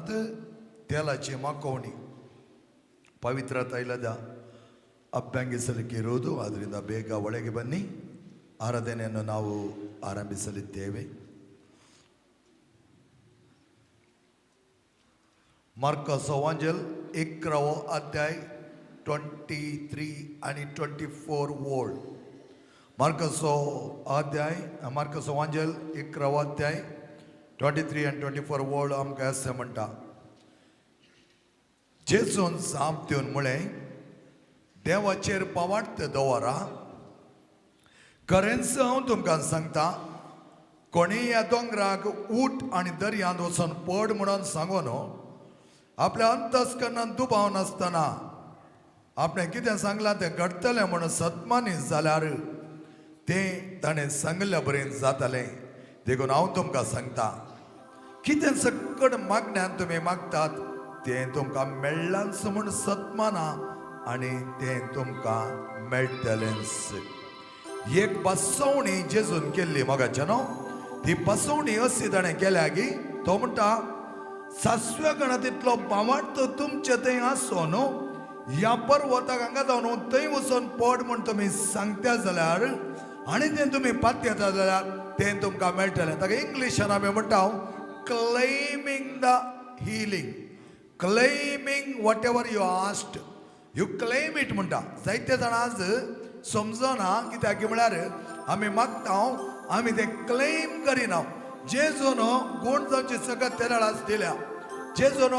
हातांत तेलाची ಮಾಕೋಣಿ ಪವಿತ್ರ ತೈಲದ ಅಭ್ಯಂಗಿಸಲಿಕ್ಕೆ ಇರುವುದು. ಆದ್ದರಿಂದ ಬೇಗ ಒಳಗೆ ಬನ್ನಿ. ಆರಾಧನೆಯನ್ನು ನಾವು ಆರಂಭಿಸಲಿದ್ದೇವೆ. मार्कस वांजेल 11वो अध्याय 23 आणि 24 ओळ. मार्कसो अध्याय, मार्कसो वांजेल 11वो अध्याय 23 आनी 24 ओळ आमकां अशें म्हणटा, जेजून जाप दिवन म्हळें, देवाचेर पावार्थ दवरा. खरेंच हांव तुमकां सांगता, कोणीय ह्या दोंगराक उठ आनी दर्यांत वचून पड म्हणून सांगू न्हू, आपल्या अंतस्करणान दुबाव नासतना आपणें कितें सांगलां तें घडटलें म्हणून सतमानी जाल्यार तें ताणें सांगिल्ल्या बरें जातलें. देखून हांव तुमकां सांगता, कितें सकट मागण्यान तुमी मागतात तें तुमकां मेळ्ळांच म्हूण सतमाना आनी तें तुमकां मेळटलेंच. एक बसवणी जेजून केल्ली मोगाच्या न्हू, ती बसवणी अशी ताणें केल्या की तो म्हणटा, सासव्या गणतींतलो भावार्थ तुमचे थंय आसो न्हू, ह्या पर्वताक हांगा जावन थंय वचून पड म्हूण तुमी सांगता जाल्यार आनी तें तुमी पातयेता जाल्यार तें तुमकां मेळटलें. ताका इंग्लिशान आमी म्हणटा claiming the healing, claiming whatever you asked, you claim it म्हणटा. जायते जाणां आज समजना, कित्याक म्हळ्यार आमी मागता, आमी तें क्लेम करिना. जेजून गूण जावची सगळं त्या वेळार दिल्या. जेजून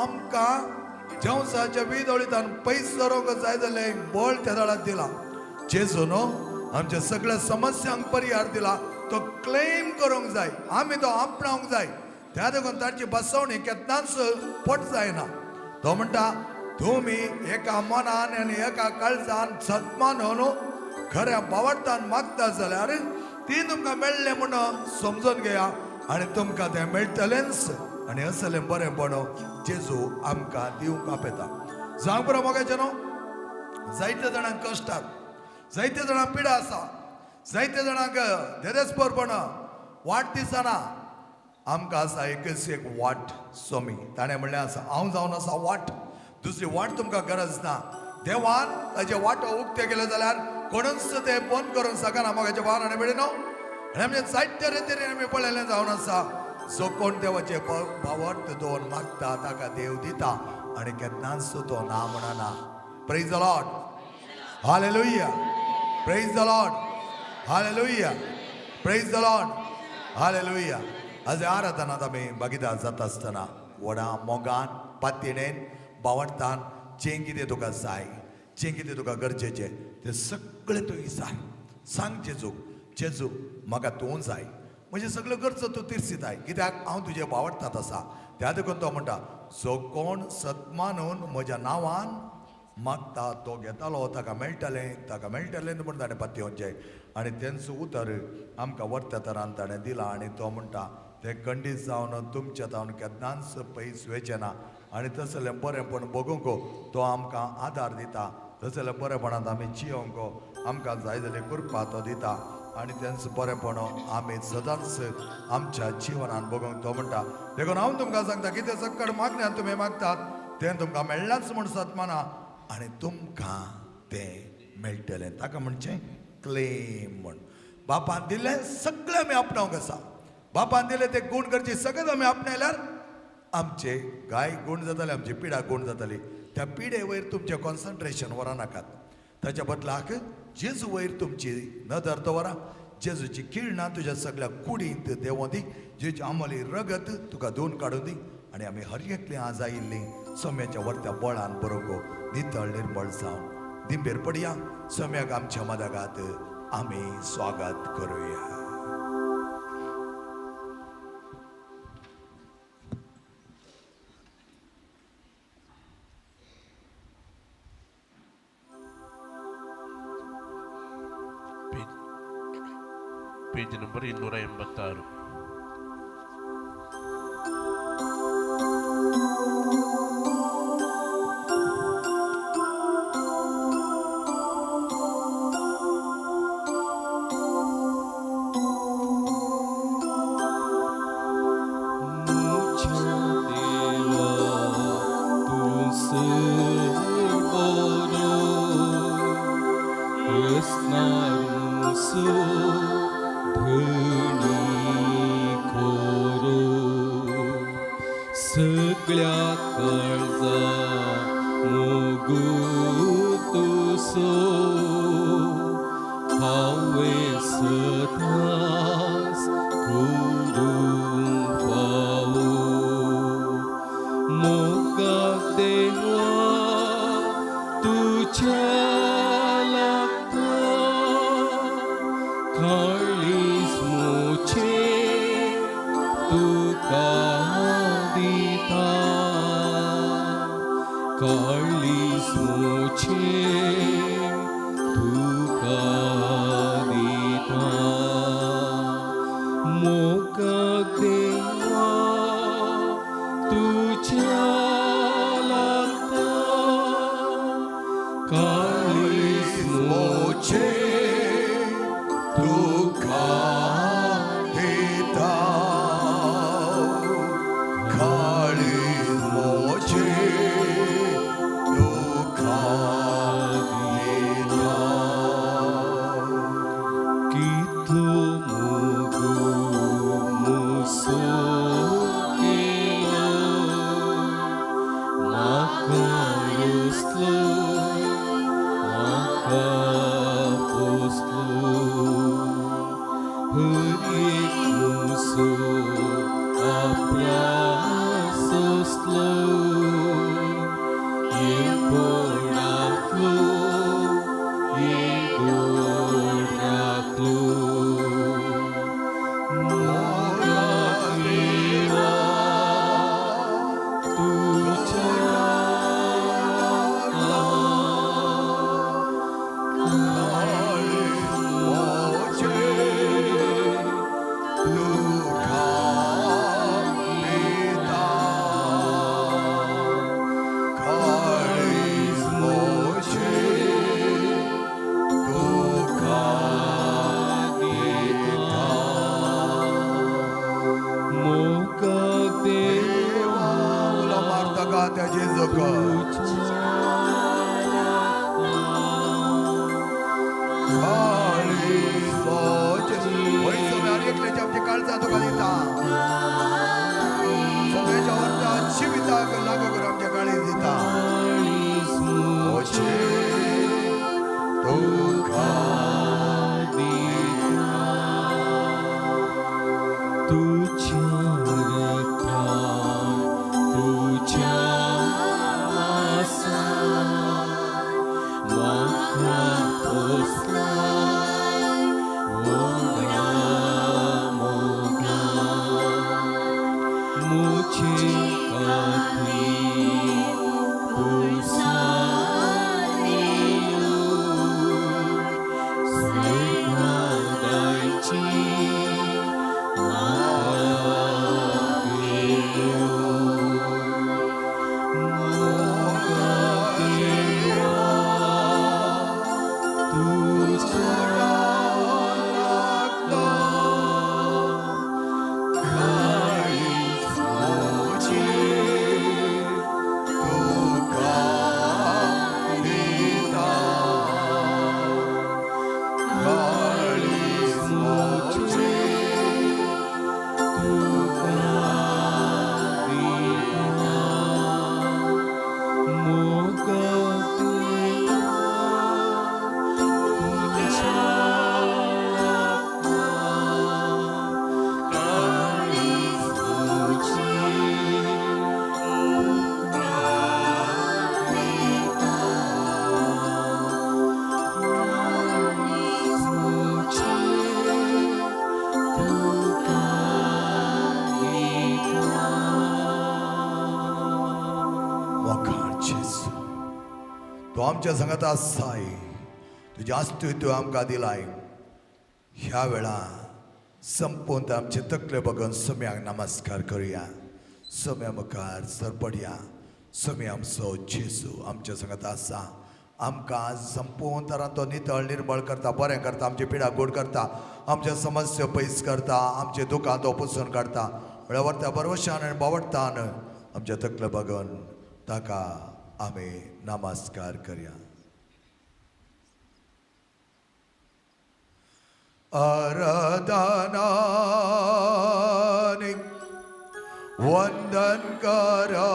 आमकां जेवसाच्या विदोळीतान पयस दवरूंक जाय जाल्यार बळ त्या वेळार दिला. जेजून आमच्या सगळ्या समस्यांक परिहार दिला. तो क्लेम करूंक जाय, आमी तो आपणावंक जाय. त्या देखून ताची बसवणी केन्नाच फट जायना. तो म्हणटा, तुमी एका मनान आनी एका काळजान सतमान न्हू खऱ्या भावार्थान मागता जाल्यार ती तुमकां मेळ्ळें म्हणून समजून घेया आनी तुमकां तें मेळटलेंच. आनी असलें बरेंपण जेजू आमकां दिवंक आपयता. जावं पुरो मोगाचें न्हू, जायते जाणांक कश्टात, जायते जाणांक पिडा आसा, जायते जाणांक देदेस्परपण वाट दिसना. आमकां आसा एकच एक वाट स्वामी. ताणें म्हणलें आसा, हांव जावन आसा वाट, दुसरी वाट तुमकां गरज ना. देवान ताजे वाटो उक्ते केले जाल्यार कोणूच ते बंद करूंक शकना. मोगाचे भाव आनी भयणी न्हू, आनी आमचे जायते रितीन आमी पळयलें जावन आसा, जो कोण देवाचे भावार्थ दवरून मागता ताका देव दिता आनी केन्नाच तो ना म्हणना. Praise the Lord, hallelujah. Praise the Lord, hallelujah. Praise the Lord, hallelujah. आज आराधनात आमी भागीदार जाता आसतना व्हडा मोगान, पातयेन, बावडतान जें कितें तुका जाय, जें कितें तुका गरजेचें तें सगळें तूं विचार, सांग जेजूक, जेजू म्हाका तूं जाय, म्हजें सगळ्यो गरजो तूं तिरसिताय, कित्याक हांव तुजें बावडटात आसा. त्या देखून तो म्हणटा, जो कोण सतमानून म्हज्या नांवान मागता तो घेतालो, ताका मेळटलें, ताका मेळटलें म्हूण ताणें पातयेवचें. आनी तेंच उतर आमकां वर्त्या तरान ताणें दिलां. आनी तो म्हणटा, तें खंडीत जावन तुमच्या जावन केन्नाच पयस वचें ना. आनी तसलें बरेंपण बगूंक तो आमकां आदार दिता. तसलें बरेंपणांत आमी जियोंक आमकां जाय जाल्यार कृपा तो दिता. आनी तेंच बरेंपण आमी सदांच आमच्या जिवनान बगूंक तो म्हणटा. देखून हांव तुमकां सांगता, कितें सक्कड मागण्यान तुमी मागतात तें तुमकां मेळ्ळांच म्हूण सतमाना आनी तुमकां तें मेळटलें. ताका म्हणचें क्लेम म्हूण. बापान दिल्लें सगळें आमी आपणावंक आसा. बापान दिलें ते गूण करचे सगळें आमी आपणायल्यार आमचे गाय गूण जाताले, आमची पिडा गूण जाताली. त्या पिडे वयर तुमचें कॉन्सन्ट्रेशन व्हरा नाकात, ताच्या बदलाक जेजू वयर तुमची नदर दवरा. जेजूची किरणां तुज्या सगळ्या कुडींत देंवों दी. जेजू आमली रगत तुका धुवन काडूं दी. आनी आमी हर एकली आज आयिल्ली सोम्याच्या वर्त्या बळान बरोगो नितळ निर्मळ जावन दिंबेर पडया. सोम्याक आमच्या मदगात आमी स्वागत करुया. Page page number 286. मुझ्या देवा. काळ्या काळजा मोगू तुसो हांवें सदांच करूंक फावो मोगा देवा तुज्या लागता काळीज म्हजें तुका दिता काळीज म्हजें तुका दिता मोगा देवा तुज्या लागता काळीज म्हजें तुका दिता काळीज म्हजें तुका दिता. कितलो मोगू मुसो केलो म्हाका रुसलो म्हाका पोसलो हर एक मुसो आपरासोसलो येवपणांतलो येगोड राखलो मोगा देवा तुज्या लागता म्हजें तुका दिता काळीज म्हजें तुका दिता. मोगा देवा उलो मारता का त्याची जगत काळीज म्हजें वयर सगळ्या एकल्याच्या आमच्या काळजा तुका दिता सगळ्याच्या वरता जिविताक लागू करून आमच्या काळीज दिता काळीज म्हजें तुका दिता तुज्या रक्तान तुज्या मासान म्हाका पोसलाय व्हडा मोगान म्हजे खातीर खुर्सार येयलो स्वर्गादायची म्हाका गेलो मोगा देवा तुज्या लागता काळीज म्हजें तुका दिता काळीज म्हजें तुका दिता मोगा देवा तुज्या लागता काळीज म्हजें तुका दिता काळीज म्हजें तुका दिता. मोगाळ जेजू तूं आमच्या संगत आसाय तुजें अस्तित्व आमकां दिलाय. ह्या वेळा संपूर्ण आमचे तकले बघून सम्याक नमस्कार करूया, सम्या मुखार सरपडया. समी आमचो जेजू आमच्या संगत आसा, आमकां संपूर्ण तरान तो नितळ निर्मळ करता, बरें करता, आमची पिडा गोड करता, आमच्या समस्या पयस करता, आमचे दुकां तो पुसून काडता. म्हळ्यार त्या बरवशान आनी बावडटान आमच्या तकले बघून ताका आमी नमस्कार करया. आराधना वंदन करा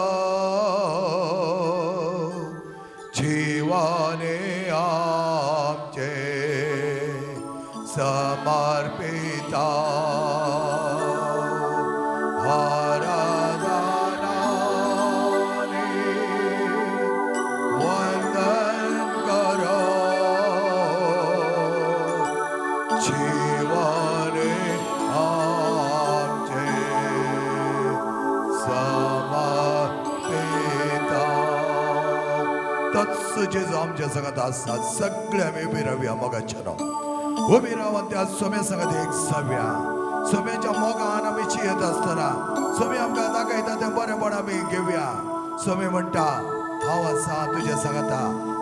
जीवाने आमचे समर्पिता आराधनाने वंदन करो जीवाने आमचे समर्पिता. तत्स जेजू आमच्या संगत आसा. सगळे आमी उबी रावया मोगाच्या नांव उबी रावन त्या सोम्या संगत एक जावया. सोम्याच्या मोगान आमी चियत आसतना सोमी आमकां दाखयता तें बरेंपण आमी घेवया. सोमी म्हणटा हांव आसा तुज्या सांगता,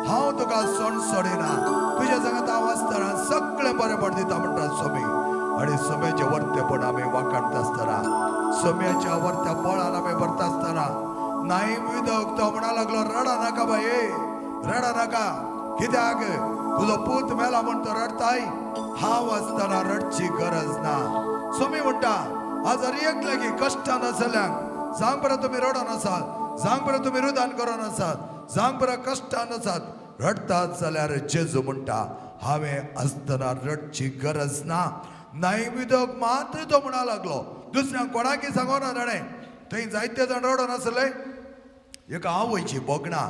हांव तुका सोण सोडिना, तुज्या सांगता हांव आसतना सगळें बरेंपण दिता म्हणटा सोमी. आनी सोम्याचें वर्तेपण आमी वाखाणता आसतना, सोम्याच्या वर्त्या बळान आमी भरता आसतना नाही विदक तो म्हणा लागलो रडा नाका बाये, रडा नाका, कित्याक तुजो पूत मेला म्हण तो रडताय, हांव आसतना रडची गरज ना. सोमी म्हणटा आज हर एक लागीं कश्टान आसल्यांक सांग बरं तुमी रडोन आसात, सांग बरं तुमी रुदान करोन आसात, सांग बरं कश्टान आसात, रडटात जाल्यार जेजू म्हणटा हांवें आसतना रडची गरज ना. नाही विदक मात्र तो म्हणा लागलो दुसऱ्यांक कोणाकी सांगोना ताणें. थंय जायते जाण रडोन आसले, एका आवयची भोगणां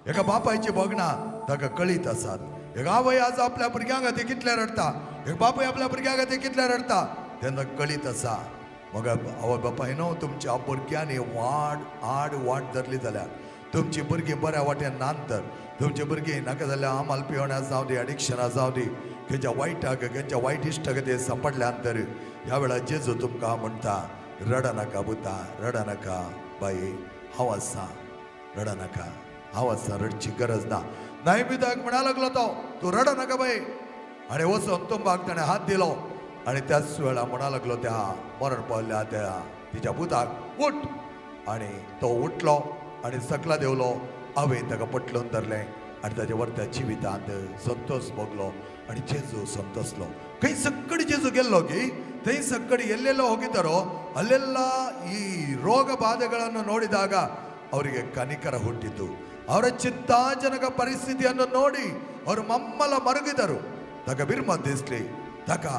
एका बापायची भोगणां ताका कळीत आसात. एक आवय आज आपल्या भुरग्यां खातीर कितले रडटा, एक बापूय आपल्या भुरग्यां खातीर कितले रडटा तेन्ना कळीत आसा. मग आवय बापाय न्हू तुमच्या भुरग्यांनी वाड आड वाट धरली जाल्यार तुमची भुरगीं बऱ्या वाटेन नांतर तुमची भुरगीं नाका जाल्यार आमाल पिवण्या जावं दी, एडिक्शनां जावं दी, खंयच्या वायटाक खंयच्या वायट इश्टाक ते सांपडल्या तर ह्या वेळार जेजू तुमकां म्हणटा रडा नाका पुता, रडा नाका बाई, हांव आसा, रडा नाका, हांव आसा, रडची गरज ना. नाही बिदाक म्हणा लागलो तो तूं रडा नाका बाई. आनी वचून तुंबाक ताणें हात दिलो आनी त्याच वेळा म्हणा लागलो त्या मरण पावल्या त्या तिच्या पुताक उठ. आनी तो उठलो आनी सकला देंवलो. आवयन ताका पटलून धरलें आनी ताच्या वरत्या जिवितांत संतोष भोगलो आनी जेजू संतोसलो. खंय सकडी जेजू गेल्लो की थंय ಸಕ್ಕಡಿ ಎಲ್ಲೆಲ್ಲ ಹೋಗಿದ್ದಾರೋ ಅಲ್ಲೆಲ್ಲ ಈ ರೋಗ ಬಾಧೆಗಳನ್ನು ನೋಡಿದಾಗ ಅವರಿಗೆ ಕನಿಕರ ಹುಟ್ಟಿತು. ಅವರ ಚಿಂತಾಜನಕ ಪರಿಸ್ಥಿತಿಯನ್ನು ನೋಡಿ ಅವರು ಮಮ್ಮಲ ಮರುಗಿದರು. ತಕ ಬಿರ್ಮ दिसली ताका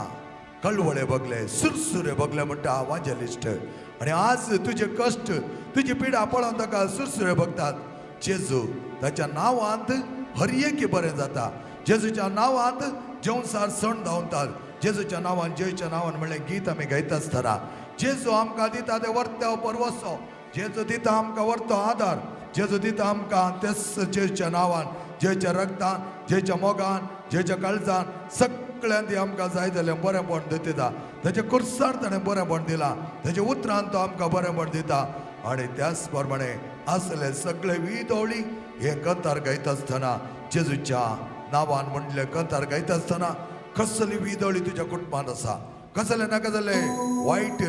कळवळे बगले सुरसुरे बगले म्हणटा वांजेलिस्ट. आनी आज तुजे कश्ट तुजी पिडा पळोवन ताका सुरसुरे बगतात. जेजू ताच्या नांवांत हर एक बरें जाता. जेजूच्या नांवांत जेवसार सण धांवतात. जेजूच्या नांवान जेजूच्या नांवान म्हणलें गीत आमी गायता आसतना जेजू आमकां दिता ते वर्त्या परवसो, जेजू दिता आमकां वर्तो आदार, जेजू दिता आमकां तेच जेजूच्या नांवान, जेजूच्या रक्तान, जेजूच्या मोगान, जेजूच्या काळजान सगळ्यान ती आमकां जाय जाल्यार बरेंपण दिता. ताच्या कुर्सार ताणें बरेंपण दिलां, ताच्या उतरान तो आमकां बरेंपण दिता. आनी त्याच प्रमाणे असले सगळे विदोळी हे कंतार गायता आसतना जेजूच्या नांवान म्हणले कंतार गायता आसतना कसली विदोळी तुज्या कुटुंबांत आसा, कसले नाका जाले वायट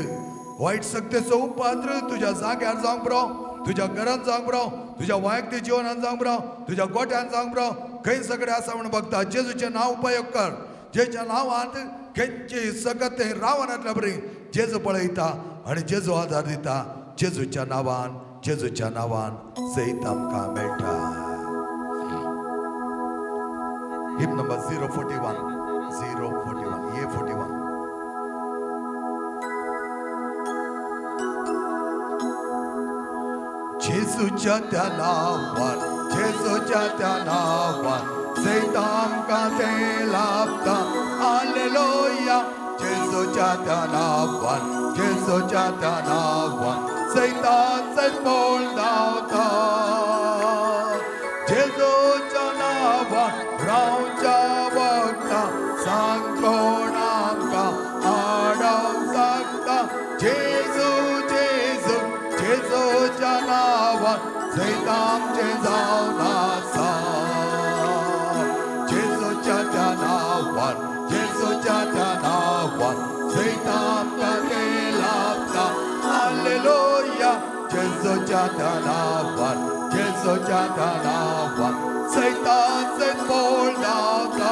वायट शक्तेचो उपाद्र तुज्या जाग्यार जावंक पुरो, तुज्या घरांत जावंक पुरो, तुज्या वैयक्तीक जिवनांत जावंक पुरो, तुज्या गोट्यान जावंक पुरो, खंय सगळे आसा म्हूण बघता जेजूचें नांव उपयोग कर. जेच्या नांवांत खंयची सकत थंय रावनातल्या बरी जेजू पळयता आनी जेजू आदार दिता. जेजूच्या नांवान, जेजूच्या नांवान जैत आमकां मेळटा. Hymn number 041, 041, A 41. जेजूच्या त्या नांवान, जेजूच्या त्या नांवान जैत आमकां तें लाभता. हालेलुया. जेजूच्या त्या नांवान, जेजूच्या त्या नांवान जैताचें पोळ धांवता. जेजूच्या नांवान रावच्या वखदा सांग कोण आमकां आडोवंक शकता. जेजू जेजू जेजूच्या नांवान जैत आमचें जावन आसा. जेजूच्या त्या नांवान, जेजूच्या त्या नांवान जैत आमकां तें लाभता. हालेलुया. जेजूच्या त्या नांवान, जेजूच्या त्या नांवान जैताचें पोळ धांवता.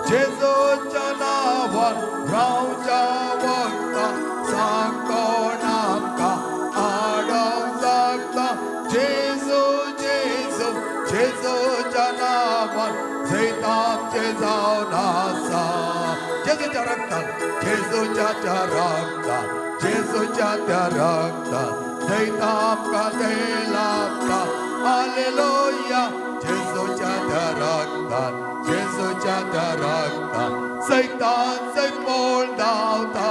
जेजूच्या नांवान रावच्या वखदा सांग कोण जेजू जेजू जेजूच्या नावान जैत आमचें जावन आसा. जेजूच्या रक्तान, जेजूच्या त्या रक्तान, जेजूच्या त्या रक्तान जैत आमकां तें लाभता. हालेलुया. जेजूच्या त्या रक्तान, जेजूच्या त्या रक्तान सैतान जैत पळ धांवता.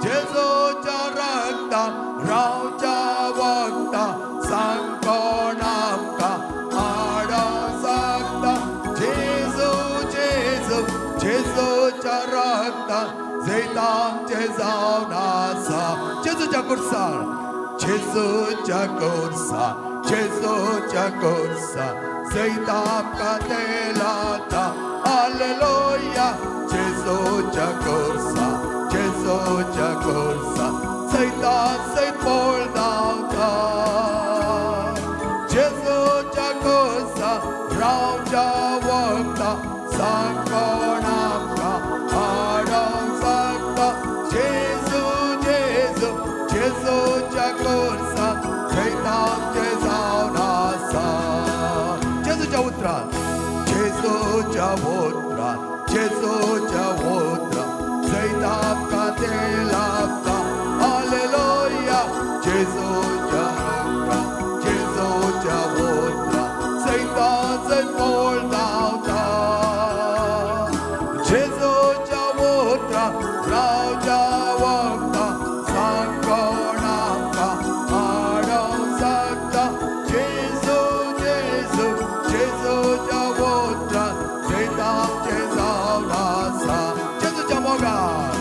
जेजूच्या रक्तान रावच्या वखदा, सांग कोण आमकां आडोवंक शकता? जेजू जेजू जेजूच्या रक्तान जैत आमचें जावन आसा. जेजूच्या कुर्सार, जेजूच्या कुर्सार, जेजूच्या कुर्सार जैत आमकां तें लाभता. हालेलुया. जेजूच्या कुर्सार, जेजूच्या कुर्सार सैतान जैत पळ धांवता. जेजूच्या कुर्सार रावच्या वखदा, सांग कोण आमकां आडोवंक शकता? जेजू जेजू जेजूच्या कुर्सार जैत आमचें जावन आसा. जेजूच्या उतरान, जेजूच्या उतरान, जेजूच्या उतरान जैत आमकां तें लाभता. हालेलुया. जेजूच्या उतरान, जेजूच्या उतरान सैतान जैत पळ धांवता. जेजूच्या उतरान रावच्या वखदा, सांग कोण आमकां आडोवंक शकता? जेजू जेजू जेजूच्या उतरान जैत आमचें जावन आसा. जेजूच्या मोगान,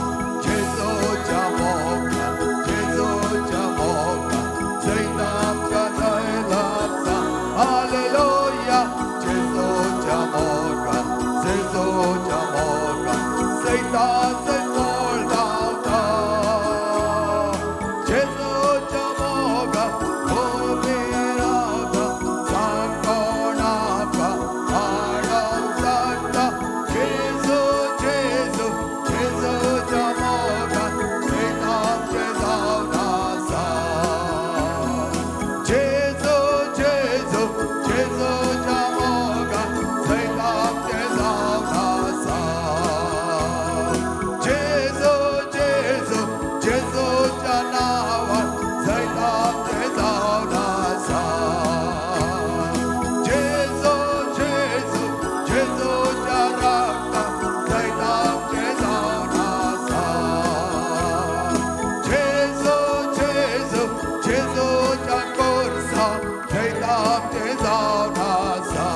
जेजूच्या मोगान, जेजूच्या मोगान जैत आमकां जय लाभता. हालेलुया. जेजूच्या मोगान, जेजूच्या मोगान सैतान जैत पळ धांवता. जेजूच्या मोगान उबी रावता, सांग कोण आमकां आडोवंक शकता? जेजू जेजू जेजूच्या मोगान जैत आमचें जावन आसा. जेजू जेजू जेजूच्या मोगान जैत आमचें जावन आसा. जेजू जेजू जेजूच्या नावान जैत आमचें जावन आसा. जेजू जेजू जेजूच्या रक्तान जैत आमचें जावन आसा. जेजू जेजू जेजूच्या कुर्सार जैत आमचें जावन आसा.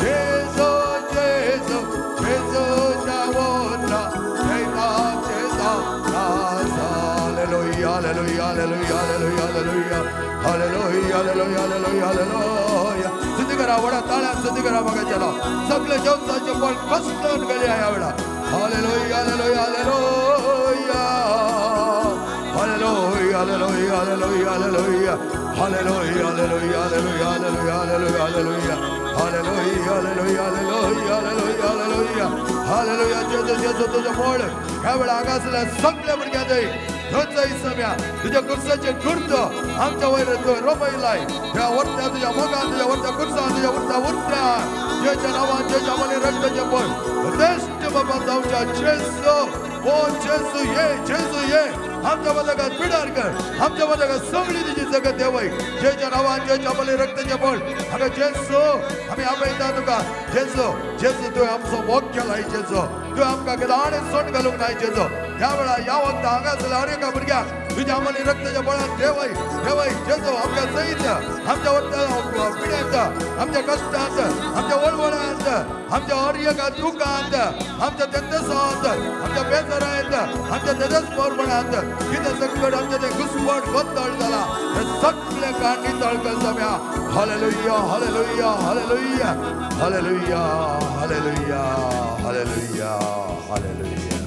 जेजू जेजू जेजूच्या उतरान जैत आमचें जावन आसा. Hallelujah, hallelujah, hallelujah, hallelujah, hallelujah, hallelujah, hallelujah, hallelujah. स्तुती करा, व्हडा ताळ्यान स्तुती करा. बघा चलो, सगळे जेवसाचे बळ कसलोन गेले ह्या वेळा. Hallelujah, hallelujah, hallelujah, hallelujah, hallelujah, hallelujah, hallelujah, hallelujah, hallelujah, hallelujah, hallelujah, hallelujah, hallelujah, hallelujah, hallelujah, hallelujah, hallelujah, hallelujah. जेजू, जेजू, तुझं मोळ ह्या वेळा हांगासल्या सगळ्या भुरग्यां थंय सम्या तुझ्या कुर्साचे गुर्द आमच्या वयर तूं रोमयलाय. त्या वरत्या तुझ्या मोगान, तुझ्या वरत्या कुर्सान, तुझ्या वरत्या उरत्या जेच्या नावान, जेच्या मने रक्ताचे बळ श्रेष्ठ बाबा जावच्या. जेसू, ओ जेसू, ये जेसू, ये. आमच्या मदगात पिडार कर, आमच्या मदगात सगळी तुझी जगत देवय जेच्या नावान, जेच्या मने रक्ताचे बळ. अगं जेसू, आमी आपयता तुका. जेसू, जेसू, तुवें आमचो मोग केलाय. जेसू, तुवें आमकां केदाणे सोंड घालूंक नाय. जेजो, ह्या वेळा, ह्या वखदा हांगासरल्या हर एका भुरग्याक तुझ्या आमली रक्ताच्या बळान देवय, देवय. जेजो, आमच्या सहित आमच्या वट्ट पिड्यांत, आमच्या कष्टांत, आमच्या वळवळांत, आमच्या हर एका दुखांत, आमच्या तेजसांत, आमच्या बेजारांत, आमच्या तेजस्परपणांत कितें संकट, आमच्या ते घुसपट गोंदळ जाला, हे सगळे काण नितळ कर सम्या. Hallelujah, hallelujah, hallelujah, hallelujah, hallelujah, hallelujah, hallelujah.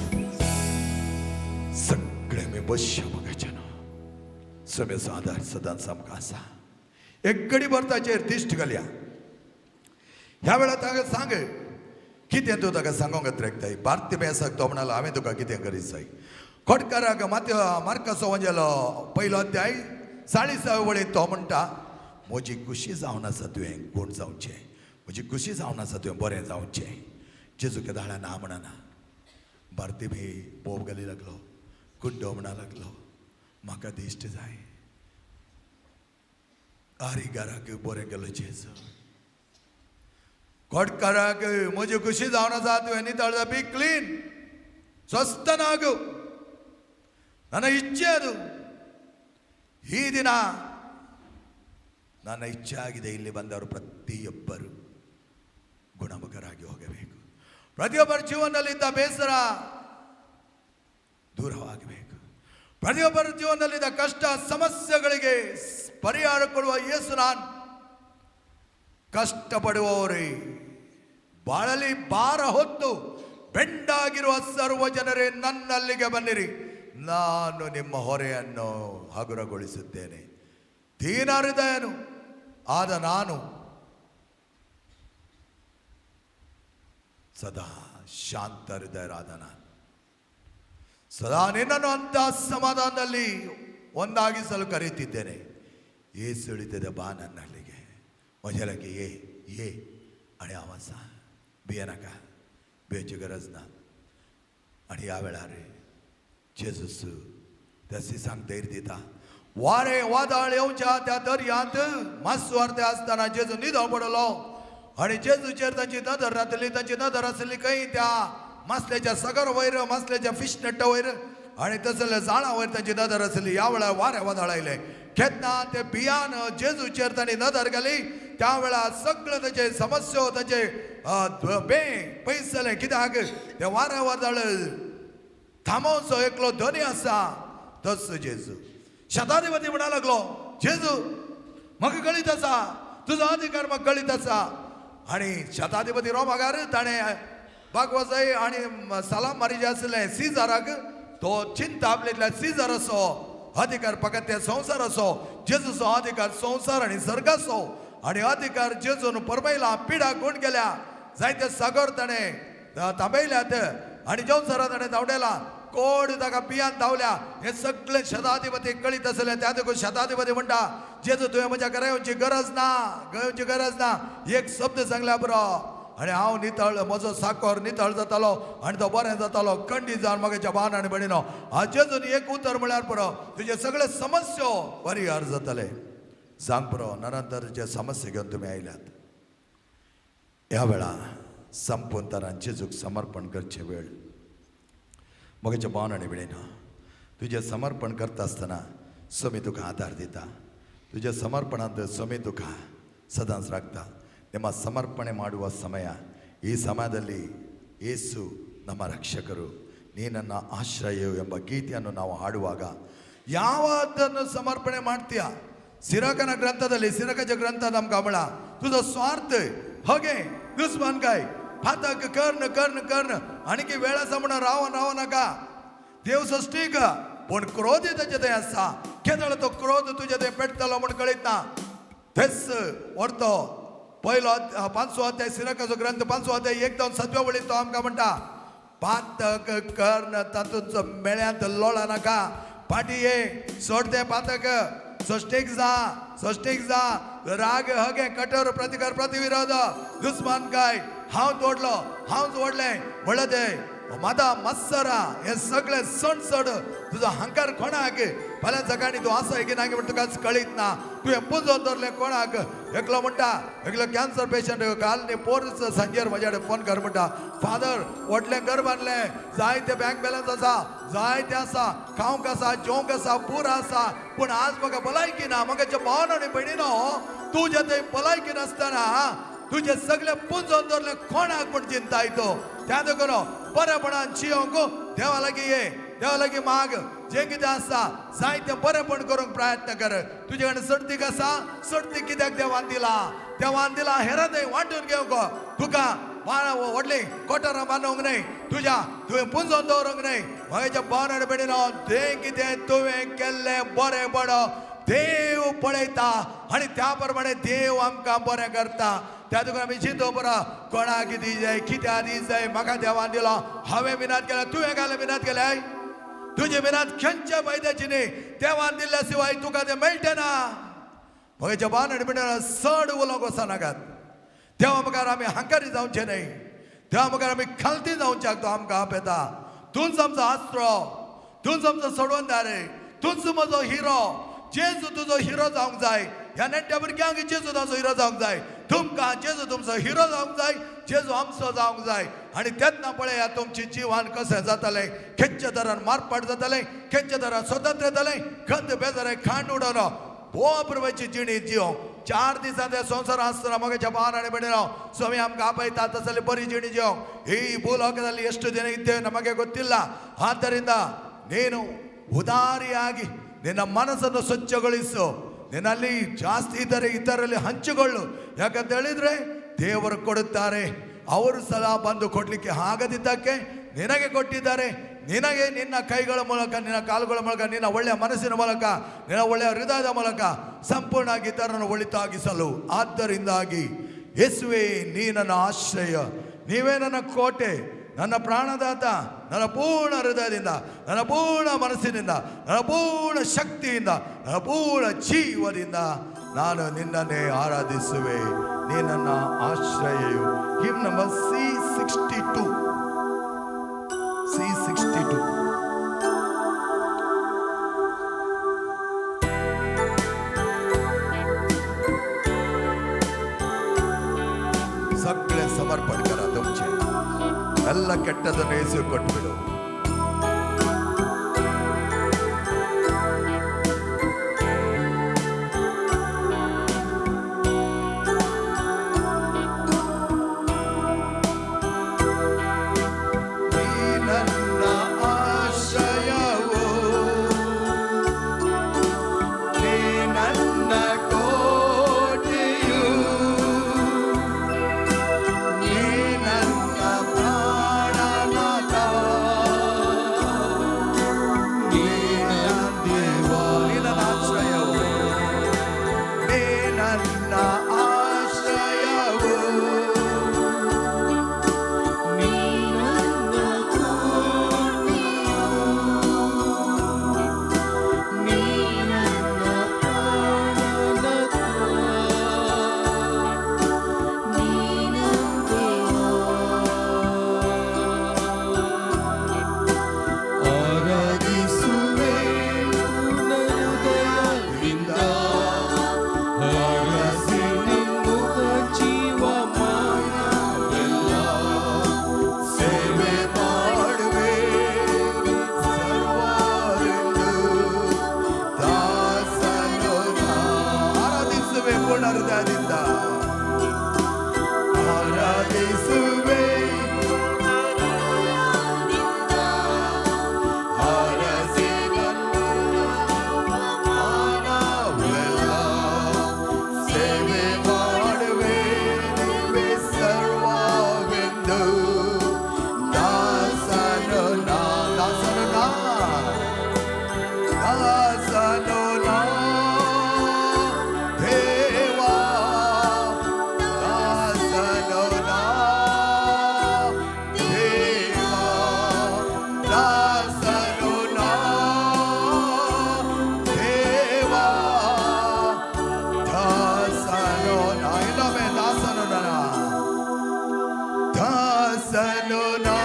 सगळे मी बसया. बघायचे ना, सम्याचो आधार सदांच आमकां आसा. एक घडी भर ताचेर दिश्ट घालया. ह्या वेळार ताका सांग, कितें तूं ताका सांगोंक त्रेकताय? बार्तिमेसाक तो म्हणालो, हांवें तुका कितें करीत जाय? खोटकाराक मात्य मार्काचो वंजेलो, पयलो अध्याय. चाळीसाव्या वळींत तो म्हणटा, म्हजी खुशी जावन आसा तुवें गूण जावचें, म्हजी खुशी जावन आसा तुवें बरें जावचें. जेजू केदाळा ना म्हणना. बार्तिमी बोब घाली लागलो, कुड्डो म्हणा लागलो, म्हाका दिश्ट जाय. कारिगराक बरें केलो जेजू. कोटकाराक म्हजी खुशी जावन आसा तुवें नितळ जा, बी क्लीन, ಸ್ವಸ್ಥನಾಗು, ನನ್ನ ಇಚ್ಛೆ ಅದು. ಈ ದಿನ ನನ್ನ ಇಚ್ಛೆ ಆಗಿದೆ, ಇಲ್ಲಿ ಬಂದವರು ಪ್ರತಿಯೊಬ್ಬರು ಗುಣಮುಖರಾಗಿ ಹೋಗಬೇಕು. ಪ್ರತಿಯೊಬ್ಬರ ಜೀವನದಲ್ಲಿದ್ದ ಬೇಸರ ದೂರವಾಗಬೇಕು. ಪ್ರತಿಯೊಬ್ಬರ ಜೀವನದಲ್ಲಿದ್ದ ಕಷ್ಟ ಸಮಸ್ಯೆಗಳಿಗೆ ಪರಿಹಾರ ಕೊಡುವ ಯೇಸು ನಾನು. ಕಷ್ಟಪಡುವವರೇ, ಬಾಳಲಿ ಭಾರ ಹೊತ್ತು ಬೆಂಡಾಗಿರುವ ಸರ್ವ ಜನರೇ, ನನ್ನಲ್ಲಿಗೆ ಬನ್ನಿರಿ, ನಾನು ನಿಮ್ಮ ಹೊರೆಯನ್ನು ಹಗುರಗೊಳಿಸುತ್ತೇನೆ. ದೀನ ಹೃದಯನು ಆದ ನಾನು ಸದಾ ಶಾಂತ ಹೃದಯರಾದ ನಾನು ಸದಾ ನಿನ್ನನ್ನು ಅಂತ ಸಮಾಧಾನದಲ್ಲಿ ಒಂದಾಗಿಸಲು ಕರೆಯುತ್ತಿದ್ದೇನೆ. ಏಸು ಹೇಳಿತದೆ, ಬಾ ನನ್ನಲ್ಲಿಗೆ. म्हज्या लागीं ये ये आनी हांव आसा, भियेनाका, भियेवची गरज ना. आनी ह्या वेळार जेजूस त्या सिसांक धैर्य दिता. वारें वादळ येवच्या त्या दर्यांत मासवार्ते आसतना जेजू न्हिदो पडलो आनी जेजूचेर तांची नदर नासली. तांची नदर आसली खंय? त्या मासल्याच्या सगर वयर, मासल्याच्या फिश नेटा वयर आनी तसल्या जाळां वयर तांची नदर आसली. ह्या वेळार वारें वादळ आयलें केन्ना ते भियान जेजूचेर तांणी नदर घाली. त्या वेळार सगळे ताचे समस्यो, ताचे बे पयस जालें. कित्याक ते वारें वादळ थांबोवचो एकलो धनी आसा, तस जेजू. शताधिपती म्हणा लागलो, जेजू म्हाका कळीत आसा, तुजो अधिकार म्हाका कळीत आसा. आनी शताधिपती रोमागार ताणें बागवाजाय आनी सलाम मारीचे आसलें सीजराक. तो चिंता आपल्या सीजराचो अधिकार फकत त्या संवसाराचो, जेजूचो अधिकार संवसार आनी सर्गाचो. आनी अधिकार जेजून परमयला, पिडा कोण केल्या, जायते सागर ताणें थांबयल्यात आनी संवसारात ताणें धांवडयला, कोण ताका बियान धांवल्या, हे सगळे शताधिपती कळीत आसले. त्या देखून शताधिपती म्हणटा, जेजू तुवें म्हज्या घरा येवची गरज ना, येवची गरज ना, एक शब्द सांगल्या बरो आनी हांव नितळ, म्हजो साकोर नितळ जातालो आनी तो बरें जातालो. कंडी जावन म्हाका बान आनी भयणीनो, आज जेजून एक उतर म्हळ्यार पुरो, तुजे सगळे समस्यो परिहार जातले. सांग पुरो, नंतर समस्या घेवन तुमी आयल्यात. ह्या वेळा संपून तरान जेजूक समर्पण करचे वेळ. म्हज्या भावन आनी भयणीनो, तुजें समर्पण करता आसतना स्वामी तुका आदार दिता. तुज्या समर्पणांत स्वामी तुका ಸದಾಂच ರಾಕ್ತಾ. ನಿಮ್ಮ ಸಮರ್ಪಣೆ ಮಾಡುವ ಸಮಯ ಈ ಸಮಯದಲ್ಲಿ ಯೇಸು ನಮ್ಮ ರಕ್ಷಕರು, ನೀ ನನ್ನ ಆಶ್ರಯ ಎಂಬ ಗೀತೆಯನ್ನು ನಾವು ಹಾಡುವಾಗ ಯಾವದನ್ನು ಸಮರ್ಪಣೆ ಮಾಡ್ತೀಯ? ಸಿರಕನ ಗ್ರಂಥದಲ್ಲಿ, ಸಿರಕಜ ಗ್ರಂಥ ನಮ್ಗೆ ಅವಳ तुजो स्वार्थ हगे दुस्मान काय फातक कर्ण कर्ण कर्ण आणखी वेळ आसा म्हणून राव राव नाका. देव सष्टीक पूण क्रोध ताचे थंय आसा. केदळ तो क्रोध तुजे थंय पेटतलो म्हूण कळीत ना. थंयच व्हरतो पयलो पांचवो अध्याय, सिरकाचो ग्रंथ पांचवो अध्याय 1 जावन 7व्या वळींत तो आमकां म्हणटा, पातक कर्ण तातूंत मेळ्यांत लोळा नाका, फाटी ये, सोड तें पातक, सष्टीक जा, सष्टीक जा. राग हगे कठोर प्रतिकार प्रतिविरोध दुस्मान काय, हांव तोडलो, हांव जोडलें म्हणलं ते मादा मत्सरा हे सगळे सण सड तुजो हंकार कोणाक. फाल्यां सकाळी तूं आसा की ना म्हण तुका कळीत ना. तुवें पुंजोवन दवरलें कोणाक. एकलो म्हणटा, एकलो कॅन्सर पेशंट काल न्ही पोर सांजेर म्हज्या कडेन फोन कर म्हणटा, फादर व्हडलें घर बांदलें, जायते बँक बॅलन्स आसा, जायते आसा, खावंक आसा, जेवंक आसा, पुरो आसा, पूण आज म्हाका भलायकी ना. म्हाका भावन आनी भयणीनो, तुज्या थंय भलायकी नासतना तुजे सगळे पुंजोवन दवरले कोणाक म्हण चिंताय तो. त्या देखून बरेपणान जियोंक देवा लागीं ये, देवा लागीं माग, जें कितें आसा जायतें बरेपण करूंक प्रयत्न कर. तुजे कडेन सर्तीक आसा, सर्तीक कित्याक देवान दिला? देवान दिला हेरां थंय वांटून घेवंक. तुका व्हडली कोटरां बांदूंक न्हय, तुज्या तुवें पुंजोवन दवरूंक न्हय. म्हज्या भावन आनी भयणीनो, तें कितें तुवें केल्लें बरें देव पळयता आनी त्या प्रमाणे देव आमकां बरें करता. त्या देखून आमी चिंतो बरो, कोणाक कितें जाय, कित्याक दी जाय, म्हाका देवान दिलो, हांवें मिनात केलें, तुवें घालें मिनात केलें. तुजे मेरात खंयच्या फायद्याची न्ही. देवान दिल्ल्या शिवाय तुका तें मेळटे ना. म्हज्या बान आनी भयणींनो, चड उलोवंक वचनाकात. देवा मुखार आमी हंकारी जावचे न्हय. देवा मुखार आमी खालती जावच्याक तो आमकां आपयता. तूंच आमचो आसरो, तूंच आमचो सोडवणदार, तूंच म्हजो हिरो. जेजू तुजो हिरो जावंक जाय. ह्या नेण्ट्या भुरग्यांक जेजू ताचो हिरो जावंक जाय. तुमकां जेजू तुमचो हिरो जावंक जाय, जेजू आमचो जावंक जाय. आनी तेन्ना पळया तुमची जिवन कशें जातलें, खंयच्या दरान मारपाट जातलें, खंयच्या दरान स्वतंत्र जातलें. खंत बेजारे खांड उडोवन भोव प्रभूची जिणी जिवंक. 4 दिसां त्या संवसार आसतना मगाच्या बान आनी ಭಯಣೋ ಸ್ವಾಮಿ ಆಮ್ಗೆ ಆಪೈತ ತಸಲಿ ಬರೀ ಜಿಣಿ ಜೀವಂ. ಈ ಭೂಲೋಕದಲ್ಲಿ ಎಷ್ಟು ಜನ ಇದ್ದೇವೆ ನಮಗೆ ಗೊತ್ತಿಲ್ಲ. ಆದ್ದರಿಂದ ನೀನು ಉದಾರಿಯಾಗಿ ನಿನ್ನ ಮನಸ್ಸನ್ನು ಸ್ವಚ್ಛಗೊಳಿಸು. ನಿನ್ನಲ್ಲಿ ಜಾಸ್ತಿ ಇದ್ದರೆ ಇತರಲ್ಲಿ ಹಂಚಿಕೊಳ್ಳು. ಯಾಕಂತ ಹೇಳಿದ್ರೆ ದೇವರು ಕೊಡುತ್ತಾರೆ. ಅವರು ಸದಾ ಬಂದು ಕೊಡಲಿಕ್ಕೆ ಆಗದಿದ್ದಕ್ಕೆ ನಿನಗೆ ಕೊಟ್ಟಿದ್ದಾರೆ. ನಿನಗೆ ನಿನ್ನ ಕೈಗಳ ಮೂಲಕ, ನಿನ್ನ ಕಾಲುಗಳ ಮೂಲಕ, ನಿನ್ನ ಒಳ್ಳೆಯ ಮನಸ್ಸಿನ ಮೂಲಕ, ನಿನ್ನ ಒಳ್ಳೆಯ ಹೃದಯದ ಮೂಲಕ ಸಂಪೂರ್ಣವಾಗಿ ಇತರನ್ನು ಒಳಿತಾಗಿಸಲು. ಆದ್ದರಿಂದಾಗಿ ಯೇಸುವೇ ನೀ ನನ್ನ ಆಶ್ರಯ, ನೀವೇ ನನ್ನ ಕೋಟೆ, ನನ್ನ ಪ್ರಾಣದಾತ. ನನ್ನ ಪೂರ್ಣ ಹೃದಯದಿಂದ, ನನ್ನ ಪೂರ್ಣ ಮನಸ್ಸಿನಿಂದ, ನನ್ನ ಪೂರ್ಣ ಶಕ್ತಿಯಿಂದ, ನನ್ನ ಪೂರ್ಣ ಜೀವದಿಂದ ನಾನು ನಿನ್ನನ್ನೇ ಆರಾಧಿಸುವೆ. ನೀ ನನ್ನ ಆಶ್ರಯವು. Hymn number C 62, C 62. सगळे समर्पण करा तुमचे. ಎಲ್ಲ ಕೆಟ್ಟದನ್ನು ಯೇಸು ಕೊಟ್ಬಿಡು. ನೀ ನನ್ನ ಆಶ್ರಯವು, ನೀ ನನ್ನ ಕೋಟೆಯು, ನೀ ನನ್ನ ಪ್ರಾಣನಾಥ, ನೀ ನನ್ನ ದೇವ, ನೀ ನನ್ನ ಆಶ್ರಯವು, ನೀ ನನ್ನ ಆಶ್ರಯವು, ನೀ ನನ್ನ ಕೋಟೆಯು, ನೀ ನನ್ನ ಪ್ರಾಣನಾಥ, ನೀ ನನ್ನ ದೇವ. ಆರಾಧಿಸುವೆ ಪೂರ್ಣ ಹೃದಯದಿಂದ, ಹರಸಿ ನಿನ್ಮುಖ ಜೀವಮಾನವೆಲ್ಲ. ಸೇವೆ ಮಾಡುವೆ ಸರ್ವರೆಂದು ದಾಸನು ನಾ. ಆರಾಧಿಸುವೆ ಪೂರ್ಣ ಹೃದಯದಿಂದ, ಆರಾಧಿಸುವೆ, ಹರಸಿ ಮಾನವೆಲ್ಲ. ಸೇವೆ ಮಾಡುವೆ ನೀವೇ ಸರ್ವವೆಂದು ದಾಸನು ನಾ, ದಾಸನು ನಾ, ದಾಸನು ನಾ ದೇವಾ, ದಾಸನು ನಾ ದೇವಾ, ದಾಸನು ನಾ ದೇವಾ, ದಾಸನು ನಾ. ಇನ್ನೊಮ್ಮೆ ದಾಸನು ನಾ, ದಾಸನು ನಾ.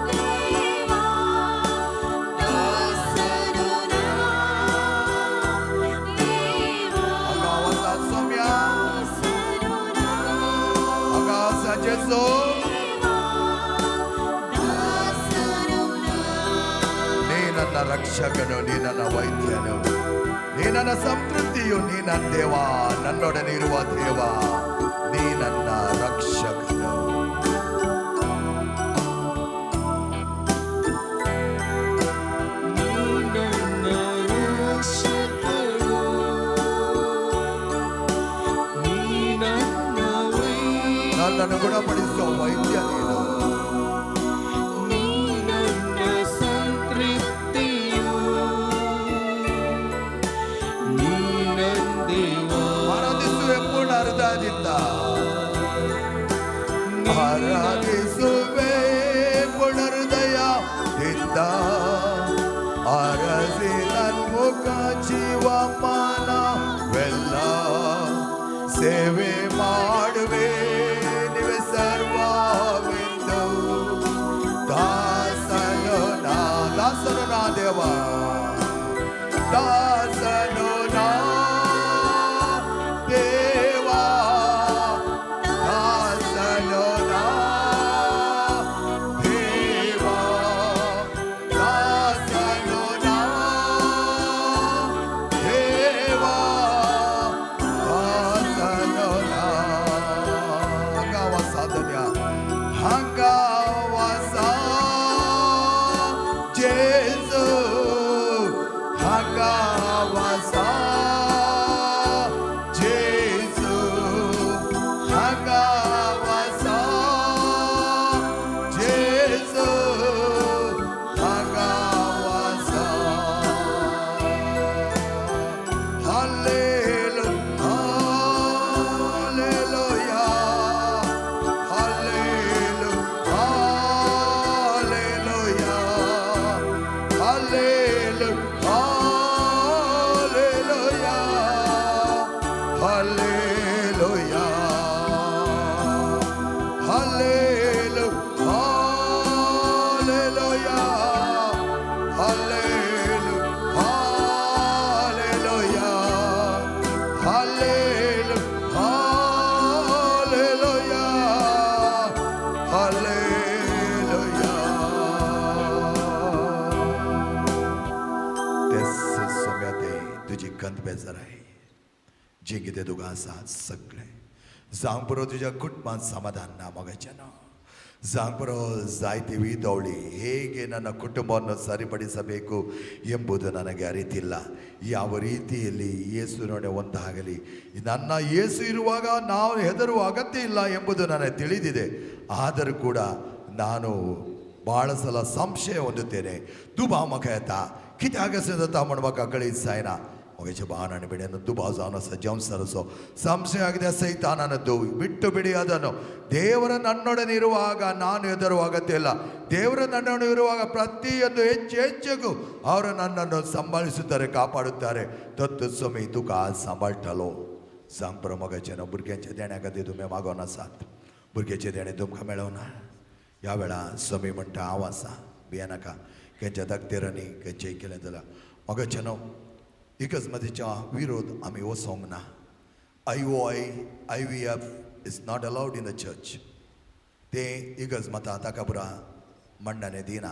ದೇವಾ, ದಾಸನು ನಾ ದೇವಾ, ಅಗಾವಸ ಸೌಮ್ಯ, ದಾಸನು ನಾ ಅಗಾವಸ ಜೇಸು. ದೇವಾ, ದಾಸನು ನಾ. ನೀ ನನ್ನ ರಕ್ಷಕನು, ನೀ ನನ್ನ ವೈದ್ಯನು, ನೀ ನನ್ನ ಸಂತೃಪ್ತಿಯು, ನೀ ನನ್ನ ದೇವ, ನನ್ನೊಡನೆ ಇರುವ ದೇವ, ನೀ ನನ್ನ ರಕ್ಷಕನು. ನೀ ನನ್ನ ರಕ್ಷಕನು, ನೀ ನನ್ನ ವೈದ್ಯನು, ನನ್ನನ್ನು ಗುಣಪಡಿಸುವ ವೈದ್ಯ ನೀನು. ನೀ ನನ್ನ ಸಂತೃಪ್ತಿಯು, ನೀ ನನ್ನ ದೇವ. ಆರಾಧಿಸುವೆ ಪೂರ್ಣ ಹೃದಯದಿಂದ, ಆರಾಧಿಸುವೆ ಪೂರ್ಣ ಹೃದಯದಿಂದ. तुका ಜೀವಮಾನವೆಲ್ಲ ಸೇವೆ ಮಾಡುವೆ. ನೀವೇ ಸರ್ವವೆಂದು. ದಾಸನು ನಾ, ದಾಸನು ನಾ ದೇವ, ದಾಸನು ನಾ ದೇವಾ, ದಾಸನು ನಾ ದೇವಾ, ದಾಸನು ನಾ ದೇವಾ, ದಾಸನು ನಾ. हांगा साधन्या, हांगा वासा जेजू, हांगा वासा जेजू, हांगा वासा जेजू, हांगा वासा. Hallelujah, hallelujah, hallelujah, hallelujah, hallelujah, hallelujah, hallelujah, hallelujah, hallelujah, hallelujah, hallelujah, hallelujah, hallelujah, hallelujah. तेच सोम्या, ते तुजी गंध बेजार आहे. जे कितें तुका आसा सगळें जावंक पुरो. तुज्या कुटुंबांत समाधान ना मोगाचें ना जावंक पुरो. ಜಾಯ್ತೀವಿ ದೌಳಿ ಹೇಗೆ ನನ್ನ ಕುಟುಂಬವನ್ನು ಸರಿಪಡಿಸಬೇಕು ಎಂಬುದು ನನಗೆ ಅರಿತಿಲ್ಲ. ಯಾವ ರೀತಿಯಲ್ಲಿ ಯೇಸುವಿನೊಡೆ ಒಂದಾಗಲಿ? ನನ್ನ ಯೇಸು ಇರುವಾಗ ನಾವು ಹೆದರುವ ಅಗತ್ಯ ಇಲ್ಲ ಎಂಬುದು ನನಗೆ ತಿಳಿದಿದೆ. ಆದರೂ ಕೂಡ ನಾನು ಭಾಳ ಸಲ ಸಂಶಯ ಹೊಂದುತ್ತೇನೆ. दुबाव म्हाका येता, कित्याक अशें जाता म्हण म्हाका कळीत जायना. म्हजे भावान आनी भयणींनो, दुबाव जावन आसा ಜಂಸರಸೋ ಸಂಶಯ ಆಗಿದೆ. ಸೈತಾನನದ್ದು ಬಿಟ್ಟು ಬಿಡಿ ಅದನ್ನು. ದೇವರ ನನ್ನೊಡನೆ ಇರುವಾಗ ನಾನು ಹೆದರುವ ಅಗತ್ಯ ಇಲ್ಲ. ದೇವರ ನನ್ನೊಡನೆ ಇರುವಾಗ ಪ್ರತಿಯೊಂದು ಹೆಜ್ಜೆ ಹೆಜ್ಜೆಗೂ ಅವರು ನನ್ನನ್ನು ಸಂಭಾಳಿಸುತ್ತಾರೆ, ಕಾಪಾಡುತ್ತಾರೆ. तत्त स्वामी तुका सांबाळटलो. सांग पुरो मोगाचें. भुरग्यांच्या देण्या खातीर तुमी मागोन आसात. भुरग्याचें देणें तुमकां मेळना. ह्या वेळा स्वामी म्हणटा, हांव आसा, भियेनाका. खंयच्या दाक्तेरांनी खंयचें केलें जाल्यार मोगाचें न्हू, इगर्जमतीच्या विरोध आमी वचोंक ना. IUI, IVF is not allowed in the church. ते इगर्ज मता ताका पुरा मान्यताय दिना.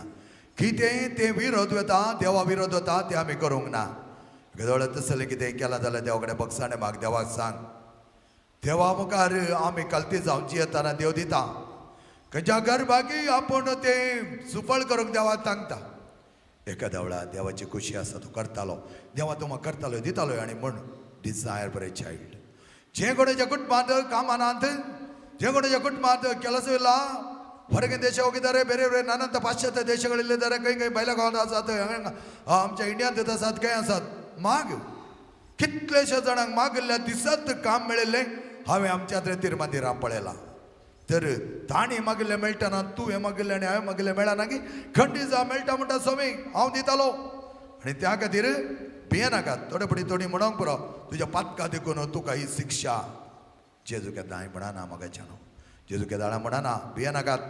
कितें ते विरोध वता, देवा विरोध वता, ते आमी करूंक ना. गदवळ तसलें कितें केलां जाल्यार देवा कडेन भगसाणें माग. देवाक सांग. देवा मुखार आमी कलती जावन जियेतना देव दिता. खंयच्या गर्भागी आपूण तें सुफळ करूंक देवाक सांगता. एका वेळा देवाची खुशी आसा, तो करतालो. देवा तुमकां करतालो, दितालो. आनी म्हण डिजायर फॉर ए चायल्ड. जे कोणाच्या ಕುಟುಂಬ ಕಾಮನಾಂತ, जे कोणाच्या ಕುಟುಂಬ ಕೆಲಸವಿಲ್ಲ, ಹೊರಗಿನ ದೇಶ ಹೋಗಿದ್ದಾರೆ, ಬೇರೆ ಬೇರೆ नानांत पाश्चात्य ದೇಶಗಳಲ್ಲಿದ್ದಾರೆ, खंय खंय भायल्या गांवांत आसात, आमच्या इंडियांत आसात, खंय आसात. माग. कितलेशे जाणांक मागिल्ल्या दिसत काम मेळिल्लें हांवें आमच्या तिरमंदिरां पळयलां. तर तांणी मागिल्लें मेळटना, तुवें मागिल्लें आनी हांवें मागिल्लें मेळना की खंडीत जावं मेळटा म्हणटा स्वामी, हांव दितालो. आनी त्या खातीर भियेनाका. थोडे पटी थोडी म्हणोंक पुरो, तुज्या पातका देखून तुका ही शिक्षा. जेजू केन्ना म्हणना मोगाच्यानो, जेजू केदाळा म्हणना भियेनाकात.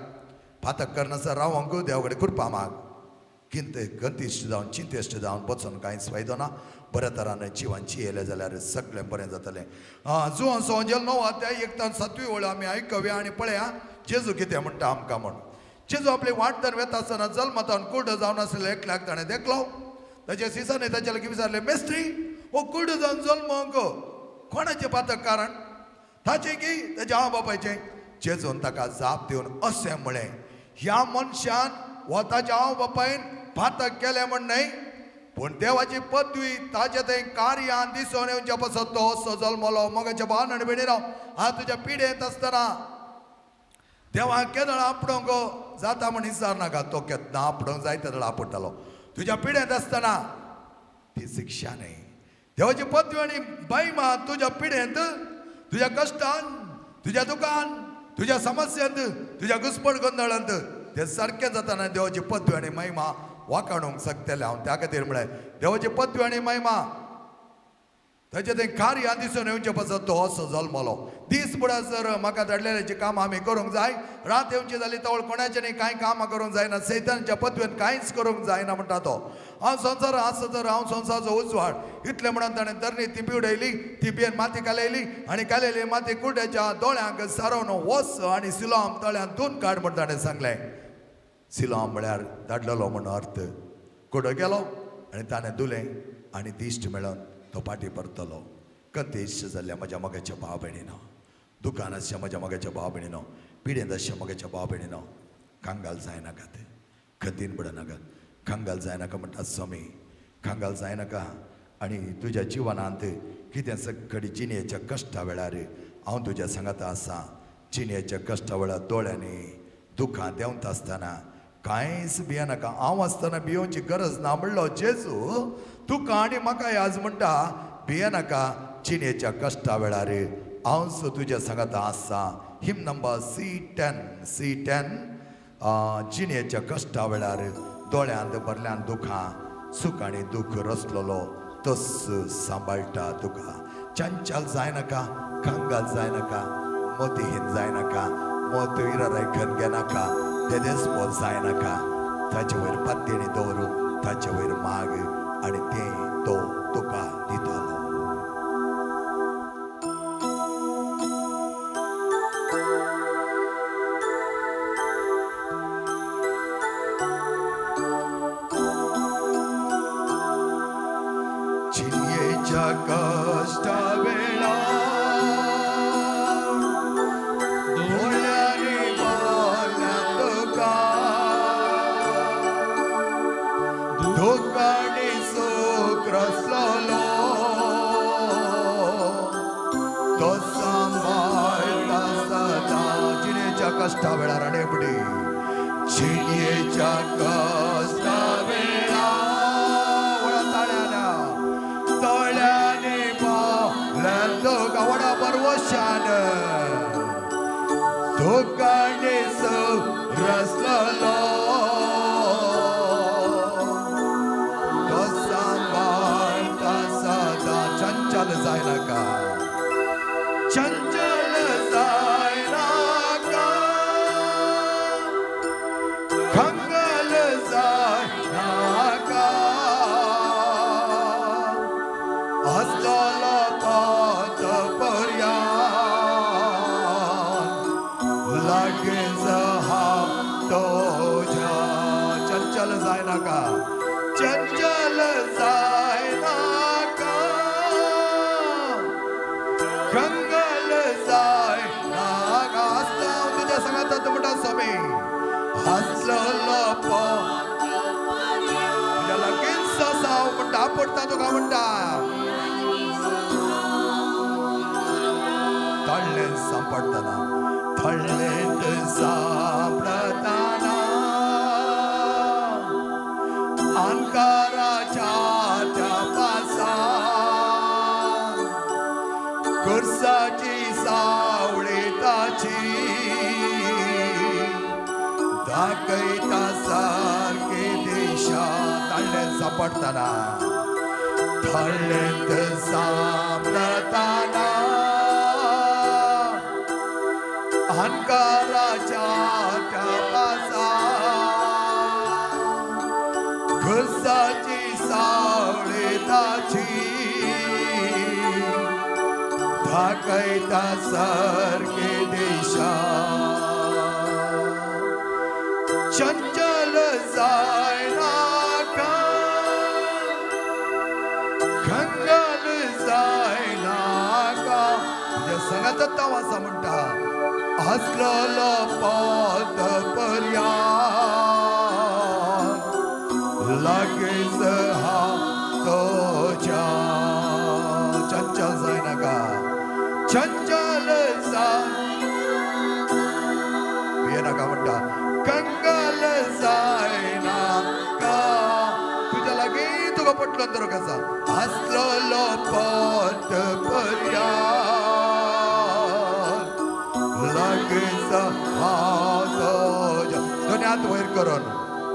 पातक करनासर रावंक देवा कडेन कृपा माग. किंते गंतिश्ट जावन, चिंतेश्ट जावन वचून कांयच फायदो ना. बऱ्या तरान जिवन जियेलें जाल्यार सगळें बरें जातलें. जुवान सोंजेल 9 अध्याय 1 तान 7वी ओळ आमी आयकया आनी पळया जेजू कितें म्हणटा आमकां म्हण. जेजू आपली वाटदार वेता आसतना जल्मतान कुड्डो जावन आसलें एकल्याक ताणें देखलो. ताच्या शिसांनी ताच्या लागीं विचारलें, मेस्त्री, हो कुड्डो जावन जल्मोंक कोणाचें पातक कारण, ताचें की ताच्या आवय बापायचें? जेजून ताका जाप दिवन अशें म्हळें, ह्या मनशान वा ताच्या आवय बापायन पातक केलें म्हण न्हय, पूण देवाची पदवी ताच्या थंय कार्यान दिसून येवच्या पासत तो असो जल्मलो. मोगाच्या भावान आनी भयणीनो, हांव तुज्या पिडेंत आसतना देवाक केदळ आपणोंक जाता म्हण विचार नाका. तो केन्ना आपणोंक जाय तेदळ आपडटालो. तुज्या पिडेंत आसतना ती शिक्षा न्हय, देवाची पदवी आनी महिमा तुज्या पिडेंत, तुज्या कश्टान, तुज्या दुकान, तुज्या समस्यांत, तुज्या घुसपट गोंदळांत ते सारकें जाताना देवाची पदवी आनी महिमा वाखाणूंक शकतलें हांव. त्या खातीर म्हळें देवाची पदवी आनी महिमा ताचें तें कार्य दिसून येवचें पासत तो असो जल्मलो. दीस बुडासर म्हाका धाडलेल्याचें काम आमी करूंक जाय. रात येवची जाली तवळ कोणाचें न्ही कांय कामां करूंक जायना. सैतानाच्या पदवेन कांयच करूंक जायना म्हणटा तो. हांव संवसार आसा तर हांव संवसाराचो उजवाड. इतलें म्हणून ताणें तरणी तिपी उडयली, तिपयेन माती कालयली आनी कालयली माती कुड्याच्या दोळ्यांक सारोवन वच आनी सिलोम तळ्यांत धुवन काड म्हण ताणें सांगलें. सिलोम म्हळ्यार धाडलेलो म्हण अर्थ. कुडो गेलो आनी ताणें धुलें आनी दिश्ट मेळोन तो पाटी परतलो. कंतेश जाल्ल्या म्हज्या मोगाच्या भाव भयणीनो, दुकान आसच्या म्हज्या मोगाच्या भाव भयणीनो, पिडेंत आसच्या मोगाच्या भाव भयणीनो, कांगाल जायनाकात, खंतीन पडनाकात. कांगाल जायनाका म्हणटा स्वामी, कांगाल जायनाका. आनी तुज्या जिवनांत कितें सगळी जिणेच्या कश्टा वेळार हांव तुज्या सांगाता आसा. जिणेच्या कश्टा वेळार दोळ्यांनी दुखां देंवता आसतना कांयच भियेनाका. हांव आसतना भियोवची गरज ना म्हणलो जेजू तुका आनी म्हाका आज म्हणटा भियेनाका. जिणेच्या कश्टा वेळार हांव सो तुज्या सांगाता आसा. हिम नंबर C10 C10. जिणेच्या कश्टा वेळार दोळ्यांत भरल्यान दुखां, सूख आनी दुख रसलेलो तस सांबाळटा तुका. चंचल जायनाका, कंगाल जायनाका, मोतीहीन जायनाका, मोत इरायखन घेनाका, तेदेस जायनाका. ताचे वयर पात्येणी दवर, ताचे वयर माग आनी तें तो तुका दितालो. जिणेच्या कश्टा वेळार दोळ्यांनी भरल्या दुकां, दुखांनी सूख रसलो तो सांबाळटा सदां. जिणेच्या कश्टा वेळार आनी फुडें जिणेच्या कश्टा वेळार व्हडा ताळ्यान दोळ्यांनी भरल्या दुकां, व्हडा भरवशान दुखांनी सूख रसलो तो सांबाळटा सदां. चंचल जायनाका, चंचल जायनाका, कंगाल जायनाका. आसतलो पथ पर्यान लागींच हात तुज्या. चंचल जायनाका, चंचल जायनाका, कंगाल जायनाका. आसता हांव तुज्या सांगाता म्हणटा स्वामी. आसलेलो पथ तुज्या लागींच आसा हांव म्हणटा, आपडटा तुका म्हणटा. तळ्ळें सांपडटना, तळ्ळेंत सांपडटना अंकाराच्या त्या पासान खुर्साची सावळी ताची दाखयता सारकी दिशा. तळ्ळेंत सांपडटना, तळ्ळेंत सांपडटना अंकाराच्या त्या पासान खुर्साची सावळी ताची दाखयता सारकी दिशा. चंचल जायनाका, कंगाल जायनाका. तुज्या सांगात हांव आसा म्हणटा. आसलेलो पद पर्यान लागींच हात तुज्या. चंचल जायनाका, चंचल जाय भियेनाका म्हणटा. कंगाल जायनाका, तुज्या लागीं तुका पटलो तर कसा. आसलेलो पथ पर्यान लागींच हात तुज्या. दोनी हात वयर करून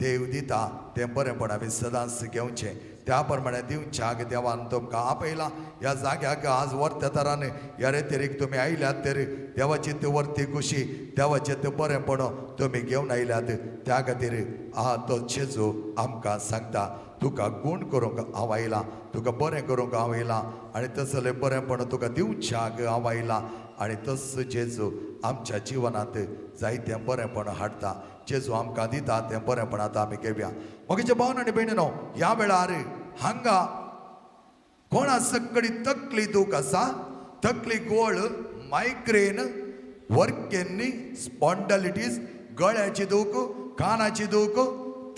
देव दिता तें बरेंपण आमी सदांच घेवचें. त्या प्रमाणे दिवच्याक देवान तुमकां आपयला. ह्या जाग्याक आज वर्त्या तरान ह्या रेतेरीक तुमी आयल्यात तर देवाची ती वर्ती खुशी, देवाचें तें बरेंपण तुमी घेवन आयल्यात. त्या खातीर आहा तो जेजू आमकां सांगता, तुका गूण करूंक हांव आयलां, तुका बरें करूंक हांव आयलां आनी तसलें बरेंपण तुका दिवच्याक हांव आयलां. आनी तस जेजू आमच्या जिवनांत जायतें बरेंपण हाडटा. जेजू आमकां दिता तें बरेंपण आतां आमी घेवया. म्हगेच्या भावन आनी भयणीनो, ह्या वेळार हांगा कोणा सकडी तकली दूख आसा, तकली गोळ, मायग्रेन, वर्केन्नी, स्पॉन्डलिटीस, गळ्याची दूख, कानाची दूख,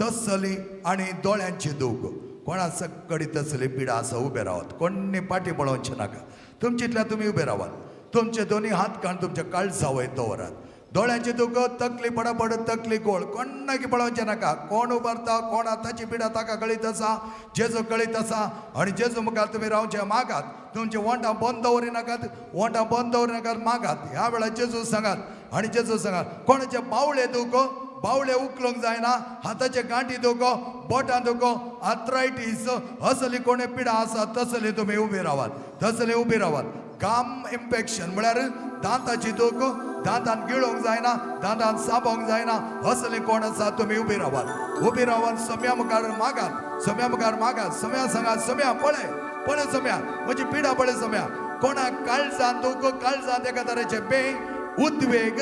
तसली आनी दोळ्यांची दूख, कोणा सकडी तसली पिडा आसा उबे रावात. कोण्णी पाटी पळोवचें नाका. तुमचेतल्या तुमी उबे रावात. तुमचे दोनी हात काण तुमच्या काळजा वयर दवरात. दोळ्यांची दूख, तकली पडापड, तकली गोळ, कोणाकी पळोवचें नाका. कोण उबारता, कोण ताची पिडा ताका कळीत आसा, जेजू कळीत आसा. आनी जेजू मुखार तुमी रावचे, मागात. तुमचे वोंठां बंद दवरिनाकात, वोंठां बंद दवरिनाकात, मागात. ह्या वेळार जेजू सांगात आनी जेजू सांगात. कोणाचे बावळे दूख, बावळे उखलूंक जायना, हाताचे गांठी दुखो, बोटां दुखो, आर्थरायटीस असली कोणे पिडा आसा तसली तुमी उबी रावात, तसली उबी रावात. गाम इन्फेक्शन म्हळ्यार दांताची दूख, दांतान गिळोंक जायना, दांतान साबोंक जायना, असली कोण आसा तुमी उबी रावात. उबी रावात, सम्या मुखार मागात, सम्या मुखार मागात. सम्या सांगात, सम्या पळय, पळय सम्या, म्हजी पिडा पळय सम्या. कोणाक काळजान दूख, काळजान एका तरेचे बे उद्वेग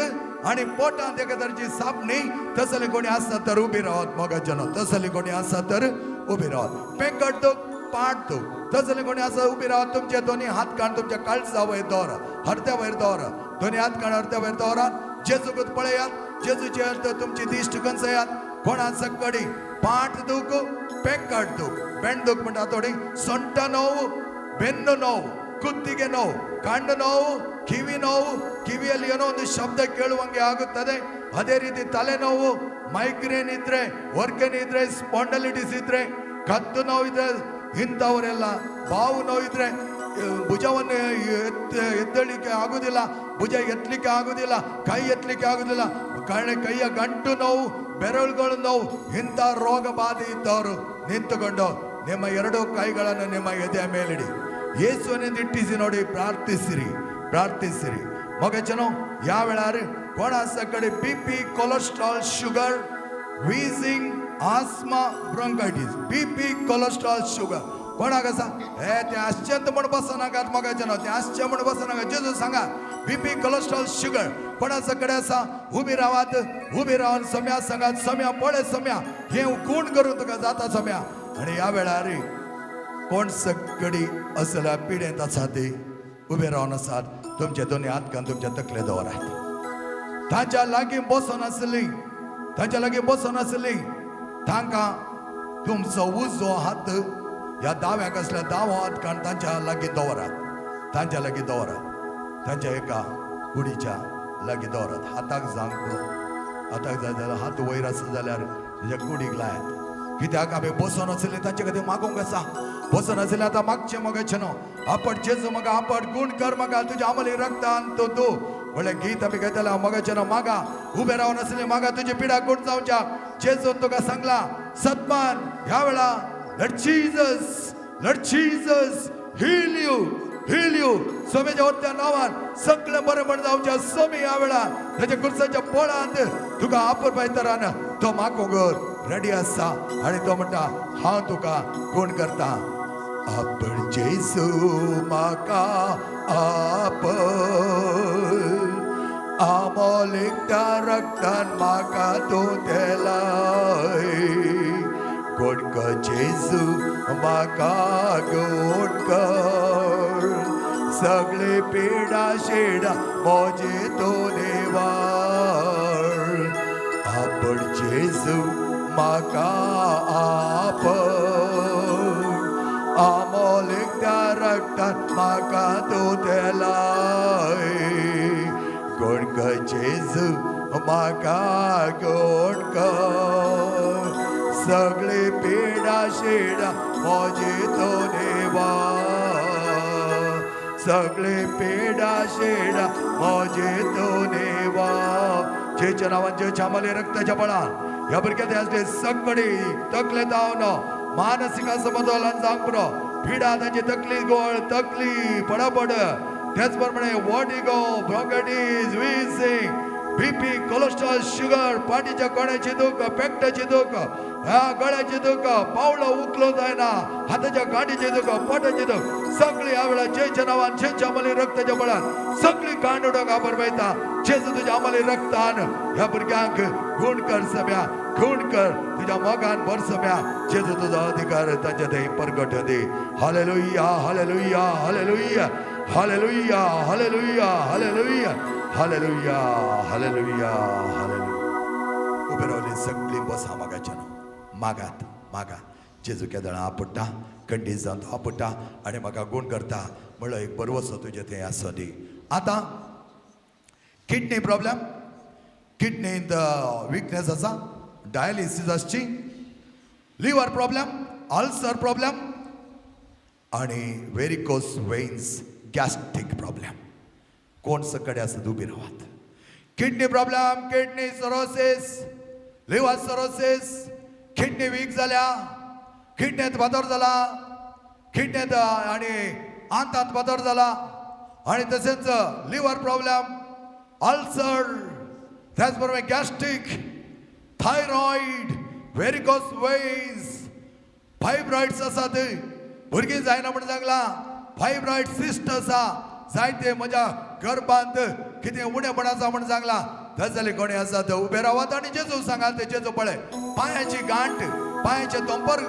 आणि पोटांत एका तरेची सापणी, तसले कोणी आसा तर उबी रावात. मोगाजनो, तसले कोणी आसा तर उबी रावात. पेंकट दूख, पाट दूख, तसले कोणी आसा उबी रावात. तुमचे दोन्ही हात काण तुमच्या काळजा वयर दवरा, हरत्या वयर दवरा. दोन्ही हात काण हरत्या वयर दवरात. जेजूकच पळयात, जेजूचे अर्थ तुमची दिश्ट गंजयात. कोणा सकडी पाट दूख, पेंकट दूख, ಬೆಣ್ಣು दूख म्हणटा थोडी, ಸೊಂಟ ನೋವು, ಬೆನ್ನು ನೋವು, ಕುತ್ತಿಗೆ ನೋವು, ಕಣ್ಣು ನೋವು, ಕಿವಿ ನೋವು, ಕಿವಿಯಲ್ಲಿ ಏನೋ ಒಂದು ಶಬ್ದ ಕೇಳುವಂಗೆ ಆಗುತ್ತದೆ. ಅದೇ ರೀತಿ ತಲೆನೋವು, ಮೈಗ್ರೇನ್ ಇದ್ರೆ, ವರ್ಕನ್ ಇದ್ರೆ, ಸ್ಪಾಂಡಲಿಟಿಸ್ ಇದ್ರೆ, ಕತ್ತು ನೋವಿದ್ರೆ, ಇಂಥವರೆಲ್ಲ ಬಾವು ನೋವಿದ್ರೆ, ಭುಜವನ್ನು ಎತ್ತಲಿಕ್ಕೆ ಆಗುದಿಲ್ಲ, ಭುಜ ಎತ್ತಲಿಕ್ಕೆ ಆಗುದಿಲ್ಲ, ಕೈ ಎತ್ತಲಿಕ್ಕೆ ಆಗುದಿಲ್ಲ, ಕಣ್ಣು ಕೈಯ ಗಂಟು ನೋವು, ಬೆರಳುಗಳ ನೋವು, ಇಂಥ ರೋಗ ಬಾಧೆ ಇದ್ದವರು ನಿಂತುಕೊಂಡು ನಿಮ್ಮ ಎರಡೂ ಕೈಗಳನ್ನು ನಿಮ್ಮ ಎದೆಯ ಮೇಲಿಡಿ. ಯೇಸುವನ್ನೇ ದಿಟ್ಟಿಸಿ ನೋಡಿ, ಪ್ರಾರ್ಥಿಸಿರಿ, ಪ್ರಾರ್ಥಿಸಿರಿ. ಮಗಚನು ಯಾವ ವೇಳಾರು ಕೋಣಾಸ ಕಡೆ BP, cholesterol, sugar, wheezing, asthma, bronchitis. BP, cholesterol, sugar कोणाक आसा? हे ते आश्चर्य म्हण बसनाकात मगाचें, ते आश्चर्य म्हण बसनाका. जेजू सांगा, बीपी, कोलेस्ट्रॉल, शुगर कोणाचा कडे आसा उबी रावात. उबी रावन सम्या सांगात, सम्या पळय, सम्या हे गुण करून तुका जाता सम्या. आणि ह्या वेळार कोण सगळी असल्या पिडेंत आसा ते उबे रावन आसात. तुमचे दोन्ही हात घालून तुमच्या तकले दवरात. तांच्या लागीं बसून आसली, तांच्या लागीं बसून आसली, तांकां तुमचो उजवो हात ह्या दाव्याक आसल्या दावो हात काण तांच्या लागीं दवरात, तांच्या लागीं दवरात, तांच्या एका कुडीच्या लागीं दवरात. हाताक जावंक पुरो, हाताक जाय जाल्यार हात वयर आसा जाल्यार तेज्या कुडीक लायात. कित्याक आमी बसून आसले तांचे खातीर मागूंक आसा. बसून आसले आतां मागचें मगाचें न्हू. आपण जेजू म्हाका आपण गुण कर, म्हाका तुज्या आमली रक्तान तो तूं म्हणलें गीत आमी घेतला. मगाचें न्हू, मागा. उबे रावन आसले मागा, तुजी पिडा गुण जावच्या. जेजून तुका सांगला सन्मान ह्या वेळा. Let Jesus, let Jesus heal you, heal you. स्वामीच्या वरत्या नावान सगळें बरें जावच्या. स्वामी ह्या वेळा त्याच्या कुर्साच्या पोळांत तुका आपर तरान तो मागूंक रेडी आसा आणि तो म्हणटा, हांव तुका गुण करता. आपण जेजू म्हाका आपण आमोलिक रक्तान म्हाका तूं तेलाय. गुण कर जेजू म्हाका, गुण कर, सगळे पिडा शिडा मोजे तो देवार. आपण जेजू म्हाका आपण आमोलिक त्या रक्तान म्हाका तूं तेलाय. गुण कर जेजू म्हाका, गुण कर, सगळे पिडा शिडा मोजे तो देवा, सगळे पिडा शिडा मोजे तो देवा. जेच्या नावान, जेच्या आम्हाला रक्ताच्या बळान ह्या भुरग्याक आसले सगळी तकले जावन मानसीक असमतोलन जावंक पुरो पिडा तांची तकली गोळ तकली पडापड त्याच प्रमाणे vertigo, bronchitis, wheezing, BP, cholesterol, sugar, पाठीच्या कोण्याची दूख, पेकटाची दूख, ह्या गळ्याची दूख, पावलं उकलो जायना, हाताच्या गांठीची दूख, पोटाची दूख, सगळी ह्या वेळा जेच्या नावान, जेच्या आम्हाला रक्ताच्या बळान सगळी कांड उडोवंक आपण पळयता. जेजू तुझ्या आम्हाला रक्तान ह्या भुरग्यांक गुण कर सम्या, गुण कर तुझ्या मोगान भर सम्या. जेजू तुझा अधिकार ताच्या थंय परगट दी. Hallelujah, hallelujah, hallelujah, hallelujah, hallelujah, hallelujah, hallelujah, hallelujah, hallelujah. उबे रावले सगळी बसा मागाच्या न्हू मागात मागा. जेजू केदळां आपडटा, कंडीज जावन तो आपडटा आनी म्हाका गूण करता म्हणलो एक बरवसो तुजें थंय आसो दी. आतां किडनी प्रॉब्लेम, किडनींत विकनेस आसा, डायलिसीस आसची, लिवर प्रॉब्लेम, अल्सर प्रॉब्लेम आणि वेरिकोस वेन्स, गॅस्ट्रीक प्रॉब्लेम. कोण सकडे आसा उबी रावात. Kidney problem, kidney cirrhosis, liver cirrhosis, kidney weak जाल्या, किडनीत फातर जाला, किडनीत आणि आंतांत फातर जाला, आणि तसेच लिव्हर प्रॉब्लेम, अल्सर, त्याचबरोबर gastric, thyroid, varicose veins, fibroids आसात, भुरगीं जायना म्हण सांगला, फायब्रॉइड सिस्ट आसा, जायते म्हज्या गर्भांत कितें उणेपण आसा म्हण सांगला. तसले कोणी आसा ते उबे रावात आनी जेजू सांगात. ते जेजू पळय पांयाची गांठ, पांयाचे दोंपर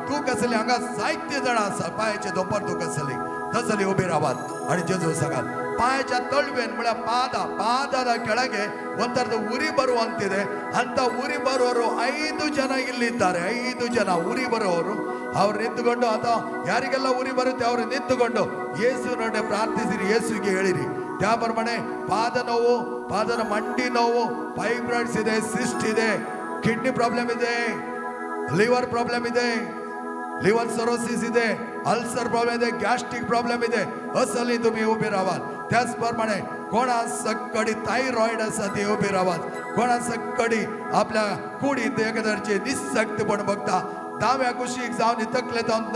दूख आसली, हांगा जायते जाणां आसा पांयाचे दोंपर दूख आसली, तसली उबे रावात आणि जेजू सांगात. ಪಾಯಚ ತಳ್ವೆನ್ म्हळ्यार ಪಾದ, ಪಾದದ ಕೆಳಗೆ ಒಂಥರದ ಉರಿ ಬರುವಂತಿದೆ. ಅಂತ ಉರಿ ಬರುವವರು 5 ಜನ ಇಲ್ಲಿದ್ದಾರೆ. 5 ಜನ ಉರಿ ಬರುವವರು. ಅವ್ರು ನಿಂತುಕೊಂಡು ಅಥವಾ ಯಾರಿಗೆಲ್ಲ ಉರಿ ಬರುತ್ತೆ ಅವರು ನಿಂತುಕೊಂಡು ಯೇಸುವಿನೊಡನೆ ಪ್ರಾರ್ಥಿಸಿರಿ, ಯೇಸುವಿಗೆ ಹೇಳಿರಿ. त्याप्रमाणे ಪಾದ ನೋವು, ಪಾದದ ಮಂಡಿ ನೋವು, ಫೈಬ್ರಾಯ್ಡ್ಸ್ ಇದೆ, ಸಿಸ್ಟ್ ಇದೆ, ಕಿಡ್ನಿ ಪ್ರಾಬ್ಲಮ್ ಇದೆ, ಲಿವರ್ ಪ್ರಾಬ್ಲಮ್ ಇದೆ, लिव्हर सरोसिस ಇದೆ, अल्सर प्रॉब्लेम ಇದೆ, गॅस्ट्रिक प्रॉब्लेम ಇದೆ, असली तुम्ही उभे राहाल. त्याचप्रमाणे कोणा सकडी थायरॉइड आसा ती उभे राहात. कोणा सकडी आपल्या कुडीत एखाद्याचे निशक्तपण बघता, दाव्या कुशीक जावन तकले जावन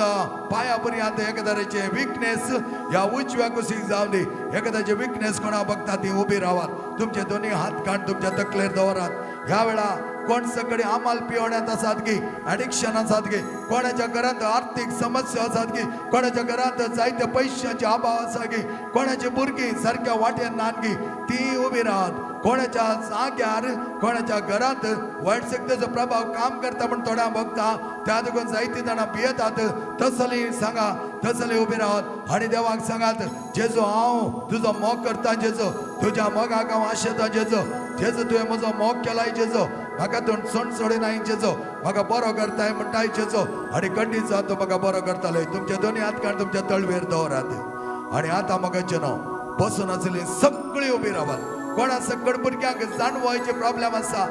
पाया पर्यंत एखाद्याचे विकनेस, या उजव्या कुशीक जावन एखाद्याचे विकनेस कोणा बघता ती उभी राहात. तुमचे दोन्ही हात काढ तुमच्या तकलेर दवरात. ह्या वेळा कोण सगळे आमाल पिवण्यात आसात की ॲडिक्शन आसात की, कोणाच्या घरात आर्थिक समस्या आसात की, कोणाच्या घरात जायते पैशाचे अभाव आसा की, कोणाची भुरगीं सारक्या वाटेन नान की ती उबी राहात. कोणाच्या जाग्यार, कोणाच्या घरात वायट शक्तीचो प्रभाव काम करता म्हण थोड्या बघता, त्या देखून जायती जाणां भियेतात, तसली सांगा, तसली उबी राहात आणि देवाक सांगात, जेजू हांव तुजो मोग करता, जेजू तुज्या मोगाक हांव आशेता, जेजू, जेजू तुवें म्हजो मोग केलाय, जेजू म्हाका तूं सणसणीनाय, जेजू म्हाका बरो करताय म्हणटाय जेजू, आणि खंडीत जावन तूं म्हाका बरो करताले. तुमचे दोन्ही हात काड तुमच्या तळवेर दवरात आणि आतां म्हाका न्हू बसून आसली सगळी उबी रावात. कोणा सकड भुरग्यांक जाणवायचे प्रॉब्लेम आसा,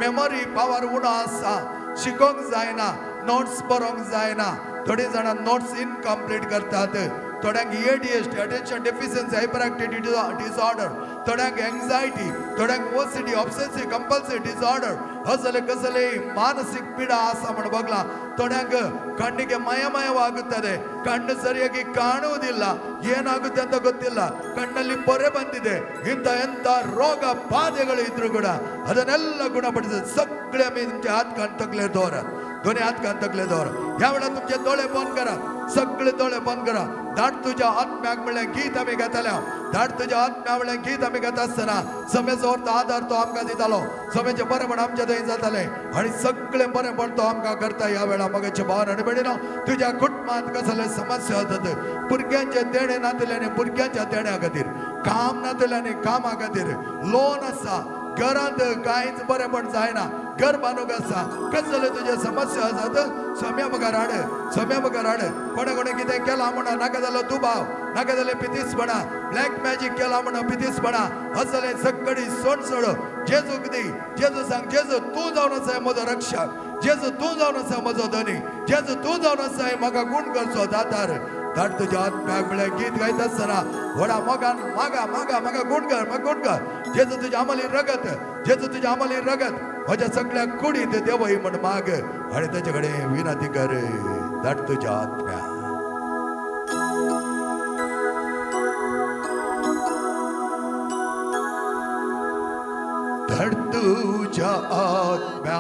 मेमोरी पावर उणो आसा, शिकोंक जायना, नोट्स बरोवंक जायना, थोडीं जाणां नोट्स इनकम्प्लीट करतात, थोड्यांक ADHD, attention deficiency hyper activity disorder, थोड्यांक एंग्जायटी, थोड्यांक ओसीडी, ऑब्सेसिव्ह कंपल्सिव्ह डिसऑर्डर, असले कसले ಮಾನಸಿಕ ಪೀಡ ಆಸ म्हण ಬಗ್ಲ. ಥೋಡ್ಯಾಂಕ ಕಣ್ಣಿಗೆ ಮಯಮಯವಾಗುತ್ತದೆ, ಕಣ್ಣು ಸರಿಯಾಗಿ ಕಾಣುವುದಿಲ್ಲ, ಏನಾಗುತ್ತೆ ಅಂತ ಗೊತ್ತಿಲ್ಲ, ಕಣ್ಣಲ್ಲಿ ಪೊರೆ ಬಂದಿದೆ, ಇಂಥ ಎಂಥ ರೋಗ ಬಾಧೆಗಳು ಇದ್ರು ಕೂಡ ಅದನ್ನೆಲ್ಲ ಗುಣಪಡಿಸಿದ. सगळे आम्ही तुमचे हात कान तकले दवरात, दोन्ही हात कान तकले दवरा. ह्या वेळार तुमचे दोळे बंद करा, सगळे दोळे बंद करा. धाड तुझ्या आत्म्याक म्हणलें गीत आमी गाताले. धाड तुझ्या आत्म्या म्हणलें गीत आमी गाता आसतना समेचो अर्थ आधार तो आमकां दितालो, समेचें बरेंपण आमच्या थंय जातालें आणि सगळें बरेंपण तो आमकां करता. ह्या वेळा मगाचे भावन आनी भयणीनो, तुज्या कुटुंबांत कसले समस्या आसतात, भुरग्यांचे देणे नातले, भुरग्यांच्या देण्या खातीर, काम नातले, कामा खातीर, लोन आसा, घरांत कांयच बरेंपण जायना, घर बांदूंक आसा, कसले तुजे समस्या आसात, सम्या मुखार हाड, सम्या मुखार हाड. कोणें कोणें कितें केलां म्हणून नाका जालो दुबाव, नाका जालें पितीसपणा, ब्लॅक मॅजीक केला म्हणून पितीसपणा, असले सगळी सोडसोड जेजूक दी. जेजू सांग, जेजू तूं जावन आसा म्हजो रक्षक, जेजू तूं जावन आसा म्हजो धनी, जेजू तूं जावन आसा म्हाका गुण करचो दातार. धाड तुझ्या आत्म्याक म्हळ्यार गीत गायत आसतना व्हडा मोगान मागा, मागा, म्हाका गुण कर, म्हाका गुण कर. जेजू तुझ्या आमली रगत, जेजू तुझ्या आमली रगत. म्हज्या सगळ्या कुडीत देवय म्हण माग आनी ताचे कडेन विनंती कर. धाड तुज्या आत्म्या. धाड तुज्या आत्म्या,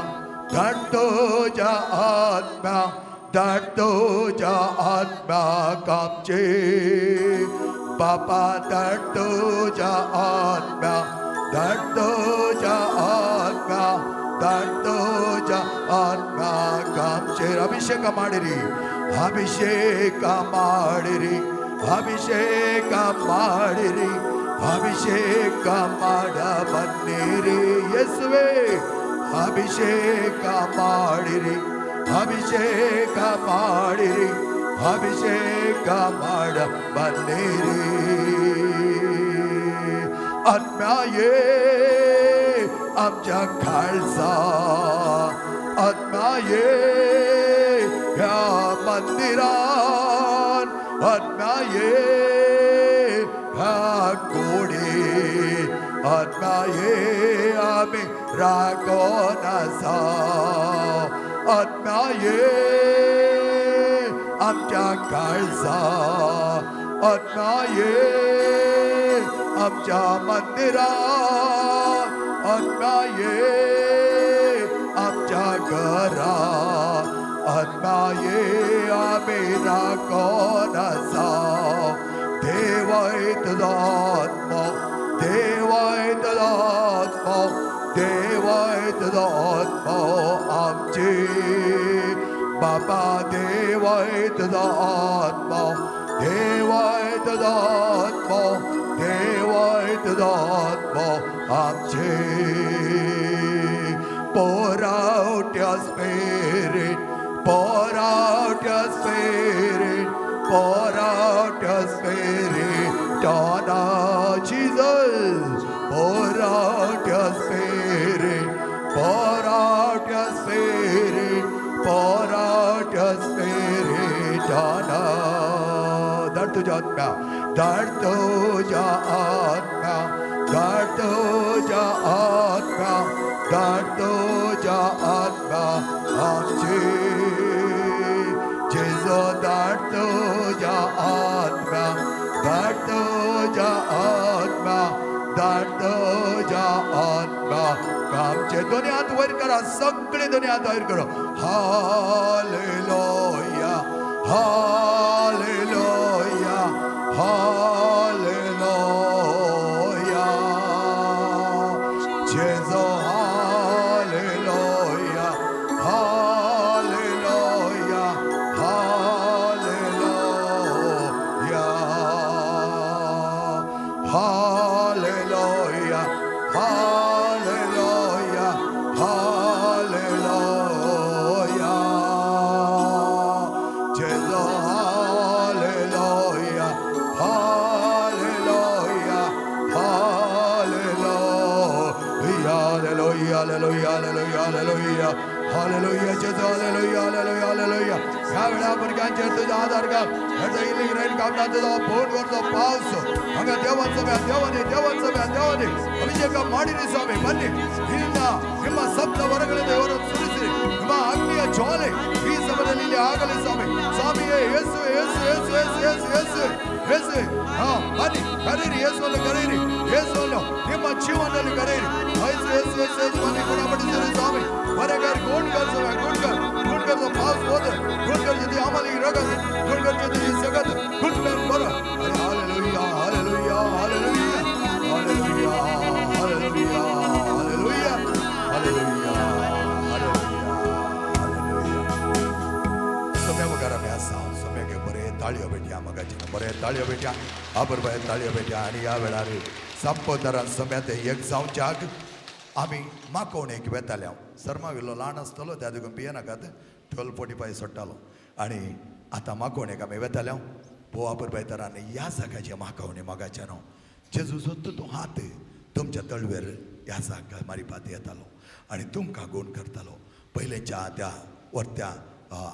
धाड तुज्या आत्म्या, धाड तुज्या आत्म्याक आमचे बापा. धाड तुज्या आत्म्या, धाड तुज्या आत्म्या, धाड तुज्या आत्म्याक आमचेर. ಅಭಿಷೇಕ ಮಾಡಿರಿ, ಅಭಿಷೇಕ ಮಾಡಿರಿ, ಅಭಿಷೇಕ ಮಾಡಿರಿ, ಅಭಿಷೇಕ ಮಾಡ ಬನ್ನಿರಿ ಯೇಸುವೆ. ಅಭಿಷೇಕ ಮಾಡಿರಿ, ಅಭಿಷೇಕ ಮಾಡಿರಿ, ಅಭಿಷೇಕ ಮಾಡ ಬನ್ನಿರಿ. आत्म्या ये आमच्या खालसा, आत्म्या ये ह्या मंदिरान, आत्म्या ये ह्या कुडी, आत्म्या ये आमी राखोन आसा. आत्म्या ये आमच्या काळजा, आत्म्या ये आमच्या मंदिरात, आत्म्या ये आमच्या घरा, आत्म्या ये आमी राखोन आसा. देवय तुजो आत्मो, देवय तुजो आत्मो, देवय तुजो आत्मो आमचे बाबा. देवय तुजो आत्मो, देवय तुजो आत्मो, देवय तुजो आत्मो आमचे. Pour out your spirit, pour out your spirit, pour out your spirit on us, Jesus. Pour out your spirit, pour out your spirit, pour out your spirit on us. धाड तुझ्या आत्म्या, धाड तुझ्या आत्म्या, धाड तुझ्या आत्म्या, धाड तुझ्या आत्म्या आमचे जेजो. धाड तुझ्या आत्म्या, धाड तुझ्या आत्म्या, धाड तुझ्या आत्म्या आमचे. दोन्ही हात वयर करा, सगळे दोन्ही हात वयर करा. Hallelujah, hallelujah, hallelujah. Jeju hallelujah, hallelujah, hallelujah, hallelujah, hallelujah, hallelujah. Jeju hallelujah, hallelujah, hallelujah, hallelujah, hallelujah, hallelujah, hallelujah. Jeju hallelujah, hallelujah, hallelujah. ह्या वेळा भुरग्यांचेर तुजो आधार घाल. हेजो इलिंग रायल कामना तुजो फोन करचो पावस हांगा. ದೇವನ್ ಸಭೆ ದೇವನೇ, ದೇವನ್ ಸಭೆ ದೇವನೇ, ಅಭಿಷೇಕ ಮಾಡಿರಿ ಸ್ವಾಮಿ. ಬನ್ನಿ ಇಲ್ಲಿಂದ ನಿಮ್ಮ ಸಪ್ತ ವರಗಳಿಂದ ಇವರನ್ನು ಸುರಿಸಿರಿ. ನಿಮ್ಮ ಅಗ್ನಿಯ ಜ್ವಾಲೆ ಈ ಸಮಯದಲ್ಲಿ ಇಲ್ಲಿ ಆಗಲಿ ಸ್ವಾಮಿ. ಸ್ವಾಮಿಯೇ, ಯೇಸು, ಯೇಸು, ಯೇಸು, ಯೇಸು, ಯೇಸು, ಯೇಸು, ಯೇಸು. ಹಾ, ಬನ್ನಿ, ಕರೀರಿ ಯೇಸುವನ್ನು, ಕರೀರಿ ಯೇಸುವನ್ನು, ನಿಮ್ಮ ಜೀವನದಲ್ಲಿ ಕರೀರಿ. ಯೇಸು, ಯೇಸು, ಯೇಸು, ಯೇಸು. ಬನ್ನಿ, ಗುಣಪಡಿಸಿರಿ ಸ್ವಾಮಿ. ಬರಗಾರ ಗುಣಕರ್ ಸ್ವಾಮಿ, ಗುಣಕರ್, ಗುಣಕರ್. ಪಾಸ್ ಹೋದ ಗುಣಕರ್ ಜೊತೆ ಆಮಲಿ ರಗತ್, ಗುಣಕರ್ ಜೊತೆ ಸಗತ್ ಗುಣಕರ್ ಬರ. Hallelujah, hallelujah, hallelujah, hallelujah, hallelujah, hallelujah, hallelujah, hallelujah. Saumya मुखार आमी आसा. सोम्याक बरे ताळयो भेटया, मगाचे बरे ताळयो भेटया, आबर बरे ताळयो भेटया. आनी ह्या वेळार संपोदरान सोम्या ते एक जावच्याक आमी माकोवणेक वेताले. हांव सर्मा विलो ल्हान आसतलो त्या देखून पियेनाकात. 12:45 सोडटालो आनी आतां माकोवणेक आमी वेताले. हांव भोव आबर आनी ह्या जाग्याचे माकोवणे मगाचे न्हू. जेजू सोदतो तूं हात तुमच्या तळवेर ह्या जाग्यार मारिपात येतालो आनी तुमकां गुण करतालो. पयलेंच्या त्या वरत्या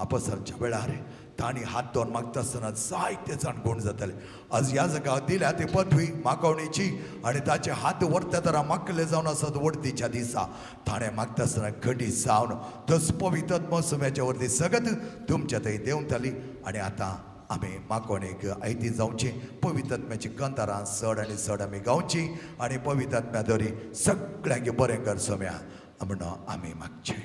आपसरच्या वेळार. तांणी हात दोन मागता आसतना जायते जाण गूण जाताले. आज ह्या जागा दिल्या ती पदवी मागवणेची आनी ताचे हात व्हरता तर मागले जावन आसात वडतीच्या दिसा ताणें मागता आसतना घडी जावन तस पवित्र मोसम्याच्या वरती सगत तुमच्या थंय देंवताली. आनी आतां आमी मागवणेक आयती जावची, पवित्रात्म्याची कंतारां चड आनी चड आमी गावची आनी पवित्रात्म्या दरी सगळ्यांक बरें कर सोम्या म्हणून आमी मागचे.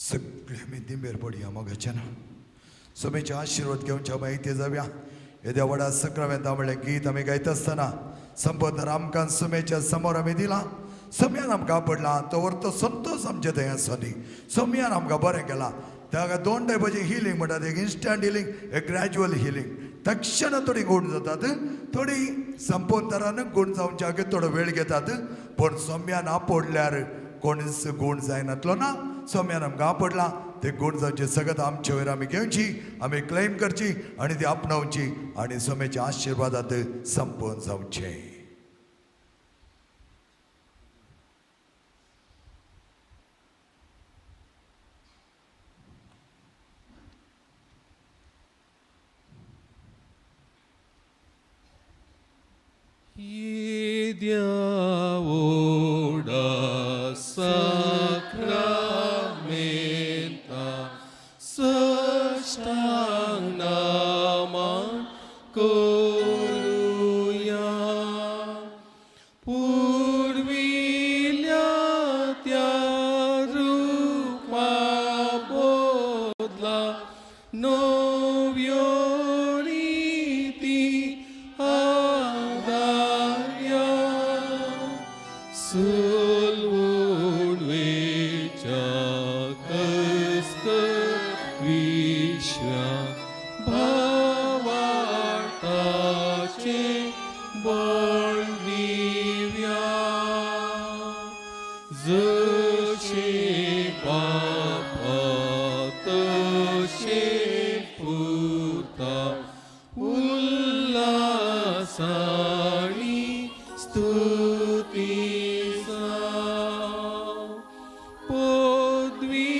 सगळे आमी दिंबेर पडया मोगाच्या ना समेचे आशिर्वाद घेवच्या माहिती जावया. येद्या व्हडा सक्रामेंता म्हणलें गीत आमी गायता आसतना संपत आमकां सुमेच्या समोर आमी दिला. सम्यान आमकां पडला तो तो संतोष आमचे थंय आसो न्ही. सम्यान आमकां बरें केलां. ताका दोन टायपाचें हिलींग म्हणटात, एक इन्स्टंट हिलींग, एक ग्रॅज्युअल हिलींग. तक्षण थोडी गूण जातात, थोडी संपोतरान गूण जावच्याक थोडो वेळ घेतात, पूण सोम्यान आपडल्यार कोणीच गूण जायनातलो ना. सोम्यान आमकां आपडला ते गूण जावचे सगळं आमचे वयर आमी घेवची, आमी क्लेम करची आनी ती आपणावची आनी सोम्याच्या आशिर्वादात संपोवन जावचें. येद्या साक्रामेंता साष्टांग नमन करुया. पुर्विल्या त्या रूपा बदला नव्यो रीती आदार्या. सलवणवेच्या कस्त विश्वा भावार्थाचे बळ दिव्या. जशे बापा तशे पुता उल्हासाणी स्तुतीचा. पदवी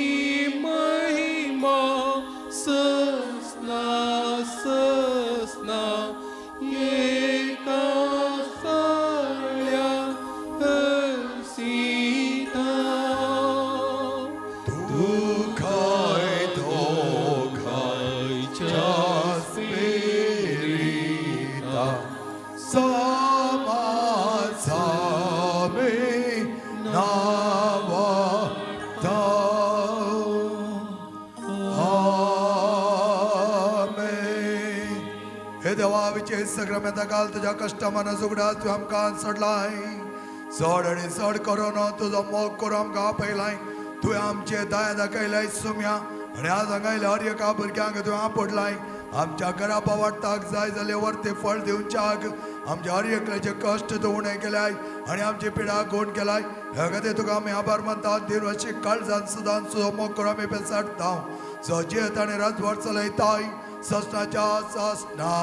महिमा ससना ससना एका सळ्या हर्षिता. दुखाय दोघांच्या स्पिरिता समाजामे नावाता. आमेन. हे देवा विचे सगळ्या काल तुझ्या कश्टमान सुगडास तूं आमकां सोडलाय. चड आनी चड करून तुजो मोग करून आमकां आपयलाय. तुवें आमचे दया दाखयलाय सुम्या आनी आज हांगा आयल्या हर एका भुरग्यांक तुवें आपडलाय. आमच्या घरा पावाडटाक जाय जाल्यार वरते फळ दिवच्याक आमच्या हर एकल्याचे कश्ट तूं उणें केल्याय आनी आमची पिडा गोण केलाय. ह्या खातीर तुका आमी आभार मानतात. दिनवाशी काळजान सदांच तुजो मोग करून आमी पेसाडटा. सजेत आनी राजवाड चलयताय ससनाच्या ससना.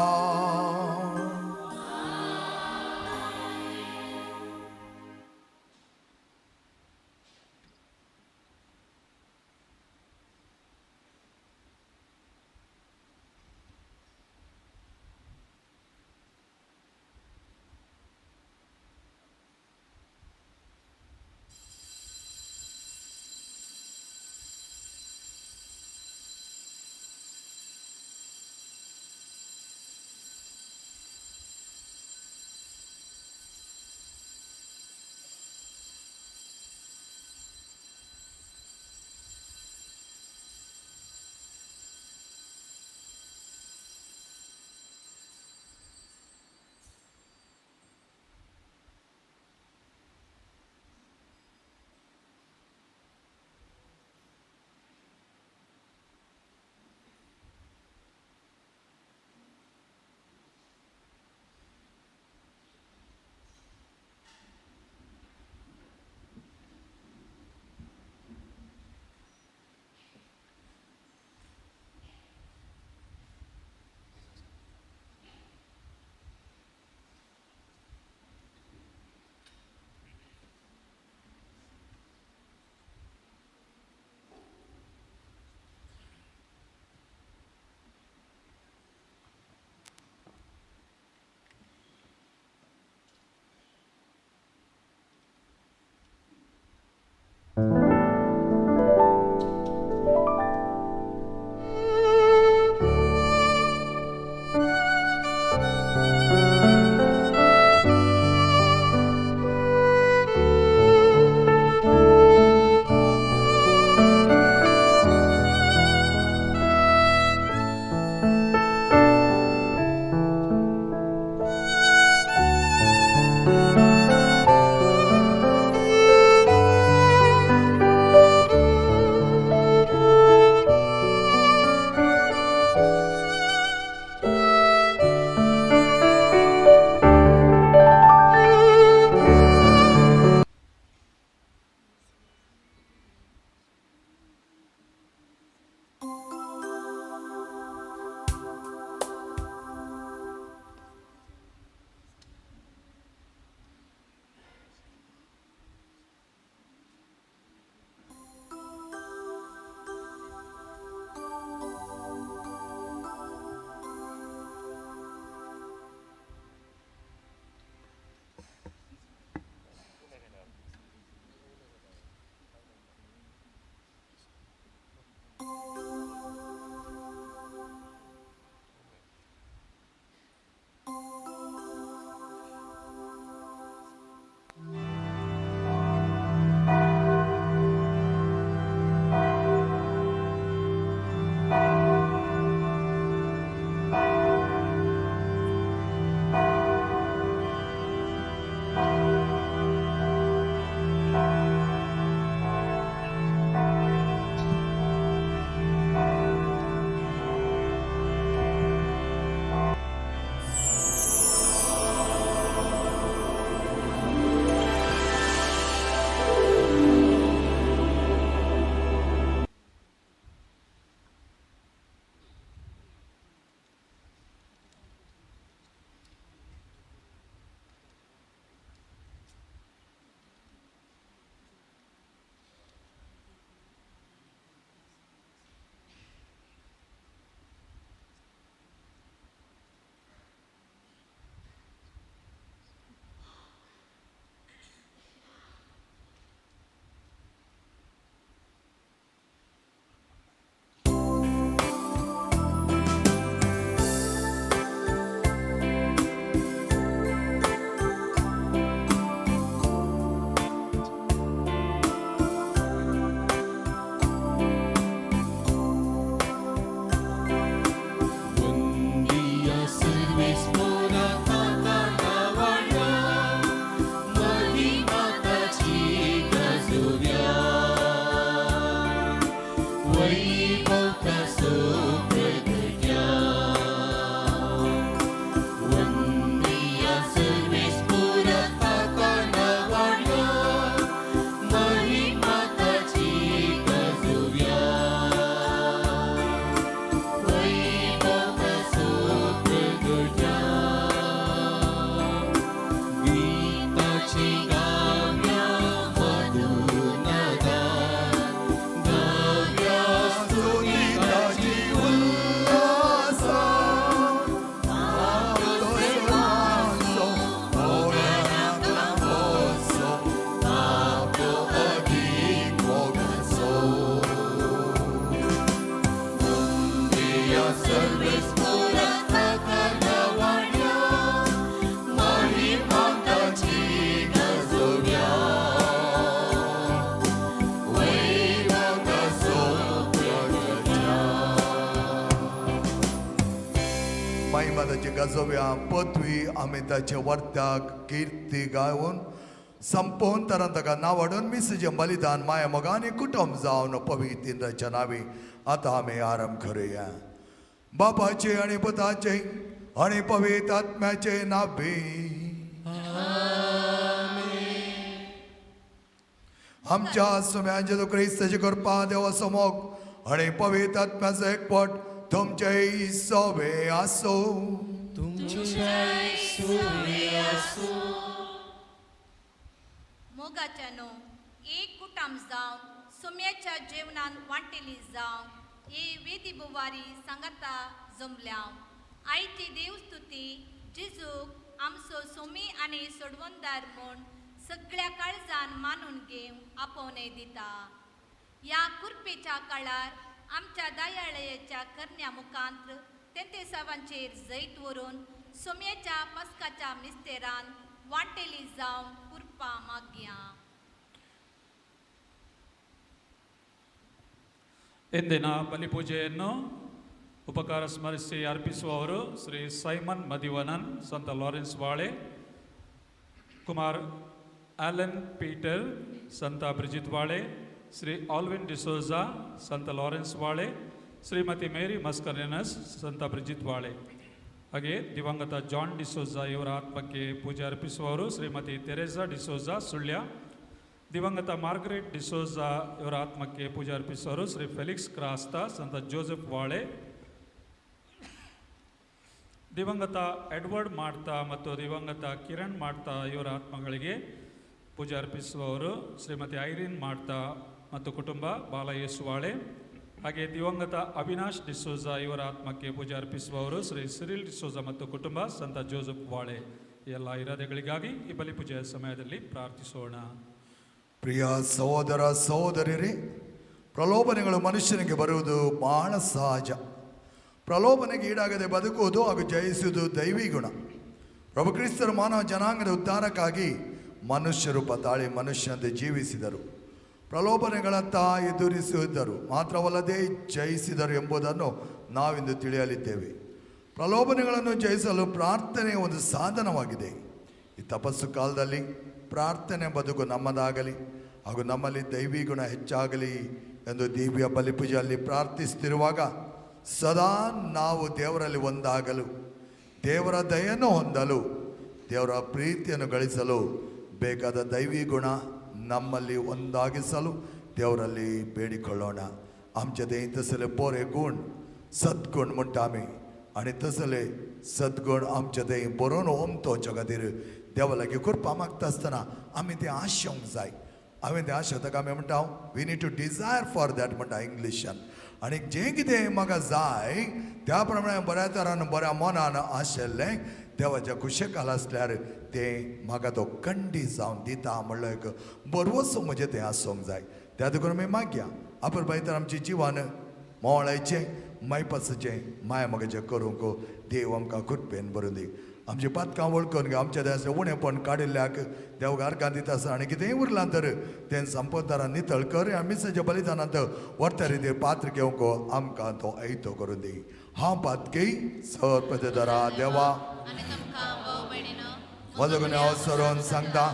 वैभव तासो प्रगट्या वंदिया सर्वेस्पुरा ताका नावाड्या महिमा ताची गाजोव्या वैभव तासो प्रगट्या गीताची गाव्या मधुनादा गाव्या स्तुती ताची उल्हासा, आपलो सर्वांचो मोगान मोसो, आपलो अदीक मोगाचो. वंदिया सर्वेस्पुरा ताका नावाड्या महिमा ताची गाजोव्या वैभव तासो प्रगट्या. महिमा ताची गाजोव्या पृथ्वी आमी ताचे वर्त्याक कीर्ती गावन संपोवन तरान ताका नांव हाडून मिसचें बलिदान माया मोगा आनी कुटुंब जावन पवित्र नावी आतां आमी आरंभ करुया. बापाचे आनी पुताचे आनी पवित्र आत्म्याचे नावे. आमच्या सुम्यांचे तो क्रिस्ताची कृपा देवाचो मोग आनी पवित्र आत्म्याचो एकवट तुमचे सोबे आसो. तुमच्या सुवे आसूं. मोगाच्यानो एक कुटाम जावन सुम्याच्या जेवणान वांटेली जावन ही वेदी बुवारी सांगाता जमल्या. आयची देवस्तुती जेजूक आमचो सोमी आनी सोडवणदार म्हूण सगळ्या काळजान मानून घेवन आपोवणें दिता. ह्या कुरपेच्या काळार आमच्या दयाळयाच्या करण्या मुखांत तेंतेसावांचेर जैत व्हरून सोम्याच्या पस्काच्या मिस्तेरान वांटेली जावन कुरपा मागया. ಇಂದಿನ ಬಲಿಪೂಜೆಯನ್ನು ಉಪಕಾರ ಸ್ಮರಿಸಿ ಅರ್ಪಿಸುವವರು ಶ್ರೀ ಸೈಮನ್ ಮದಿವನನ್, ಸಂತ ಲಾರೆನ್ಸ್ ವಾಳೆ, ಕುಮಾರ್ ಆಲೆನ್ ಪೀಟರ್, ಸಂತ ಬ್ರಿಜಿತ್ ವಾಳೆ, ಶ್ರೀ ಆಲ್ವಿನ್ ಡಿಸೋಜಾ, ಸಂತ ಲಾರೆನ್ಸ್ ವಾಳೆ, ಶ್ರೀಮತಿ ಮೇರಿ ಮಸ್ಕರೆನಸ್, ಸಂತ ಬ್ರಿಜಿತ್ ವಾಳೆ. ಹಾಗೆ ದಿವಂಗತ ಜಾನ್ ಡಿಸೋಜಾ ಇವರ ಆತ್ಮಕ್ಕೆ ಪೂಜೆ ಅರ್ಪಿಸುವವರು ಶ್ರೀಮತಿ ತೆರೇಸಾ ಡಿಸೋಜಾ, ಸುಳ್ಯ. ದಿವಂಗತ ಮಾರ್ಗರೇಟ್ ಡಿಸೋಜಾ ಇವರ ಆತ್ಮಕ್ಕೆ ಪೂಜೆ ಅರ್ಪಿಸುವವರು ಶ್ರೀ ಫೆಲಿಕ್ಸ್ ಕ್ರಾಸ್ತಾ, ಸಂತ ಜೋಸೆಫ್ ವಾಳೆ. ದಿವಂಗತ ಎಡ್ವರ್ಡ್ ಮಾಡ್ತಾ ಮತ್ತು ದಿವಂಗತ ಕಿರಣ್ ಮಾಡ್ತಾ ಇವರ ಆತ್ಮಗಳಿಗೆ ಪೂಜೆ ಅರ್ಪಿಸುವವರು ಶ್ರೀಮತಿ ಐರಿನ್ ಮಾಡ್ತಾ ಮತ್ತು ಕುಟುಂಬ, ಬಾಲಯೇಸುವಾಳೆ. ಹಾಗೆ ದಿವಂಗತ ಅವಿನಾಶ್ ಡಿಸೋಜಾ ಇವರ ಆತ್ಮಕ್ಕೆ ಪೂಜೆ ಅರ್ಪಿಸುವವರು ಶ್ರೀ ಸಿರಿಲ್ ಡಿಸೋಜಾ ಮತ್ತು ಕುಟುಂಬ, ಸಂತ ಜೋಸೆಫ್ ವಾಳೆ. ಈ ಎಲ್ಲ ಇರಾದೆಗಳಿಗಾಗಿ ಈ ಬಲಿಪೂಜೆಯ ಸಮಯದಲ್ಲಿ ಪ್ರಾರ್ಥಿಸೋಣ. ಪ್ರಿಯ ಸಹೋದರ ಸಹೋದರಿಯರೇ, ಪ್ರಲೋಭನೆಗಳು ಮನುಷ್ಯನಿಗೆ ಬರುವುದು ಬಹಳ ಸಹಜ. ಪ್ರಲೋಭನೆಗೆ ಈಡಾಗದೆ ಬದುಕುವುದು ಹಾಗೂ ಜಯಿಸುವುದು ದೈವಿ ಗುಣ. ಪ್ರಭು ಕ್ರಿಸ್ತರು ಮಾನವ ಜನಾಂಗದ ಉದ್ಧಾರಕ್ಕಾಗಿ ಮನುಷ್ಯ ರೂಪ ತಾಳಿ ಮನುಷ್ಯನಂತೆ ಜೀವಿಸಿದರು. ಪ್ರಲೋಭನೆಗಳತ್ತ ಎದುರಿಸಿದ್ದರು ಮಾತ್ರವಲ್ಲದೆ ಜಯಿಸಿದರು ಎಂಬುದನ್ನು ನಾವಿಂದು ತಿಳಿಯಲಿದ್ದೇವೆ. ಪ್ರಲೋಭನೆಗಳನ್ನು ಜಯಿಸಲು ಪ್ರಾರ್ಥನೆ ಒಂದು ಸಾಧನವಾಗಿದೆ. ಈ ತಪಸ್ಸು ಕಾಲದಲ್ಲಿ ಪ್ರಾರ್ಥನೆ ಬದುಕು ನಮ್ಮದಾಗಲಿ ಹಾಗೂ ನಮ್ಮಲ್ಲಿ ದೈವಿ ಗುಣ ಹೆಚ್ಚಾಗಲಿ ಎಂದು ದಿವ್ಯ ಬಲಿಪೂಜೆಯಲ್ಲಿ ಪ್ರಾರ್ಥಿಸುತ್ತಿರುವಾಗ ಸದಾ ನಾವು ದೇವರಲ್ಲಿ ಒಂದಾಗಲು, ದೇವರ ದಯೆಯನ್ನು ಹೊಂದಲು, ದೇವರ ಪ್ರೀತಿಯನ್ನು ಗಳಿಸಲು ಬೇಕಾದ ದೈವಿ ಗುಣ ನಮ್ಮಲ್ಲಿ ಒಂದಾಗಿಸಲು ದೇವರಲ್ಲಿ ಬೇಡಿಕೊಳ್ಳೋಣ. आमचे थंय तसले बरे गूण सद्गुण म्हणटा आमी आनी तसले सद्गुण आमचे थंय बरोवन ओमतोवचे खातीर देवा लागीं कृपा मागता आसतना आमी तें आशेवंक जाय. हांवें तें आशेता ताका आमी म्हणटा, we need to desire for that म्हणटा इंग्लिशान. आनी जें कितें म्हाका जाय त्या प्रमाणे बऱ्या तरान बऱ्या मनान आशिल्लें देवाच्या खुशेकाल आसल्यार तें म्हाका तो कंडी जावन दिता म्हणलो एक बरवसो म्हजें तें आसूंक जाय. त्या देखून आमी मागया आपण बाय तर आमचें जिवन मोळायचें मायपासाचें माया मोगाचें करूंक देव आमकां कृपेन भरून दी. आमची पातकां वळखून घेवन आमच्या देवाचें उणेपण काडिल्ल्याक देव अर्गां दिता आसा आनी कितेंय उरलां तर तें संपदारान नितळ कर आनी मिसाच्या बलिदानांत वर्त्या रितीर पात्र घेवंक आमकां तो ऐतो करून दी. हांव पातकी सर दरा देवा आनी तुमकां भाव भयणीनो म्हजो गुन्यांव सरोवन सांगता.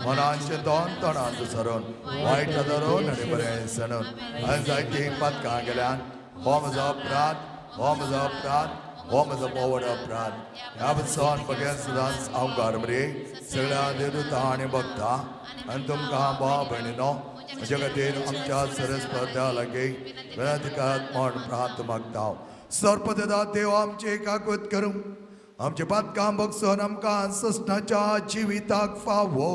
मनांचे दोन तणांत सरून वायट धरून आनी बरें सणून आनी जायतीं पातकां गेल्यान हो म्हजो अपराध, हो म्हजो अपराध, हो म्हजो पोवड अपराध. ह्या सण बगेन सदांच हांव गारमरे सगळ्या देवता आनी भक्ता आनी तुमकां भाव भयणीनो म्हज्या खातीर आमच्या सरस्पत्या लागीं विनंती करात म्हण प्रार्थ मागता. सर्पदा देव आमचे काकूत करूं आमचे पातकां बगसून आमकां ससनाच्या जिविताक फावो.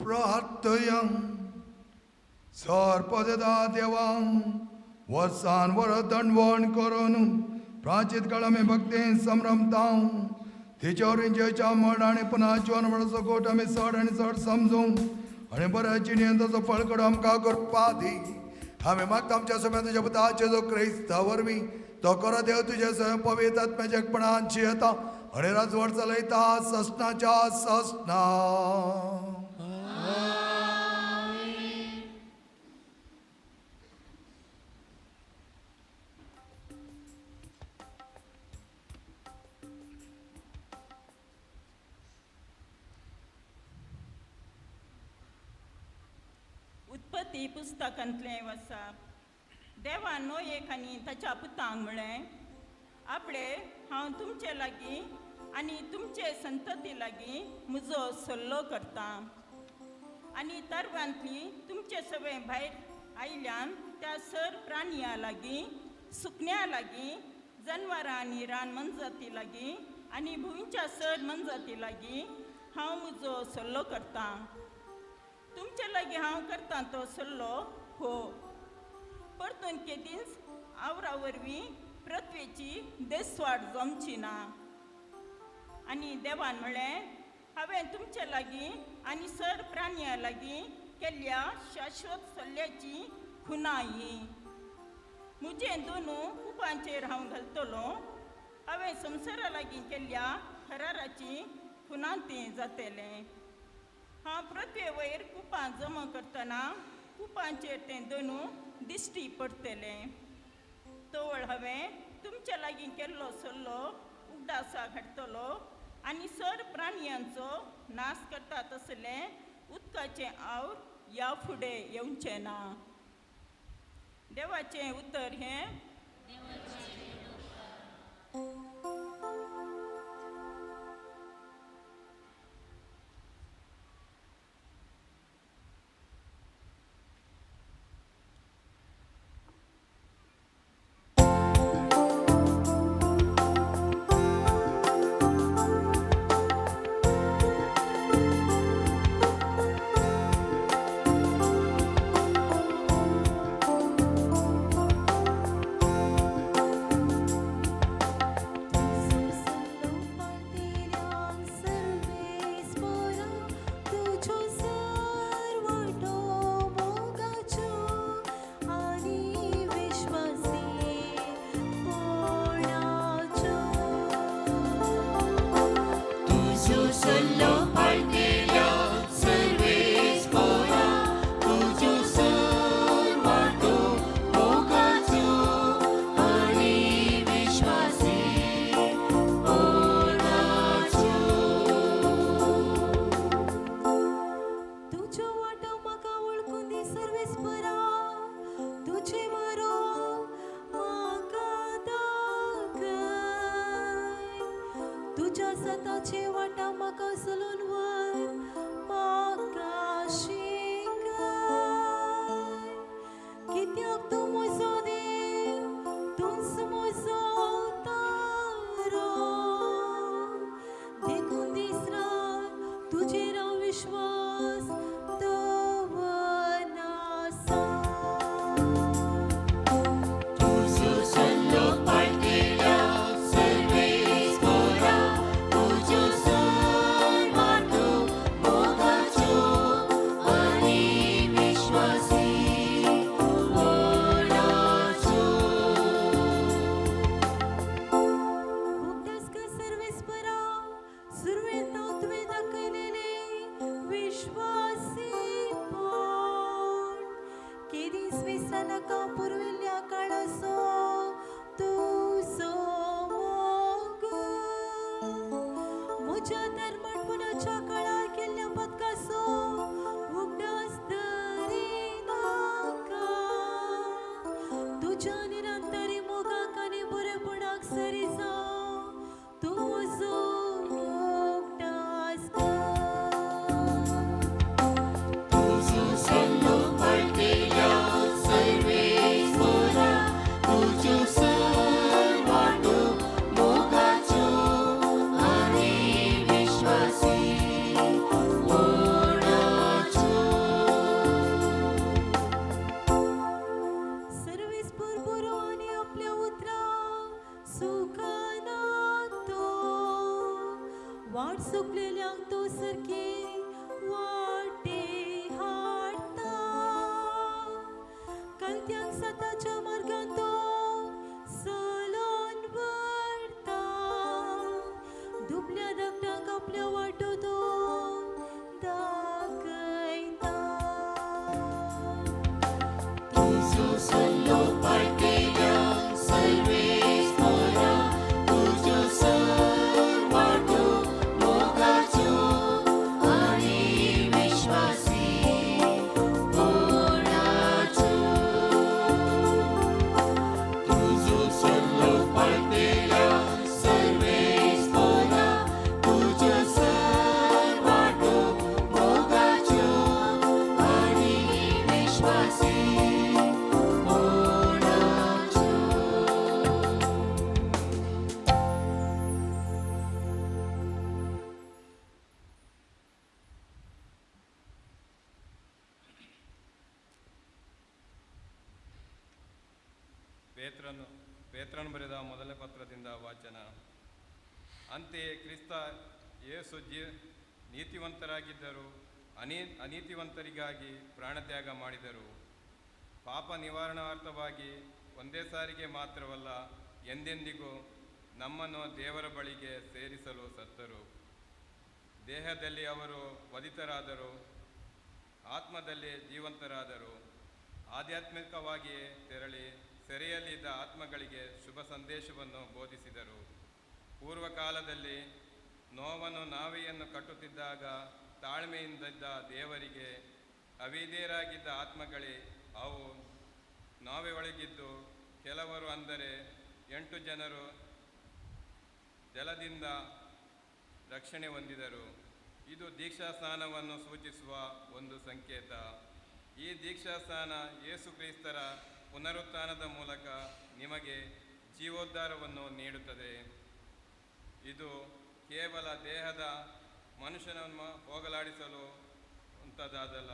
प्रार्थयं सर्पदा देवां वर्सान वर दंडवण करून प्राचीन काळ आमी भक्तीन संभ्रमतां तिच्या मरण आनी पुन्हा जिवन मरणाचो गोट आमी चड आनी चड समजूं आनी बऱ्या जिणेन ताचो फळकडो आमकां करपा दी. आमी मागता आमच्या सगळ्या तुज्या पुताचे जो क्रिस्ता वरवीं तो करो देव तुजे स्वयं पवित्र आत्म्याच्या एकपणान जियेता आनी राजवट चलयता ससनाच्या ससना. उत्पत्ती पुस्तकांतलें वसा. देवान नोयेक आनी ताच्या पुतांक म्हळें, आपले हांव तुमचे लागीं आनी तुमचे संतती लागीं म्हजो सल्लो करता आनी तरवांतली तुमचे सगळे भायर आयल्यान त्या सर प्राणयां लागीं, सुकण्यां लागीं, जनवरां आनी रान मनजाती लागीं आनी भुंयच्या सर मनजाती लागीं हांव म्हजो सल्लो करता. तुमचे लागीं हांव करता तो सल्लो हो परतून केदींच आवरा वरवीं पृथ्वेची देसवाड जमची ना. आनी देवान म्हळें, हांवें तुमचे लागीं आनी सर प्राणयां लागीं केल्ल्या शाश्वत सल्ल्याची खुना ही. म्हजें दोनू कुपांचेर हांव घालतलो. हांवें संवसारा लागीं केल्ल्या कराराची खुना तें जातलें. हांव पृथ्वे वयर कुपां जमा करतना कुपांचेर तें दोनू दिश्टी पडटलें. तवळ हांवें तुमच्या लागीं केल्लो सल्लो उगडासाक हाडटलो आनी सर प्राणयांचो नाश करता तसलें उदकाचें आवर ह्या फुडें येवचें ना. देवाचें उतर हें. तुंच म्हजो तारो. नाका पुर्विल्ल्या काळाचो तुजो मोग. म्हज्या धर्मटपणाच्या काळार केल्ल्या पदकाचो उगडास दरिनाका. तुज्या निरंतरी मोगाक आनी बरेपणाक सरी जावं तुजो उगडास कर. तुजो सल्लो पाळटेल्या सर्वेस्पोरा, तुज्यो वाटो मोगाच्यो आनी विश्वासी कोणाच्यो. सर्वेस बरो आनी आपल्या उतरां सुखाना तो वाट चुकलेल्यांक तो सारकी वाटे हाडटा. कलत्यांक सताच्या मार्गान तो चलोन व्हरता. दुबल्या धाकट्यांक आपल्या वाटो तो दाखयता. तुजो सल्लो पाळटेल्या सर्वेस्पोरा, तुज्यो वाटो मोगाच्यो आनी विश्वासी कोणाच्यो. तुजो सल्लो पाळटेल्या सर्वेस्पोरा, तुज्यो वाटो मोगाच्यो आनी विश्वासी कोणाच्यो. ಪೇತ್ರನು ಪೇತ್ರನು ಬರೆದ ಮೊದಲನೇ ಪತ್ರದಿಂದ ವಾಚನ. ಅಂತೆಯೇ ಕ್ರಿಸ್ತ ಯೇಸು ನೀತಿವಂತರಾಗಿದ್ದರು ಅನೀತಿವಂತರಿಗಾಗಿ ಪ್ರಾಣತ್ಯಾಗ ಮಾಡಿದರು. ಪಾಪ ನಿವಾರಣಾರ್ಥವಾಗಿ ಒಂದೇ ಸಾರಿಗೆ ಮಾತ್ರವಲ್ಲ, ಎಂದೆಂದಿಗೂ ನಮ್ಮನ್ನು ದೇವರ ಬಳಿಗೆ ಸೇರಿಸಲು ಸತ್ತರು. ದೇಹದಲ್ಲಿ ಅವರು ವಧಿತರಾದರು, ಆತ್ಮದಲ್ಲಿ ಜೀವಂತರಾದರು. ಆಧ್ಯಾತ್ಮಿಕವಾಗಿಯೇ ತೆರಳಿ ಸೆರೆಯಲ್ಲಿದ್ದ ಆತ್ಮಗಳಿಗೆ ಶುಭ ಸಂದೇಶವನ್ನು ಬೋಧಿಸಿದರು. ಪೂರ್ವಕಾಲದಲ್ಲಿ ನೋವನ್ನು ನಾವೆಯನ್ನು ಕಟ್ಟುತ್ತಿದ್ದಾಗ ತಾಳ್ಮೆಯಿಂದಿದ್ದ ದೇವರಿಗೆ ಅವಿಧೇಯರಾಗಿದ್ದ ಆತ್ಮಗಳೇ ಅವು ನಾವೆ ಒಳಗಿದ್ದು ಕೆಲವರು, ಅಂದರೆ 8 ಜನರು ಜಲದಿಂದ ರಕ್ಷಣೆ ಹೊಂದಿದರು. ಇದು ದೀಕ್ಷಾ ಸ್ನಾನವನ್ನು ಸೂಚಿಸುವ ಒಂದು ಸಂಕೇತ. ಈ ದೀಕ್ಷಾ ಸ್ನಾನ ಯೇಸು ಕ್ರಿಸ್ತರ ಪುನರುತ್ಥಾನದ ಮೂಲಕ ನಿಮಗೆ ಜೀವೋದ್ಧಾರವನ್ನು ನೀಡುತ್ತದೆ. ಇದು ಕೇವಲ ದೇಹದ ಮನುಷ್ಯನನ್ನು ಹೋಗಲಾಡಿಸಲು ಅಂತದಾದಲ್ಲ,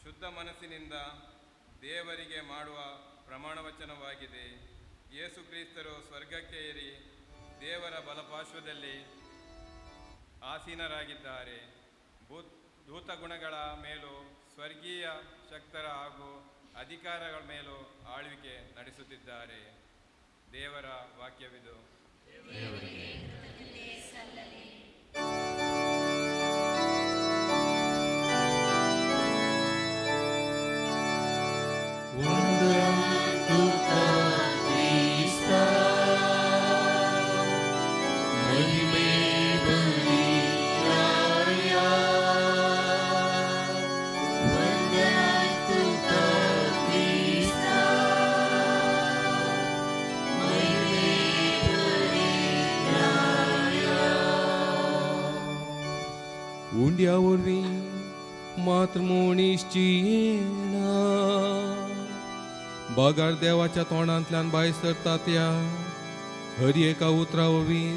ಶುದ್ಧ ಮನಸ್ಸಿನಿಂದ ದೇವರಿಗೆ ಮಾಡುವ ಪ್ರಮಾಣವಚನವಾಗಿದೆ. ಯೇಸು ಕ್ರಿಸ್ತರು ಸ್ವರ್ಗಕ್ಕೆ ಏರಿ ದೇವರ ಬಲಪಾರ್ಶ್ವದಲ್ಲಿ ಆಸೀನರಾಗಿದ್ದಾರೆ. ದೂತಗುಣಗಳ ಮೇಲೂ ಸ್ವರ್ಗೀಯ ಶಕ್ತರ ಹಾಗೂ ಅಧಿಕಾರಗಳ ಮೇಲೂ ಆಳ್ವಿಕೆ ನಡೆಸುತ್ತಿದ್ದಾರೆ. ದೇವರ ವಾಕ್ಯವಿದು. ದೇವರಿಗೆ ಕೃತಜ್ಞತೆ ಸಲ್ಲಲಿ. ಕ್ರಿಸ್ತ ಮಹಿಮೆ ಬಲಿರಾಯ, ವಂದಂತು ಕ್ರಿಸ್ತ ಮಹಿಮೆ ಬಲಿರಾಯ. उंड्या वरवीं मात्र मनीस जियेना, बागार देवाच्या तोंडांतल्यान भायर सरता त्या हर एका उतरा वरवीं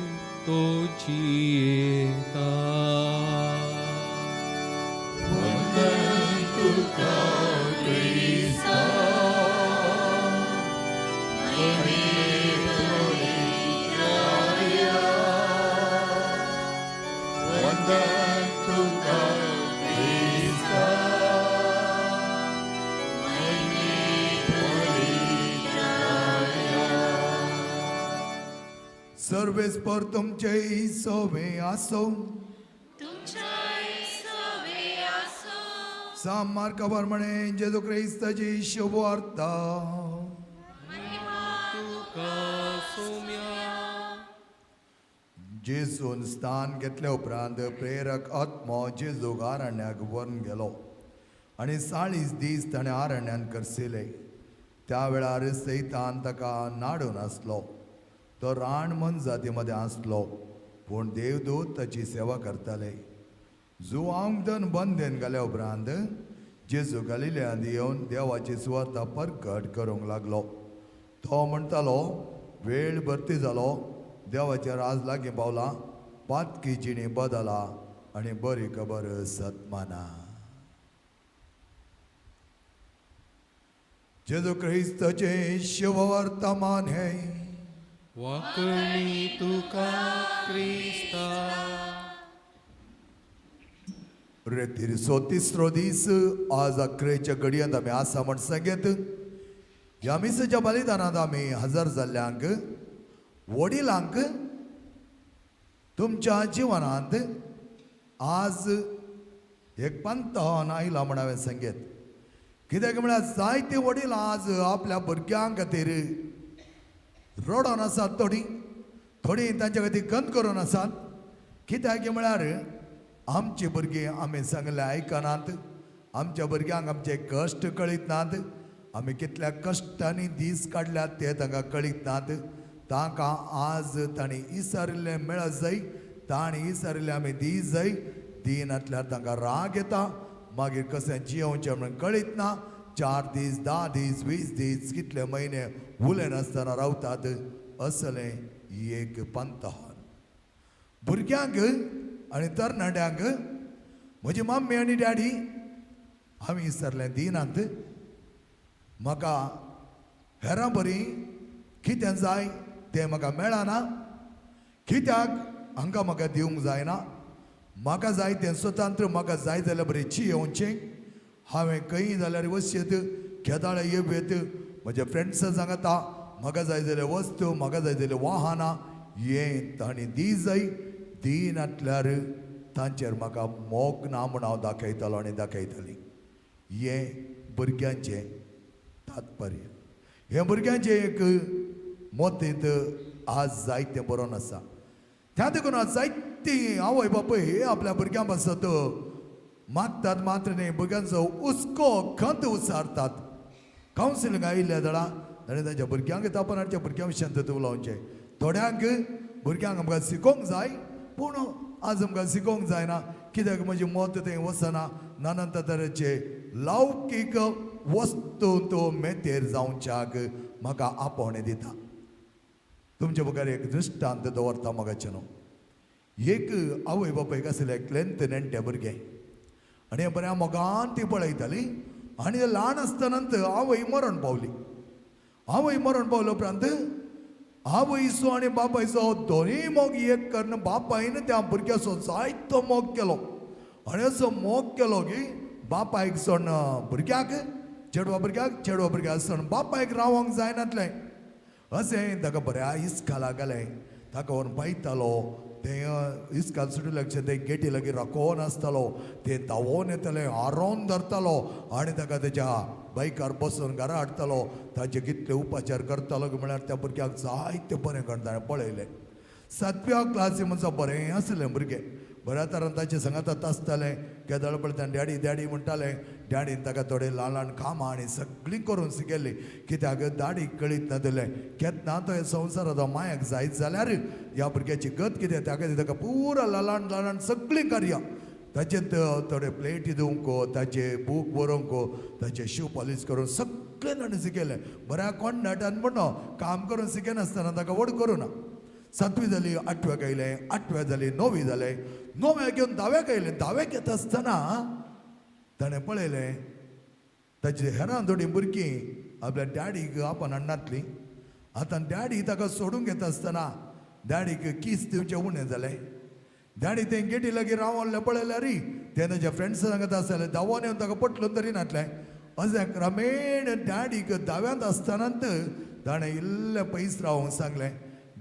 तो जियेता. वंदन तुका क्रिस्ता महिमे बलिराय, वंदन तुका क्रिस्ता महिमे बलिराय. सर्वेस्पर तुमचे सोवे आसो. तुमच्याय सवे आसो. सान मार्का प्रमाणे जेजू क्रिस्ताची शुभवार्ता. तुका सोम्या. जेजून स्थान घेतल्या उपरांत प्रेरक आत्मो जेजूक आरण्याक व्हरून गेलो आनी 40 दीस ताणें आरण्यान करसिले. त्या वेळार सैतान ताका नाडून आसलो. तो रान मनजाती मदें आसलो, पूण देवदूत ताची सेवा करताले. जुवांक दन बंदेन घाल्या उपरांत जेजू गलिल्यांत येवन देवाची सुवार्ता परगट करूंक लागलो. तो म्हणटालो, वेळ भरती जालो, देवाचें राज लागीं पावलां, पातकी जिणी बदला आनी बरी खबर सतमाना. जेजू क्रिस्ताचें शुभवर्तमान हें. वाकणी तुका क्रिस्ता. रेतीरचो तिसरो दीस आज अकरेच्या घडयेंत आमी आसा म्हण सांगेत. ह्या मिसाच्या बलिदानांत आमी हजर जाल्ल्यांक, वडिलांक, तुमच्या जिवनांत आज एक पंतहन आयला म्हण हांवें सांगेत. कित्याक म्हळ्यार जायते वडील आज आपल्या भुरग्यां खातीर रडोन आसात, थोडीं थोडीं तांच्या खातीर गंद करून आसात. कित्याक म्हळ्यार आमची भुरगीं आमी सांगलें आयकनात, आमच्या भुरग्यांक आमचे कश्ट कळीत नात, आमी कितल्या कश्टांनी दीस काडल्यात ते तांकां कळीत नात. तांकां आज तांणी इसारिल्लें मेळत जाय, तांणी इसारिल्लें आमी दीस जाय. दिनातल्यार तांकां राग येता, मागीर कशें जियोवचें म्हणून कळीत ना. 4 दीस, 10 दीस, 20 दीस, कितले म्हयने उलयनासतना रावतात. असलें एक पंतहन भुरग्यांक आनी तरणाट्यांक म्हजी मम्मी आनी डॅडी आमी विसरलें दिनात. म्हाका हेरां बरी कितें जाय तें म्हाका मेळना, कित्याक हांकां म्हाका दिवंक जायना. म्हाका जाय तें स्वतंत्र, म्हाका जाय जाल्यार बरें जियोवचें. हांवें खंय जाल्यार वचयेत, केदाळे येवयेत, म्हज्या फ्रेंड्सां सांगता म्हाका जाय जाल्यार वस्तू, म्हाका जाय जाल्यार वाहनां, हें तांणी दी जाय. दिनातल्यार तांचेर म्हाका मोग ना म्हूण हांव दाखयतलो आनी दाखयतली. हें भुरग्यांचें तात्पर्य. हें भुरग्यांचें एक मतींत आज जायतें बरोवन आसा. त्या देखून आज जायतीं आवय बापूय आपल्या भुरग्यां पासत मागतात मात्र न्ही, भुरग्यांचो हुस्को खंत उचारतात. कावन्सिलींग आयिल्ल्या जाणा ताणें तांच्या भुरग्यांक तापन हाडच्या भुरग्यां विशयांत उलोवचें. थोड्यांक भुरग्यांक आमकां शिकोवंक जाय, पूण आज आमकां शिकोवंक जायना, कित्याक म्हजें मत थंय वचना. नाना तरेचे लौकीक वस्तू तो मेतेर जावच्याक म्हाका आपोवणें दिता. तुमचे मुखार एक दृश्टांत दवरता म्हाका न्हू. एक आवय बापायक आसलें एकलेंत नेणटे भुरगें आनी बऱ्या मोगान ती पळयताली. आनी ल्हान आसतना आवय मरण पावली. आवय मरण पावल्या उपरांत आवयचो आनी बापायचो दोनूय मोग एक करून बापायन त्या भुरग्याचो जायतो मोग केलो. आनी असो मोग केलो की बापायक सोडून भुरग्याक, चेडवा भुरग्याक, चेडवा भुरग्याक सोडून बापायक रावंक जायनातलें. अशें ताका बऱ्या इस्कालाक घालें. ताका व्हरून पळयतालो, तें इस्काल सुटिल्लें तें गेटी लागीं राखोवन आसतालो, तें धांवोन येतालें, आरोवन धरतालो आनी ताका तेज्या बायकार बसून घरा हाडटालो. ताचे कितले उपचार करतालो म्हळ्यार त्या भुरग्याक जायते बरें करून ताणें पळयलें. 7व्या क्लासी म्हणसर बरें आसलें भुरगें, बऱ्या तरान ताचे सांगातात आसतालें. केदळ पळयता डॅडी डॅडी म्हणटालें. डॅडीन ताका थोडे ल्हान ल्हान कामां आनी सगळीं करून शिकयलीं. कित्याक दाडीक कळीत नासलें केन्ना तो संवसाराचो मायक जायत जाल्यार ह्या भुरग्याची गत कितें, त्या खातीर ताका पुरा ल्हान ल्हान सगळीं कार्यां ताचेर थोडे प्लेटी दिवंक, ताचे बूक बरोवंक, ताचे शू पॉलीश करून सगळें ताणें शिकयलें. बऱ्या कोणनाटान म्हणून काम करून शिकयनासतना ताका व्हड करूं ना. 7वी जाली, 8व्याक आयलें, 8व्याक जाली, 9वी जालें, 9व्याक येवन 10व्याक आयलें. 10व्याक येता आसतना ताणें पळयलें ताची हेरां थोडीं भुरगीं आपल्या डॅडीक आपण हाडनातलीं. आतां डॅडी ताका सोडूंक येता आसतना डॅडीक कीस दिवचें उणें जालें. डॅडी तें गेटी लागीं रावल्लें पळयल्यार तें ताच्या फ्रेंड्सां सांगता आसतालें, धांवोन येवन ताका पटलून तरी नातलें. अशें क्रमेण डॅडीक 10व्यांत आसतनाच ताणें इल्लें पयस रावोंक सांगलें,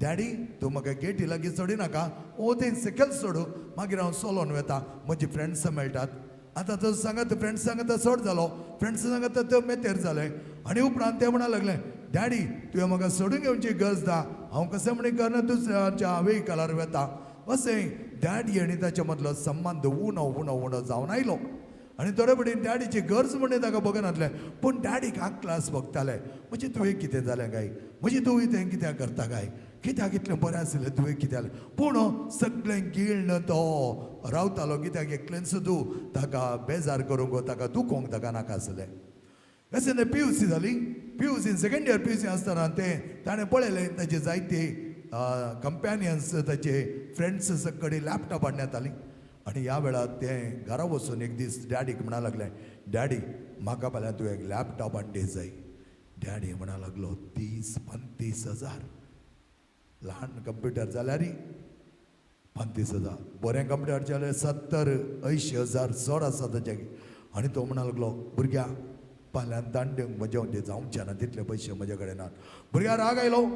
डॅडी तूं म्हाका गेटी लागीं सोडिनाका, ओ तें सकयल सोडू, मागीर हांव चलोन वता, म्हजी फ्रेंड्सां मेळटात. आतां तो सांगत फ्रेंड्स सांगत चड जालो, फ्रेंड्स सांगत तो मेतेर जालें. आनी उपरांत ते म्हणा लागले, डॅडी तुवें म्हाका सोडून घेवची गरज ना, हांव कशें म्हणी करना दुसऱ्याच्या वेहिकलार वता. अशें डॅडी आनी ताच्या मदलो संबंद उणो उणो उणो जावन आयलो. आनी थोडे फावटी डॅडीची गरज म्हणून ताका बगनासलें, पूण डॅडीक आकलास भोगताले, म्हणजे तुवें कितें जालें काय, म्हणजे तुवें तें कित्याक करता काय, कित्याक इतलें बरें आशिल्लें तुवें कित्याक. पूण सगळें गिळ्न तो रावतालो, कित्याक एकलेंच सुद्दां ताका बेजार करूंक ताका दुखोवंक ताका नाका आसलें. अशें तें पीयूसी जाली. PUC second year PUC आसतना तें ताणें पळयलें ताचे जायते कंपॅनियन्स ताचे फ्रेंड्स सगळे लॅपटॉप हाडण्यात आली. आनी ह्या वेळार तें घरा वचून एक दीस डॅडीक म्हणा लागलें, डॅडी म्हाका फाल्यां तुवें एक लॅपटॉप हाडली जाय. डॅडी म्हणा लागलो, 30-35 हजार, ल्हान कंप्युटर जाल्यार 35,000, बरें कंप्युटर जाल्यार 70-80 हजार चड आसा ताचे. आनी तो म्हणा लागलो, भुरग्या फाल्यां दांड्यांक म्हज्या वटेन जावचें ना, तितले पयशे म्हजे कडेन नात. भुरग्या राग आयलो,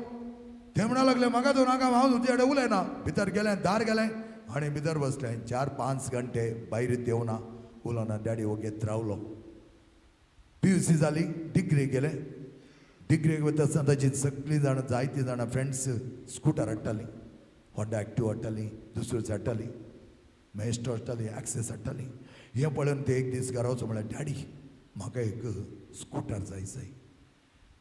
ते म्हणा लागले, म्हाका तूं नाका, हांव तुजे कडेन उलयना. भितर गेलें, दार गेलें आनी भितर बसलें. 4-5 घंटे भायर देवना उलोवना, डॅडी ओगेत रावलो. पीयूसी जाली, डिग्री गेले. डिग्रीक वता आसतना ताची सगळीं जाणां जायतीं जाणां फ्रेंड्स स्कुटर हाडटालीं, होंडा एक्टिवा हाडटालीं, दुसऱ्योच हाडटालीं, मॅस्ट्रो हाडटालीं, एक्सेस हाडटालीं. हें पळोवन ते एक दीस घरा वचून म्हणलें, डॅडी म्हाका एक स्कुटर जाय जाय.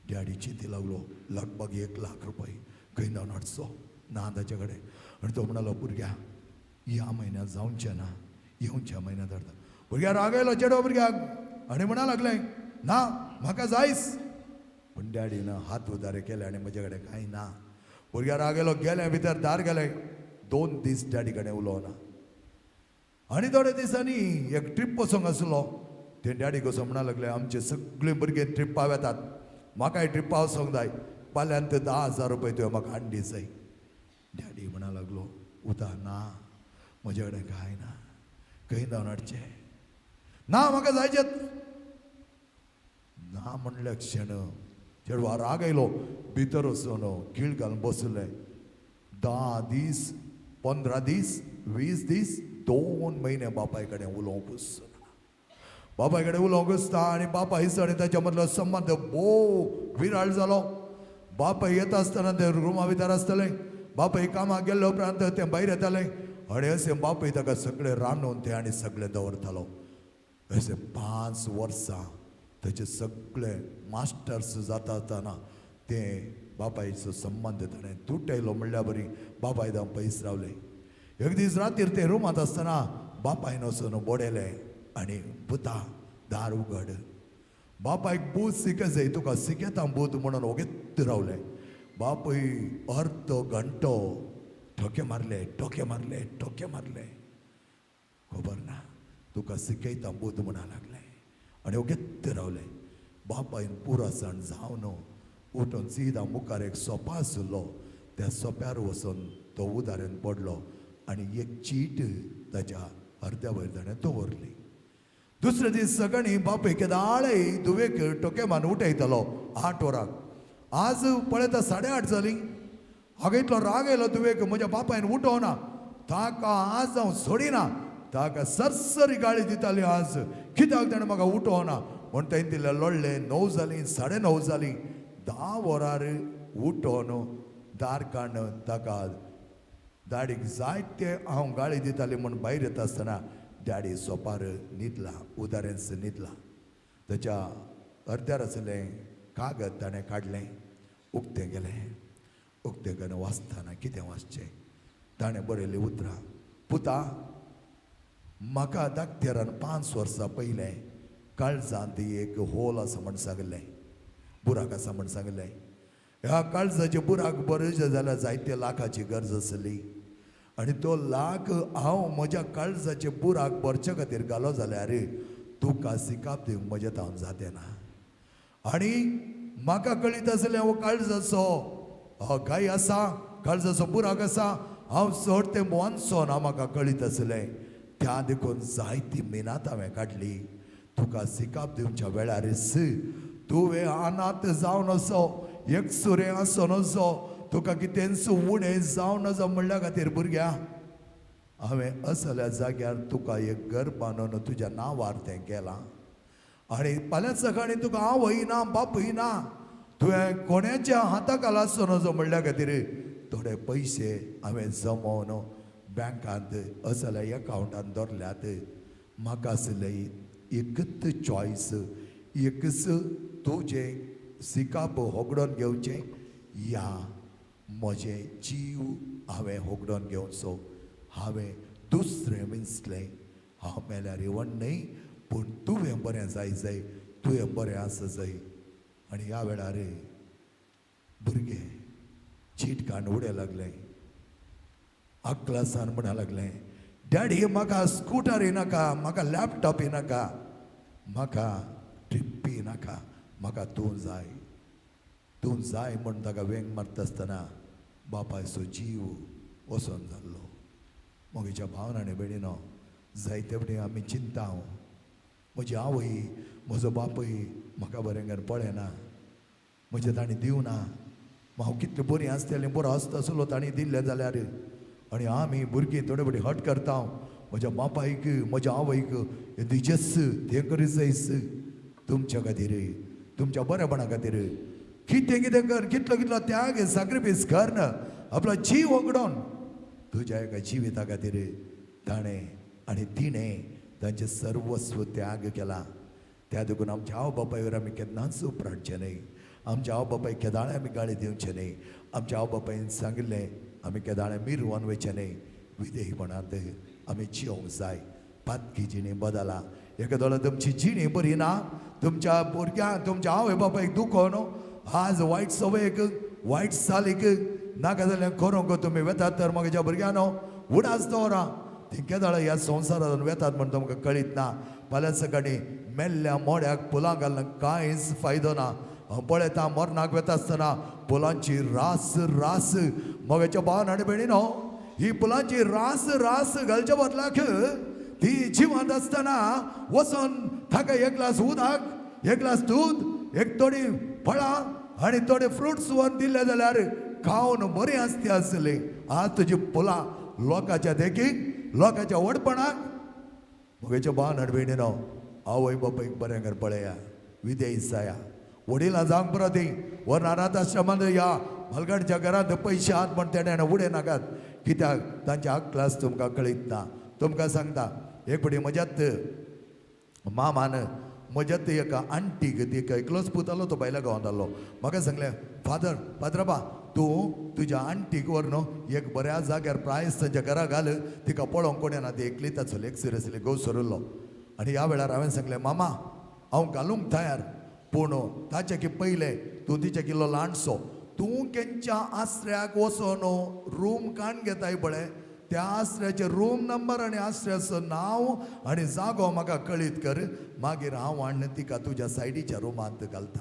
डॅडी चिंती लागलो, लगभग 1 लाख रुपये खंय जावन हाडचो ना ताचे कडेन. आनी तो म्हणालो, भुरग्या ह्या म्हयन्यांत जावचें ना, येवच्या म्हयन्यांत हाडटा. भुरग्या राग आयलो चेडो भुरग्याक आनी म्हणा लागलें, ना म्हाका जायच. पूण डॅडीन हात उदारे केले आनी म्हजे कडेन कांय ना. भुरग्या राग आयलो, गेलें भितर, दार गेलें. 2 दीस डॅडी कडेन उलोवना. आनी थोड्या दिसांनी एक ट्रीप वचोंक आसलो, ते डॅडी कसो म्हणा लागले, आमचे सगळे भुरगे ट्रिप्पा वेतात, म्हाकाय ट्रिप्पा वचोंक जाय, फाल्यां ते 10,000 रुपये तुवें म्हाका हाडली जाय. डॅडी म्हणा लागलो, उता ना म्हजे कडेन कांय ना, खंय जावन हाडचें ना, म्हाका जायचें ना. म्हणल्या क्षण चेडवा राग आयलो, भितर वचून खीळ घालून बसलें. 10 दीस, 15 दीस, 20 दीस, 2 म्हयने बापाय कडेन उलोवंक ना. बापाय कडेन उलोवंक आसता आनी बापाय आनी ताच्या मदलो संबंद भोव विराळ जालो. बापाय येता आसतना ते रुमा भितर आसतलें, बापाय कामाक गेल्ले उपरांत तें भायर येतालें आनी अशें बापाय ताका सगळें रांदून तें आनी सगळें दवरतालो. अशें 5 वर्सां ताचे सगळे मास्टर्स जाता आसतना तें बापायचो संबंद ताणें तुटयलो म्हणल्या बरी बापाय धांव पयस रावलें. एक दीस रातीर तें रुमांत आसतना बापायन वचून बडयलें आनी पुता दार उगड. बापायक बूत शिकय जाय, तुका शिकयता बूत म्हणून ओगेत रावलें. बापूय अर्द घंटो ठोके मारले, ठोके मारले, ठोके मारले, खबर ना तुका शिकयता बूत म्हणा लागलें आनी ओगेत रावलें. बापायन पुरासण जावन उठून सीधा मुखार एक सोपा आशिल्लो, त्या सोप्यार वचून तो उदारेन पडलो आनी एक चीट ताच्या अर्द्या वयर ताणें दवरली. दुसरे दीस सकाळीं बापूय केदाळे धुवेक टोके मारून उठयतालो 8 वरांक. आज पळयता 8:30 जालीं. हांगा इतलो राग आयलो धुवेक, म्हज्या बापायन उठोवना, ताका आज हांव सोडिना, ताका सरसरी गाळी दिताली आज, कित्याक ताणें म्हाका उठोवना म्हण. तें तितलें लोळ्ळें. 9 जालीं, 9:30 जालीं. 10 वरार उठोवन दार काडून ताका दाडीक जायते हांव गाळी दिताली म्हूण भायर येता आसतना डॅडी सोपार न्हिदला, उदारेंच न्हिदला. ताच्या अर्द्यार आशिल्लें कागद ताणें काडलें, उक्तें केलें. उक्तें करून वाचतना कितें वाचचें, ताणें बरयल्लीं उतरां, पुता म्हाका दाक्तेरान 5 वर्सां पयलें काळजांत एक होल आसा म्हण सांगलें, बुराक आसा म्हण सांगलें. ह्या काळजाचे बुराक बरें जाल्यार जायते लाखाची गरज आसली आनी तो लाख हांव म्हज्या काळजाचे बुराक भरचे खातीर घालो जाल्यार तुका सिकाप दिवंक म्हज्या तावन जातें ना. आनी म्हाका कळीत आसलें हो काळजाचो घाय आसा, काळजाचो बुराक आसा, हांव चड तें वांचो ना, म्हाका कळीत आसलें. त्या देखून जायती मिनात हांवें काडली तुका सिकाप दिवच्या वेळारच. तुवें अनाथ जावन असो, एकसुरें आसून असो, तुका कितेंच उणें जावन नजो म्हणल्या खातीर भुरग्या हांवें असल्या जाग्यार तुका एक घर बांदून तुज्या नांवार तें केलां आनी फाल्यां सकाळीं तुका आवय ना बापूय ना, तुवें कोणाच्या हाता खाला आसूं नजो म्हणल्या खातीर थोडे पयशे हांवें जमोवन बँकांत असल्या एकावंटान दवरल्यात. म्हाका आसलें एकच चॉयस, एकच तुजें सिकाप होगडोन घेवचें या म्हजें जीव हांवें होगडोन घेवचो. हांवें दुसरें विंचलें, हांव मेल्यार येवण न्हय, पूण तुवें बरें जाय जाय, तुवें बरें आसा जाय. आनी ह्या वेळार भुरगें चीट काडून उडय लागलें, आकलासान म्हणा लागलें, डॅडी म्हाका स्कुटर येनाका, म्हाका लॅपटॉप येनाका, म्हाका ट्रिपी नाका, म्हाका तूं जाय, तूं जाय म्हूण ताका वेंग मारता आसतना बापायचो जीव वचोन जाल्लो. म्हज्या भावना आनी भयणीनो, जायते फावटी आमी चिंता, म्हजी आवय म्हजो बापूय म्हाका बरें करून पळयना, म्हजें तांणी दिवना, हांव कितलें बरीं आसतलें, बरो आसता आसलो तांणी दिल्लें जाल्यार. आनी आमी भुरगीं थोडे फावटी हट करता, म्हज्या बापायक म्हज्या आवयक दिजेस तें करीत जायस, तुमच्या खातीर, तुमच्या बरेपणा खातीर कितें कितें कर, कितलो कितलो त्याग सॅक्रिफायस कर ना आपलो जीव वगडोवन तुज्या एका जिविता खातीर ताणें आनी तिणें तांचें सर्वस्व त्याग केला. त्या देखून आमच्या आवय बापायवर आमी केन्नाच उपराटचें न्हय, आमच्या आवय बापायक केदाळें आमी गाळी दिवचें न्हय, आमच्या आवय बापायन सांगिल्लें आमी केदाळें मिरवान वयचें न्हय, विधेयपणांत आमी जियोंक जाय. पातकी जिणी बदला, एका दोळा तुमची जिणी बरी ना, तुमच्या भुरग्यांक तुमच्या आवय बापायक दुखोवन आज वायट संवयेक वायट चालीक नाका जाल्यार करूंक तुमी वेतात तर म्हज्या भुरग्यांनो उडास दवरा, ती केदाळा ह्या संवसारांत वेतात म्हण तुमकां कळीत ना. फाल्यां सकाळीं मेल्ल्या मोड्याक फुलां घालून कांयच फायदो ना. हांव पळयता मरणाक वेता आसतना फुलांची रास रास, म्हज्या भावान आनी भयणीनो, ही फुलांची रास रास घालच्या बदलाक ती जिवंत आसतना वचून ताका एक ग्लास उदक, एक ग्लास दूद, एक थोडी फळां आनी थोडे फ्रुट्स व्हरून दिले जाल्यार खावन बरीं आसती आसली. आज तुजी फुलां लोकांच्या देखीक, लोकांच्या व्हडपणाक. म्हज्या भावान आनी भयणीनो, आवय बापायक बरें कर पळया, विदेय जाया, वडिलां जावंक पुरो ती व्हरून अनाथ आश्रमांत या मलगणच्या घरांत पयशे आहात म्हण तेणें उडय नाकात, कित्याक तांचे अक्लास तुमकां कळीत ना. तुमकां सांगता, एक फावटी म्हज्यात मामान म्हज्यात एका आंटीक, ती एकलोच पूत आसलो, तो भायल्या गांवांत आसलो, म्हाका सांगलें, फादर पाद्रबा तूं तुज्या आंटीक व्हर न्हू एक बऱ्या जाग्यार प्रायस तांच्या घरा घाल, तिका पळोवंक कोण येना, ती एकलीच आसली, एक सिरियसली घोव सरिल्लो. आनी ह्या वेळार हांवें सांगलें, मामा हांव घालूंक तयार, पूण ताचे की पयलें तूं तिचे किल्लो ल्हानसो, तूं केंच्या आसऱ्याक वचोन रूम काण घेताय पळय, त्या आसऱ्याचे रूम नंबर आनी आसऱ्याचो नांव आनी जागो म्हाका कळीत कर, मागीर हांव हाडून तिका तुज्या सायडीच्या रुमांत घालता.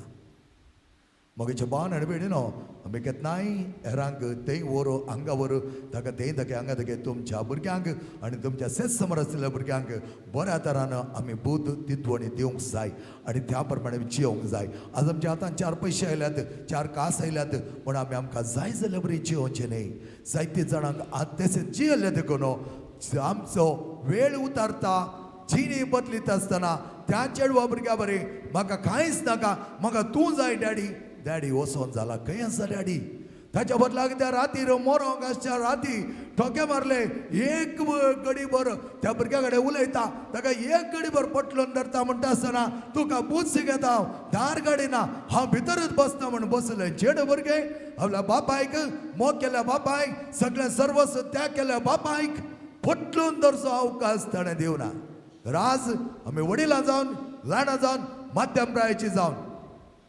म्हज्या भावान आनी भयणीनो, आमी केन्नाय हेरांक थंय व्हर हांगा व्हर, ताका थंय ताका हांगा ताका, तुमच्या भुरग्यांक आनी तुमच्या सेच समोर आशिल्ल्या भुरग्यांक बऱ्या तरान आमी बूद तितवणी दिवंक जाय आनी त्या प्रमाणे जियोंक जाय. आज आमच्या हातान चार पयशे आयल्यात, चार कास आयल्यात, पूण आमी आमकां जाय जाल्यार बरी जियोवचें न्हय. जायते जाणांक आज तशें जियेल्लें देखून आमचो वेळ उतारता, जिणी बदलीत आसतना त्या चेडवा भुरग्या बरें म्हाका कांयच नाका, म्हाका तूं जाय डॅडी. डॅडी वचोन जाला, खंय आसा डॅडी? ताच्या बदलाक त्या रातीर मोरोंक आसच्या राती ठोके मारले, एक घडीभर त्या भुरग्या कडेन उलयता, ताका एक घडीभर पटलून धरता म्हणटा आसतना तुका बुद्द घेता हांव, दार काडिना, हांव भितरूच बसता म्हूण बसलें. चेडूं भुरगें आपल्या बापायक मोग केल्या बापायक, सगळें सर्वस्व त्याग केल्या बापायक पटलून धरचो अवकाश ताणें दिवना. तर आज आमी वडिलां जावन, ल्हानां जावन, माध्यम प्रायाची जावन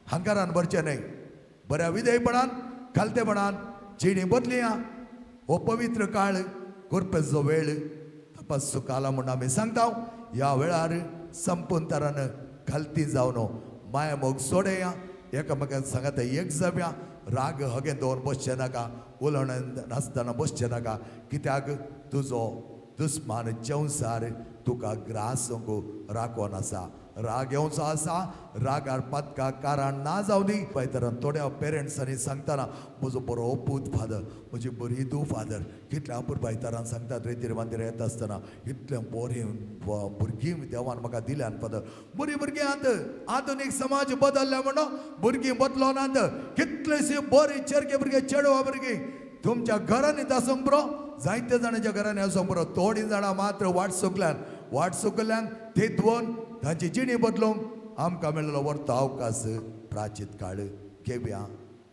हंकारान भरचें न्हय, बऱ्या विधेयपणान खालतेपणान जिणी बदलया. हो पवित्र काळ, कोरपेचो वेळ, तपासचो काला म्हूण आमी सांगता. ह्या वेळार संपूर्ण खालती जावन माया मोग सोडया, एकामेकांक सांगात एक जावया, राग हगें दवर बसचें नाका, उलोवणें नासतना बसचें नाका, कित्याक तुजो दुस्मान जेवसार तुका ग्रासूंक राखोन आसा. राग येवचो आसा, रागार पातका कारण ना जावं दी. तर थोड्या पेरंट्सांनी सांगतना म्हजो बरो पूत फादर, म्हजी बरी धूव फादर, कितल्या अपुरबायतारान सांगतात रेतीर मांदीर येता आसतना इतलें बरीं भुरगीं देवान म्हाका दिल्यान फादर. बरीं भुरगीं आतां आधुनीक समाज बदल्ल्या म्हणून भुरगीं बदलो नात. कितलेशीं बरीं चेरके भुरगे चेडवा भुरगीं तुमच्या घरांनी आसूंक पुरो, जायते जाणांच्या घरांनी आसूंक पुरो. थोडीं जाणां मात्र वाट चुकल्यान ते धुवन तांची जिणी बदलूंक आमकां मेळिल्लो वर्तो अवकाश प्राचीत काळ घेवया,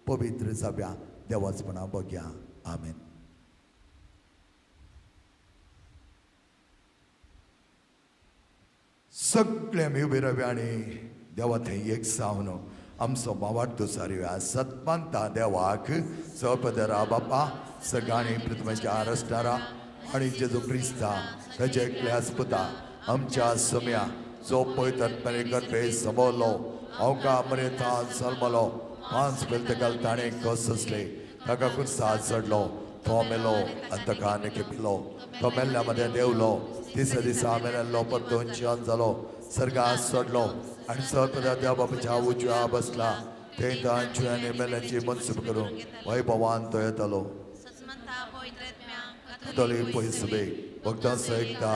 पवित्र जावया, देवाचपणा बघया. आमेन. सगळे आमी उबे रावया आनी देवा थंय एक जावन आमचो बावार्थ सारया. सतमानता देवाक सपदरा बापा सगळ्यांनी पृथ्वीच्या रसणारा आनी जेजू क्रिस्ता ताचे एकल्या पुता आमच्या सम्या जो पवित्र गर्भे समवलो अवका मरेता जल्मलो 5 बेल ताणें कसले ताका कुर्सा चडलो तो मेलो आनी ताका खेपिलो तो मेल्ल्या मदें देंवलो तिसऱ्या दिसा मेल्लो परतून जिवन जालो सर्गात चडलो आनी सर्पदा देव बापाच्या उजव्या बसला थंय तांची मेल्ल्याची मनसूब करून वैभवान तो येतलो. तली पयसबे भक्तां सयकता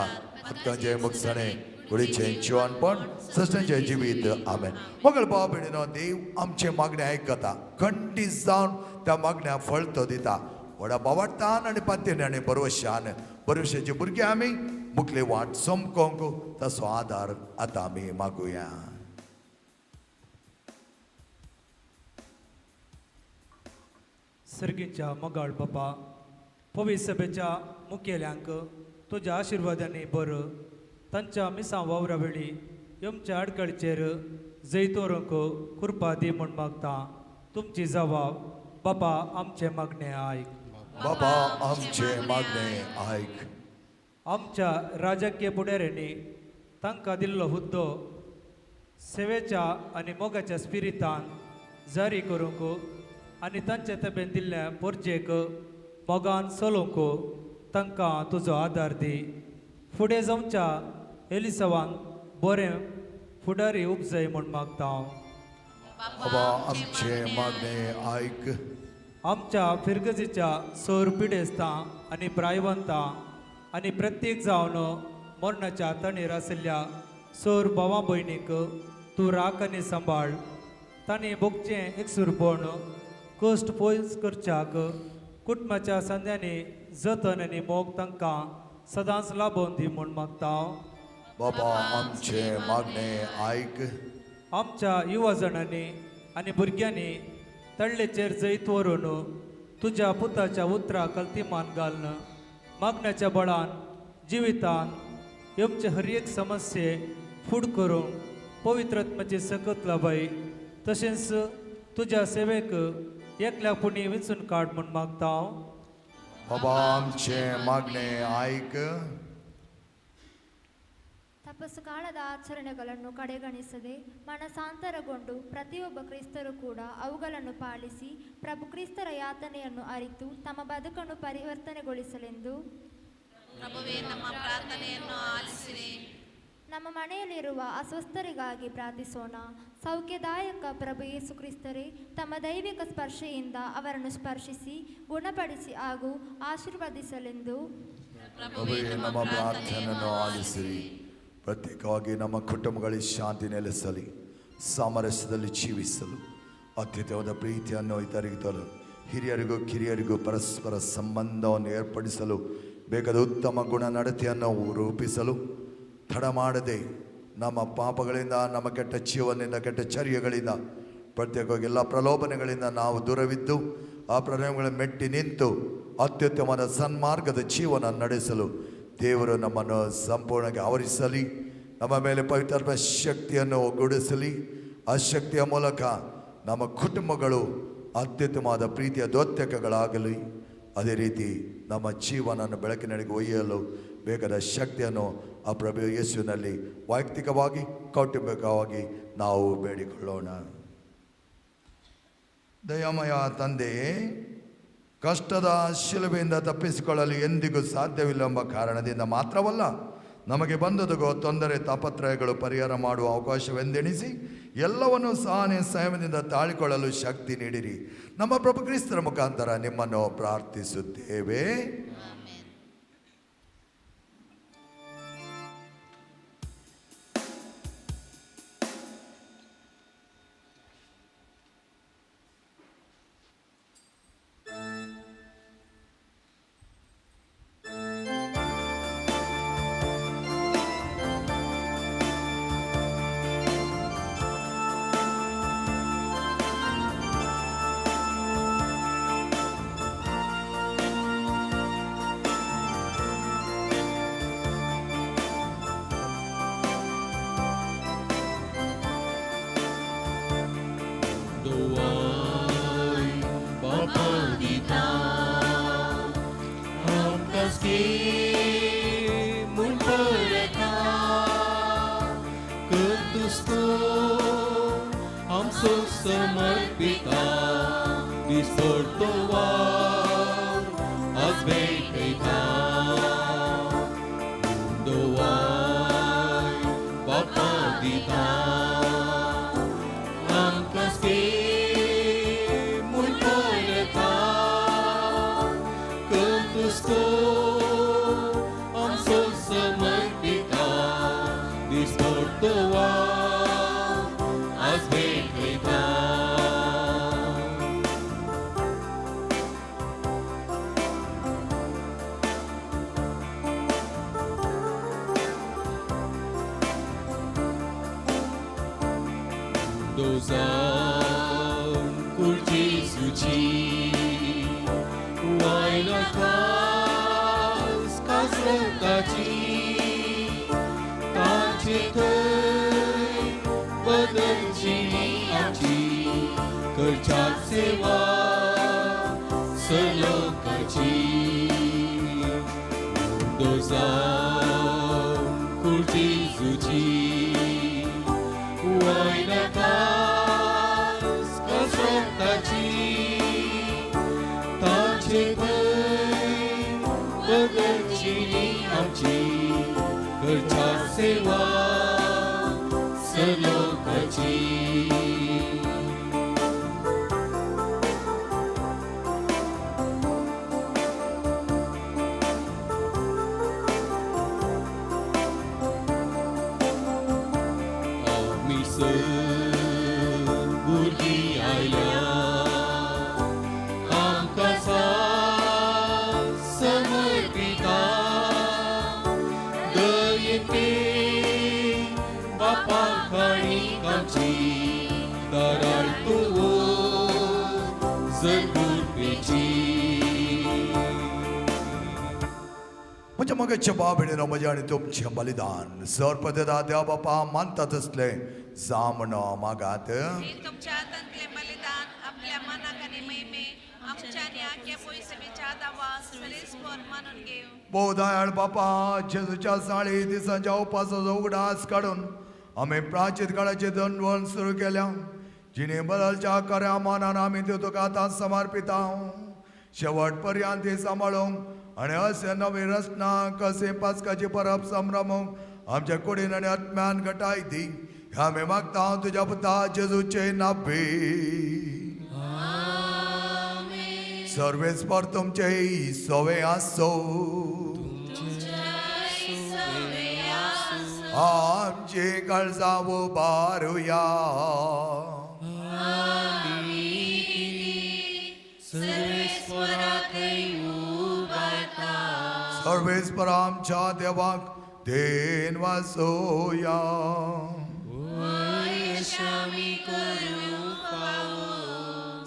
आत्कांचे मुखसाणे कुडीचें जिवनपण सृष्टांचें जिवीत. आमेन. मगळ भाव भयणीनो, देव आमचे मागणें आयकता, खंडीत जावन त्या मागण्या फळ तो दिता. व्हडा बावाडटान आनी पात्येन आनी बरोवशान बरोवशाचे भुरगे आमी मुखली वाट चमकोंक ताचो आदार आतां आमी मागुया. सर्गीच्या मोगाळ बापा, पवित्र सभेच्या मुखेल्यांक तुज्या आशिर्वादांनी बरो तांच्या मिसां वावरा वेळी यमच्या आडखळचेर जैत व्हरूंक कृपा दी म्हूण मागता. तुमची जबाब बापा आमचें मागणें आयक. बाबा आमचें मागणें आयक. आमच्या राजकीय फुडाऱ्यांनी तांकां दिल्लो हुद्दो सेवेच्या आनी मोगाच्या स्पिरितान जारी करूंक आनी तांचे तबेन दिल्ल्या पोरजेक मोगान चलोवंक तांकां तुजो आदार दी. फुडें जावच्या एलिसवान बरें फुडारी उपजय म्हूण मागता हांव. बाबा आमचें मागणें आयक. आमच्या फिरगजीच्या सोर पिडेस्तां आनी प्रायवंतां आनी प्रत्येक जावन मरणाच्या तणेर आशिल्ल्या सोर भावा भयणीक तूं राख आनी सांबाळ. तांणी भोगचें एकसूरपण कश्ट पयस करच्याक कुटुंबाच्या संद्यांनी जतन आनी मोग तांकां सदांच लाबोवन दी म्हूण मागता हांव. बाबा आमचें मागणें आयक. आमच्या युवा जाणांनी आनी भुरग्यांनी तळ्ळेचेर जैत व्हरून तुज्या पुताच्या उतराक कल्तिमान घालून मागण्याच्या बळान जिवितान येवचे हर एक समस्ये फूड करून पवित्रत्माची सकत लाबाय तशेंच तुज्या सेवेक एकल्या पुणी विंचून काड म्हूण मागता हांव. बाबा आमचें मागणें आयक. ತಪಸ್ಸು ಕಾಲದ ಆಚರಣೆಗಳನ್ನು ಕಡೆಗಣಿಸದೆ ಮನಸಾಂತರಗೊಂಡು ಪ್ರತಿಯೊಬ್ಬ ಕ್ರಿಸ್ತರು ಕೂಡ ಅವುಗಳನ್ನು ಪಾಲಿಸಿ ಪ್ರಭು ಕ್ರಿಸ್ತರ ಯಾತನೆಯನ್ನು ಅರಿತು ತಮ್ಮ ಬದುಕನ್ನು ಪರಿವರ್ತನೆಗೊಳಿಸಲೆಂದು ಪ್ರಭುವೇ ನಮ್ಮ ಪ್ರಾರ್ಥನೆಯನ್ನು ಆಲಿಸಿರಿ. ನಮ್ಮ ಮನೆಯಲ್ಲಿರುವ ಅಸ್ವಸ್ಥರಿಗಾಗಿ ಪ್ರಾರ್ಥಿಸೋಣ. ಸೌಖ್ಯದಾಯಕ ಪ್ರಭು ಯೇಸು ಕ್ರಿಸ್ತರೇ, ತಮ್ಮ ದೈವಿಕ ಸ್ಪರ್ಶೆಯಿಂದ ಅವರನ್ನು ಸ್ಪರ್ಶಿಸಿ ಗುಣಪಡಿಸಿ ಹಾಗೂ ಆಶೀರ್ವದಿಸಲೆಂದು ಪ್ರಭುವೇ ನಮ್ಮ ಪ್ರಾರ್ಥನೆಯನ್ನು ಆಲಿಸಿರಿ. ಪ್ರತ್ಯೇಕವಾಗಿ ನಮ್ಮ ಕುಟುಂಬಗಳಿಗೆ ಶಾಂತಿ ನೆಲೆಸಲಿ, ಸಾಮರಸ್ಯದಲ್ಲಿ ಜೀವಿಸಲು ಅತ್ಯುತ್ತಮವಾದ ಪ್ರೀತಿಯನ್ನು ಇತರಿಗೆ ತರಲು, ಹಿರಿಯರಿಗೂ ಕಿರಿಯರಿಗೂ ಪರಸ್ಪರ ಸಂಬಂಧವನ್ನು ಏರ್ಪಡಿಸಲು ಬೇಕಾದ ಉತ್ತಮ ಗುಣ ನಡತೆಯನ್ನು ರೂಪಿಸಲು, ತಡ ಮಾಡದೆ ನಮ್ಮ ಪಾಪಗಳಿಂದ, ನಮ್ಮ ಕೆಟ್ಟ ಜೀವನದಿಂದ, ಕೆಟ್ಟ ಚರ್ಯಗಳಿಂದ, ಪ್ರತ್ಯೇಕವಾಗಿ ಎಲ್ಲ ಪ್ರಲೋಭನೆಗಳಿಂದ ನಾವು ದೂರವಿದ್ದು ಆ ಪ್ರಲೋಭನೆಗಳ ಮೆಟ್ಟಿ ನಿಂತು ಅತ್ಯುತ್ತಮವಾದ ಸನ್ಮಾರ್ಗದ ಜೀವನ ನಡೆಸಲು ದೇವರು ನಮ್ಮನ್ನು ಸಂಪೂರ್ಣವಾಗಿ ಆವರಿಸಲಿ, ನಮ್ಮ ಮೇಲೆ ಪವಿತ್ರ ಶಕ್ತಿಯನ್ನು ಒಗ್ಗೂಡಿಸಲಿ. ಆ ಶಕ್ತಿಯ ಮೂಲಕ ನಮ್ಮ ಕುಟುಂಬಗಳು ಅತ್ಯುತ್ತಮವಾದ ಪ್ರೀತಿಯ ದೌತ್ಯಕಗಳಾಗಲಿ. ಅದೇ ರೀತಿ ನಮ್ಮ ಜೀವನವನ್ನು ಬೆಳಕಿನಡೆಗೆ ಒಯ್ಯಲು ಬೇಕಾದ ಶಕ್ತಿಯನ್ನು ಆ ಪ್ರಭು ಯೇಸುವಿನಲ್ಲಿ ವೈಯಕ್ತಿಕವಾಗಿ, ಕೌಟುಂಬಿಕವಾಗಿ ನಾವು ಬೇಡಿಕೊಳ್ಳೋಣ. ದಯಾಮಯ ತಂದೆಯೇ, ಕಷ್ಟದ ಶಿಲುಬೆಯಿಂದ ತಪ್ಪಿಸಿಕೊಳ್ಳಲು ಎಂದಿಗೂ ಸಾಧ್ಯವಿಲ್ಲ ಎಂಬ ಕಾರಣದಿಂದ ಮಾತ್ರವಲ್ಲ, ನಮಗೆ ಬಂದದಗೋ ತೊಂದರೆ ತಾಪತ್ರಯಗಳು ಪರಿಹಾರ ಮಾಡುವ ಅವಕಾಶವೆಂದೆಣಿಸಿ ಎಲ್ಲವನ್ನೂ ಸಹನೆ ಸಂಯಮದಿಂದ ತಾಳಿಕೊಳ್ಳಲು ಶಕ್ತಿ ನೀಡಿರಿ. ನಮ್ಮ ಪ್ರಭು ಕ್ರಿಸ್ತರ ಮುಖಾಂತರ ನಿಮ್ಮನ್ನು ಪ್ರಾರ್ಥಿಸುತ್ತೇವೆ. समर्पिता दिसपडतो वाव आज भेटयता मुंडोवाय बापा दिता आमकां म्हूण परता कर्तुस्तो आमचो समर्पिता दिसपडतो वाव आज भेटयता. जावन कुर्जेसूची वायला खास कासरताची ताचे थंय बदलची आमची करच्याक सेवा सलोकाची. जावन कुर्जेसूची वायला खास कसरताची ताचे थंय बदलची आमची करच्या सेवा सलोकाची. आमी भुरगीं आयल्या आमकां समर्पिता दयेते बापा खाणी आमची दराळ तूं जगुरपेची. म्हज्या मगाच्या बाबेणीनो म्हजें आनी तुमचें बलिदान सरपदेदा देवा बापा मानता तसलें जामणो मागात. हे तुमच्या हातांतले बलिदान आपल्या मनाक आनी महिमे आमच्या आनी आख्या पयसमीच्या दावा सरेस्पर मानून घेव. भोव दयाळ बापा जेजूच्या साळी दिसांच्या उपासाचो उगडास काडून आमी प्राचीन काळाचे दंडवण सुरू केल्या जिणे बदलच्या खऱ्या मनान आमी त्यो तुका आतां समर्पिता. शेवट पर्यंत ती सांबाळूंक आनी अशें नवी रचना कशें पासकाची परब संभ्रमूंक आमच्या कुडीन आनी आत्म्यान घटाय दी. आमी मागता तुज्या पुता जेजूचे नावे. सर्वेस्पर तुमचे सवे आसो. आमची काळजां उबारुया. सर्वेस्पर आमच्या देवाक then वासोया.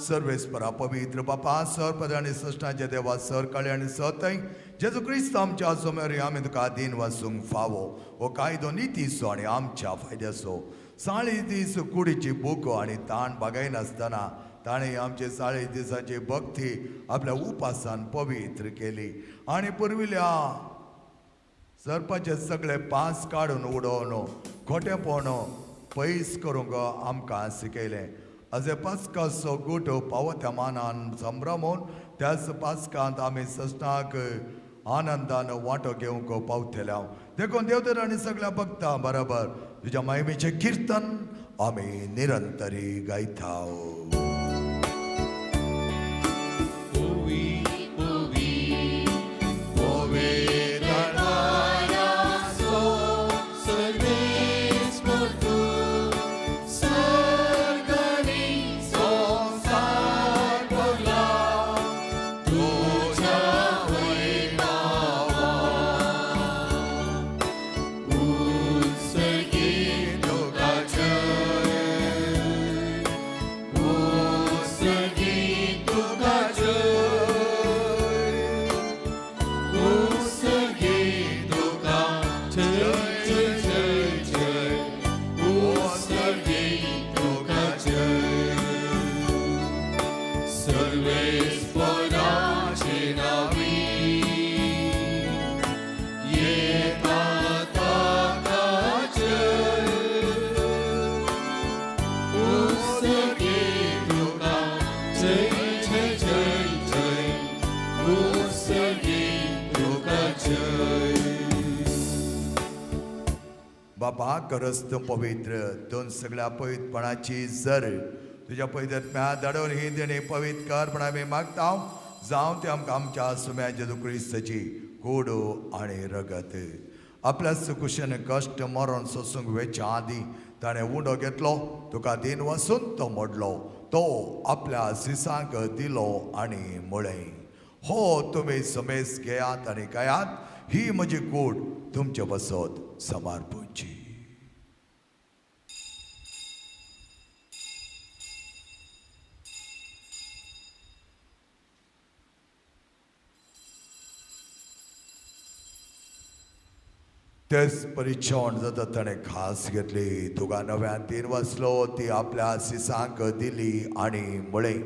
सर्वेस्परा पवित्र बापा सरपद आनी सश्टाच्या देवा सर काळे आनी सतय जेजू क्रिस्त आमच्या समोर आमी तुका दीन वासूंक फावो हो कायदो नितीचो आनी आमच्या फायद्याचो. 40 दीस कुडीची भूक आनी ताण बागयनासतना ताणें आमचे 40 दिसांची भक्ती आपल्या उपासान पवित्र केली आनी पुर्विल्या सरपाचे सगळे पास काडून उडोवन खोटेपण पयस करूंक आमकां शिकयलें. अशें पास्काचो गुट पावो त्या मानान संभ्रमून त्याच पास्कांत आमी सश्टाक आनंदान वांटो घेवंक पावतले हांव. देखून देवतर आनी सगळ्या भक्तां बरोबर तुज्या महिमेचें किर्तन आमी निरंतरी गायता. बाबा करस तूं पवित्र दोन सगळ्या पवित्रपणाची जर तुज्या पवित्र धाडून ही देणी पवित्र कर म्हण आमी मागता. जावं ते आमकां आमच्या सुम्या जेजू क्रिस्ताची कोड आनी रगत. आपल्या सुकुशेन कश्ट मरण सोसूंक वेच्या आदीं ताणें उंडो घेतलो, तुका दिन वसून तो मोडलो, तो आपल्या सिसांक दिलो आनी म्हळें, हो तुमी समेस घेयात आनी गायात, ही म्हजी कूड तुमचे बसत समर्पणची. तेच परिक्षण जाता ताणें खास घेतली, तुका नव्यान तीन वाचलो, ती आपल्या सिसांक दिली आनी म्हळें,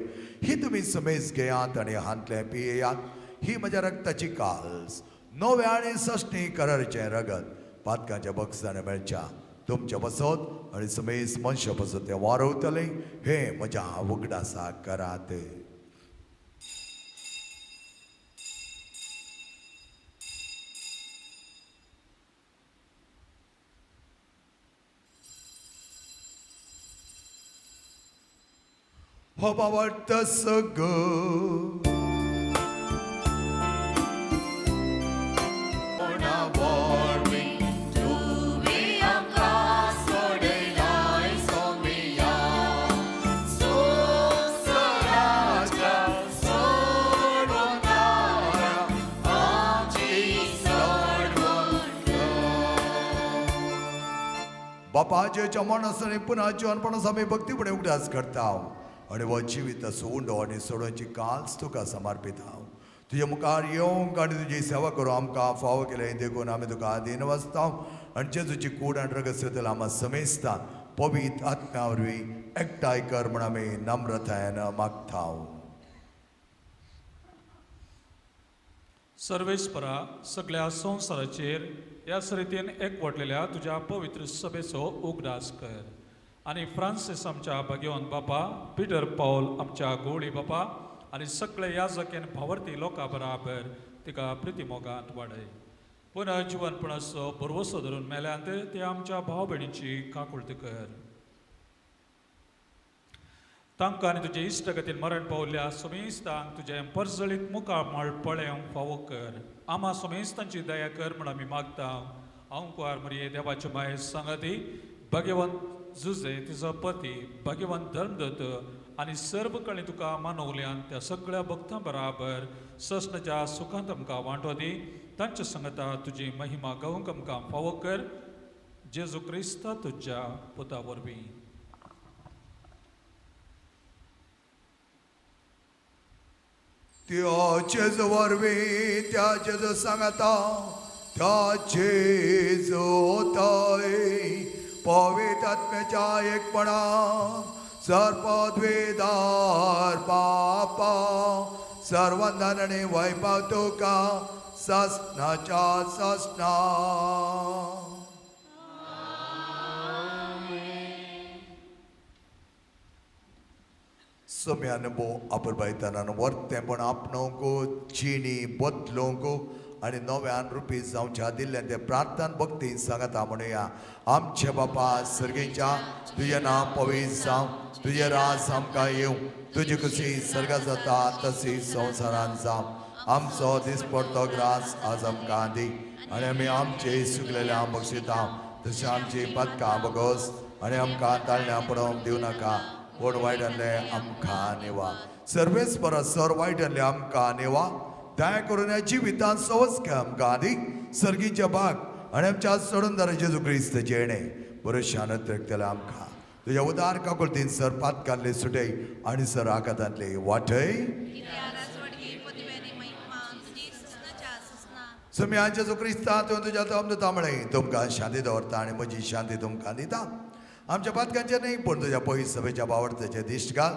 ही तुमी समेज घेयात आनी हांतलें पियेयात, ही म्हज्या रक्ताची काल्स, नव्या आनी सश्टी करारचें रगत पातकांच्या बक्षाने मेळच्या तुमच्या बसत आनी समेज मनशा बसत तें वारवतलें, हें म्हज्या उगडासा करात. हो बाबा सगळं बापाच्या मनासने पुन्हा जिवनपणास आमी भक्तीपणे उगडास करता आनी हो जिवीत उंडो आनी सोडोवची काल्स तुका समर्पित हांव. तुज्या मुखार येवंक आनी तुजी सेवा करूं आमकां फावो केलें देखून आमी तुका आदीन वाचता आनी जेजूची कूड आनी रगत आमकां समेजता पवित्र आत्म्या वरवीं एकठांय कर म्हण आमी नम्रतायेन मागता. सर्वेस्परा सगळ्या संवसाराचेर ह्याच रितीन एकवटलेल्या तुज्या पवित्र सभेचो उगडास कर आनी फ्रांसीस आमच्या भाग्यवंत बापा, पिटर पावल आमच्या गोळी बापा आनी सगळे याजकेन भावर्ती लोकां बराबर तिका प्रितीमोगांत वाडय. पुनः जिवनपणाचो भरवसो धरून मेल्यांत ते आमच्या भाव भयणीची काकुळट कर. तांकां आनी तुजे इश्टगतीन मरण पावल्या समेस्तांक तुजें परजळीत मुखामळ पळेवंक फावो कर. आमा समेस्तांची दया कर म्हण आमी मागता. अंकुआर मरिये देवाचे माये सांगाती भाग्यवंत जुजे तिजो पती भाग्यवंत धर्मदत्त आनी सर्व कळी तुका मानवल्यान त्या सगळ्या भक्तां बराबर ससनाच्या सुखांत आमकां वांटो दी. तांच्या संगता तुजी महिमा गावंक आमकां फावो कर. जेजू क्रिस्ता तुज्या पुता वरवीं. त्या जेजू वरवीं, त्या जेजू सांगता, त्या जेजू पवित्र आत्म्याच्या एकपणा सर्पद्वेदार बापा सर्वंदन आनी वैभव तुका ससनाच्या ससना. सम्यान भो आपरबायतानान वर्तेंपण आपणोवंक, जिणी बदलोवंक आनी नव्यान रुपी जावच्या दिल्ल्यान ते प्रार्थना भक्तीन सांगता म्हणुया. आमचे बापा सर्गीच्या, तुजें नांव पवित्र जावं, तुजें राज आमकां येवं, तुजी खुशी सर्गात जाता तशी संवसारांत जावं. आमचो दिसपडतो ग्रास आज आमकां दी आनी आमी आमचे सुकलेल्या बक्षिता तशें आमची पदकां बगोस आनी आमकां ताळण्या पडोवंक दिवं नाका, पूण वायटांतले आमकां निवा. सर्वेस बरो सर वायटांतले आमकां निवा. दया करून ह्या जिवितांत सवस आमकां दी सर्गीचे भाग आनी आमच्या सोडून जेजू क्रिस्त जेणे बरो शानत रखतले आमकां. तुज्या उदार काकुळतीन सर पातकांतले सुटय आनी सर आकातांतले वाटय. सुमी जेजू क्रिस्ता तुवें तुज्या अमृता म्हळें तुमकां शांती दवरता आनी म्हजी शांती तुमकां दिता. आमच्या पातकांचेर न्ही पूण तुज्या पयस सभेच्या बावडत्याचे दिश्ट घाल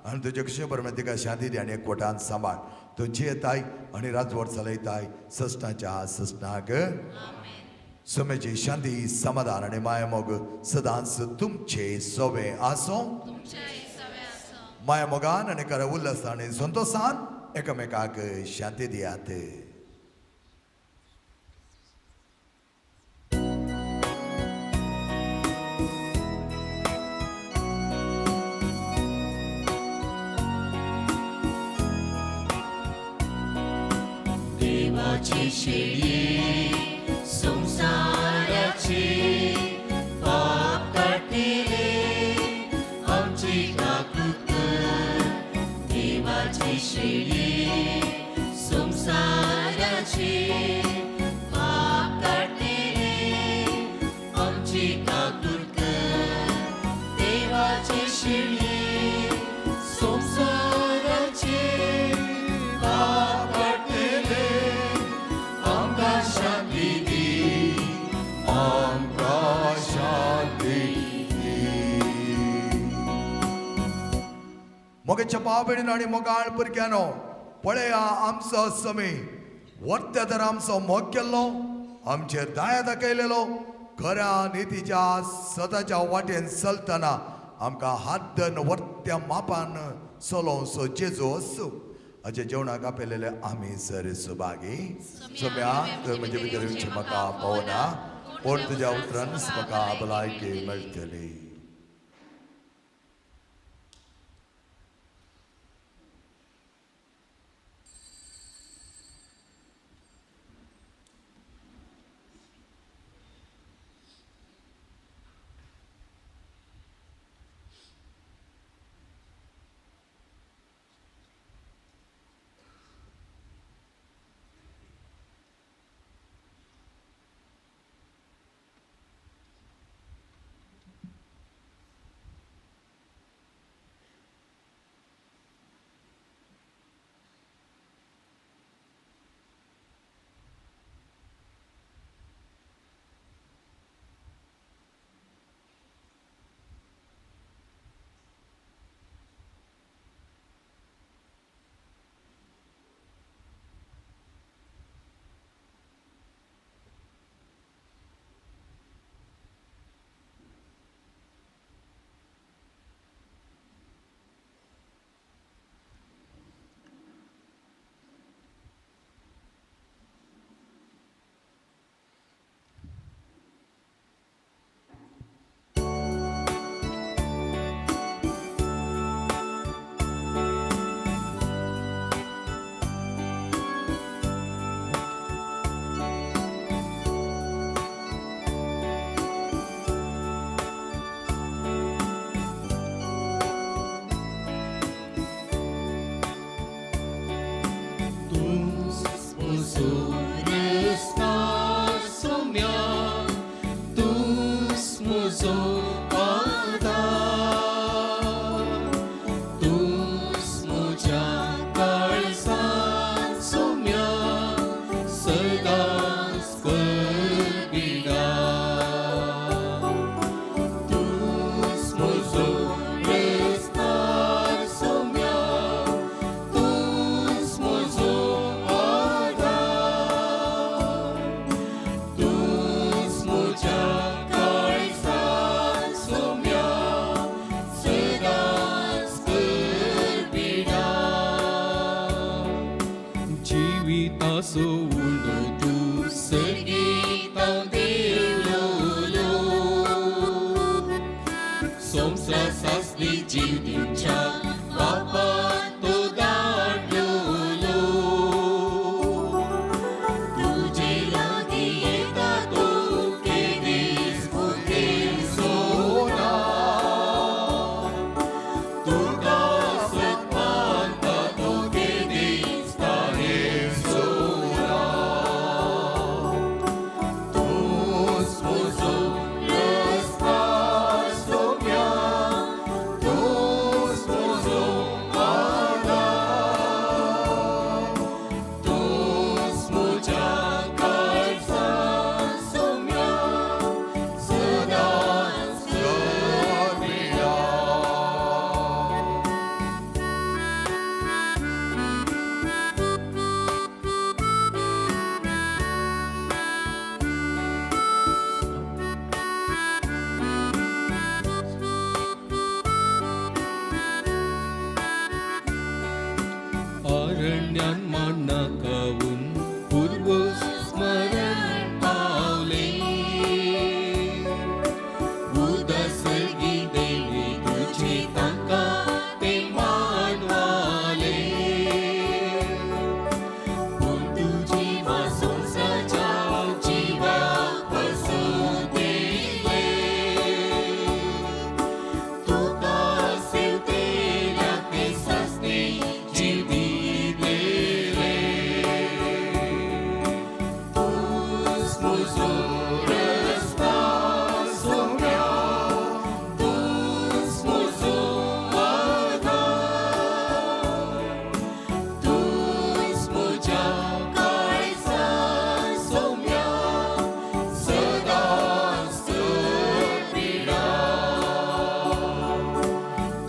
आनी तुजे कशे बरोबर तिका शांती दी आनी एकवटान सांबाळ. तूं जियेताय आनी राजवट चलयताय ससनाच्या ससनाक. सुमेची शांती समाधान आनी मायामोग सदांच तुमचे सोवे आसूं. मायामोगान आनी खऱ्या उल्हासान आनी संतोशान एकामेकाक शांती दियात. देवाची शेळी संसाराची पाप काडटिले आमची काकूत कर. देवाची शेळी संसाराची पाप काडटिले आमची काकूत कर. देवाची शेळी संसाराची पाप काडटिले आमकां शांती दी, आमकां शांती दी. मोगेच्या भाव-भयणीनो आनी मोगाळ भुरग्यांनो, पळया आमचो समी वर्त्या तर आमचो मोग केल्लो, आमचेर दया दाखयलेलो, खऱ्या नितीच्या सदाच्या वाटेन चलतना आमकां हात धरून वर्त्या मापान चलोवचो जेजू असो. हाचे जेवणाक आपयलेले आमी सर सुभागी. सोम्या तुवें म्हजे भितर येवचें म्हाका पावना, पूण तुज्या उतरानच म्हाका भलायकी मेळटली. जीव दिवच्या बापान तो धाडलोलो. तुजे लागीं येता तो केदीस भुकेसो ना, तुका सत मानता तो केदीस तारेसो ना. तूच म्हजो रस्ता सोम्या, तूच म्हजो आदार, तूच म्हज्या काळजा सोम्या, सदांच करमिळा. अरण्यान मांडनाकावून पूर्व स्मरण पावले, उदासर्गी देवी तुझे तांकां ते मानवाले. पूण तुजी मासोंसाच्या जिवाक पसून दिले, तुका सेवतेल्या ते सासणे जीव दिलेले. तूच म्हजो रस्ता सोम्या, तूच म्हजो आदार, तूच म्हज्या काळजा सोम्या, सदांच करपिडा.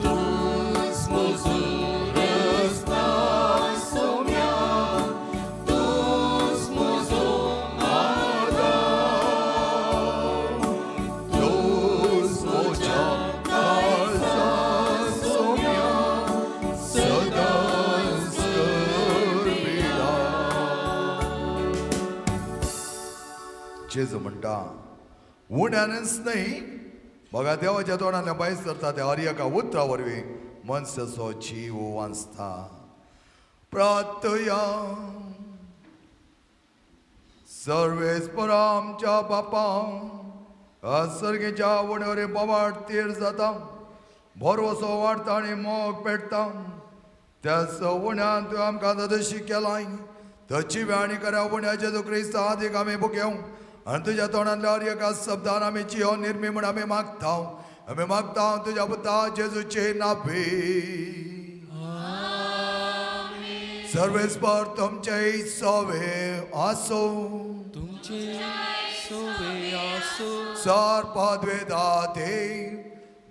तूच म्हजो रस्ता सोम्या, तूच म्हजो आदार, तूच म्हज्या काळजा सोम्या, सदांच करमिळा. जेजू म्हणटा, उण्यानच न्हय बघा देवाच्या तोंडांतल्यान भायर सरता त्या हर एका उतरा वरवीं मनशाचो जीव वाचता. प्रार्थया. सर्वेस्परा आमच्या बापा, सर्गेच्या उण्यावर बोवाळ तीर जाता, भरवसो वाडटा आनी मोग पेटता. त्या उण्यान तुवें आमकां तशी केलाय तशी आनी खऱ्या उण्या जेजू क्रिस्ता आदीक आमी भुकेव आनी तुज्या तोंडांतल्या हर एका शब्दान आमी जियो निर्मी म्हूण आमी मागता. आमी मागता तुज्या पुता जेजूचे नावे. सर्वेस्पर तुमचे सवे आसो. तुमचे सोवे आसो. सर पदवेदाते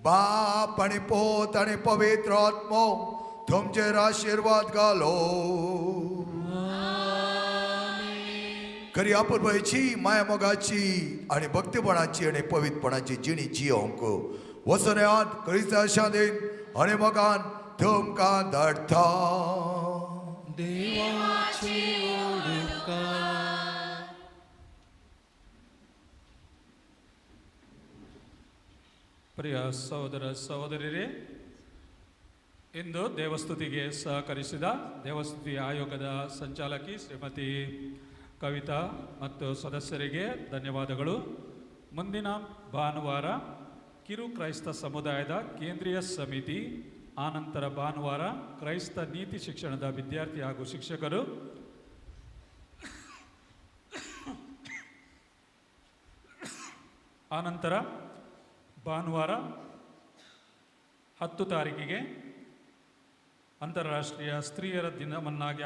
बाप आनी पोत आनी पवित्र आत्मो तुमचेर आशिर्वाद घालो. खरी अपुरबायेची, माया मोगाची आनी भक्तीपणाची आनी पवित्रपणाची जिणी जियोंक वचून येयात. क्रिस्ता शांतीन आनी मोगान तुमकां धाडटा. देवाचे उपकार. ಪ್ರಿಯ ಸಹೋದರ ಸಹೋದರಿಯರೇ, ಇಂದು ದೇವಸ್ತುತಿಗೆ ಸಹಕರಿಸಿದ ದೇವಸ್ತುತಿ ಆಯೋಗದ ಸಂಚಾಲಕಿ ಶ್ರೀಮತಿ ಕವಿತಾ ಮತ್ತು ಸದಸ್ಯರಿಗೆ ಧನ್ಯವಾದಗಳು. ಮುಂದಿನ ಭಾನುವಾರ ಕಿರು ಕ್ರೈಸ್ತ ಸಮುದಾಯದ ಕೇಂದ್ರೀಯ ಸಮಿತಿ, ಆನಂತರ ಭಾನುವಾರ ಕ್ರೈಸ್ತ ನೀತಿ ಶಿಕ್ಷಣದ ವಿದ್ಯಾರ್ಥಿ ಹಾಗೂ ಶಿಕ್ಷಕರು, ಆನಂತರ ಭಾನುವಾರ 10 ತಾರೀಕಿಗೆ ಅಂತಾರಾಷ್ಟ್ರೀಯ ಸ್ತ್ರೀಯರ ದಿನವನ್ನಾಗಿ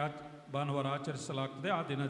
ಭಾನುವಾರ ಆಚರಿಸಲಾಗ್ತದೆ. ಆ ದಿನ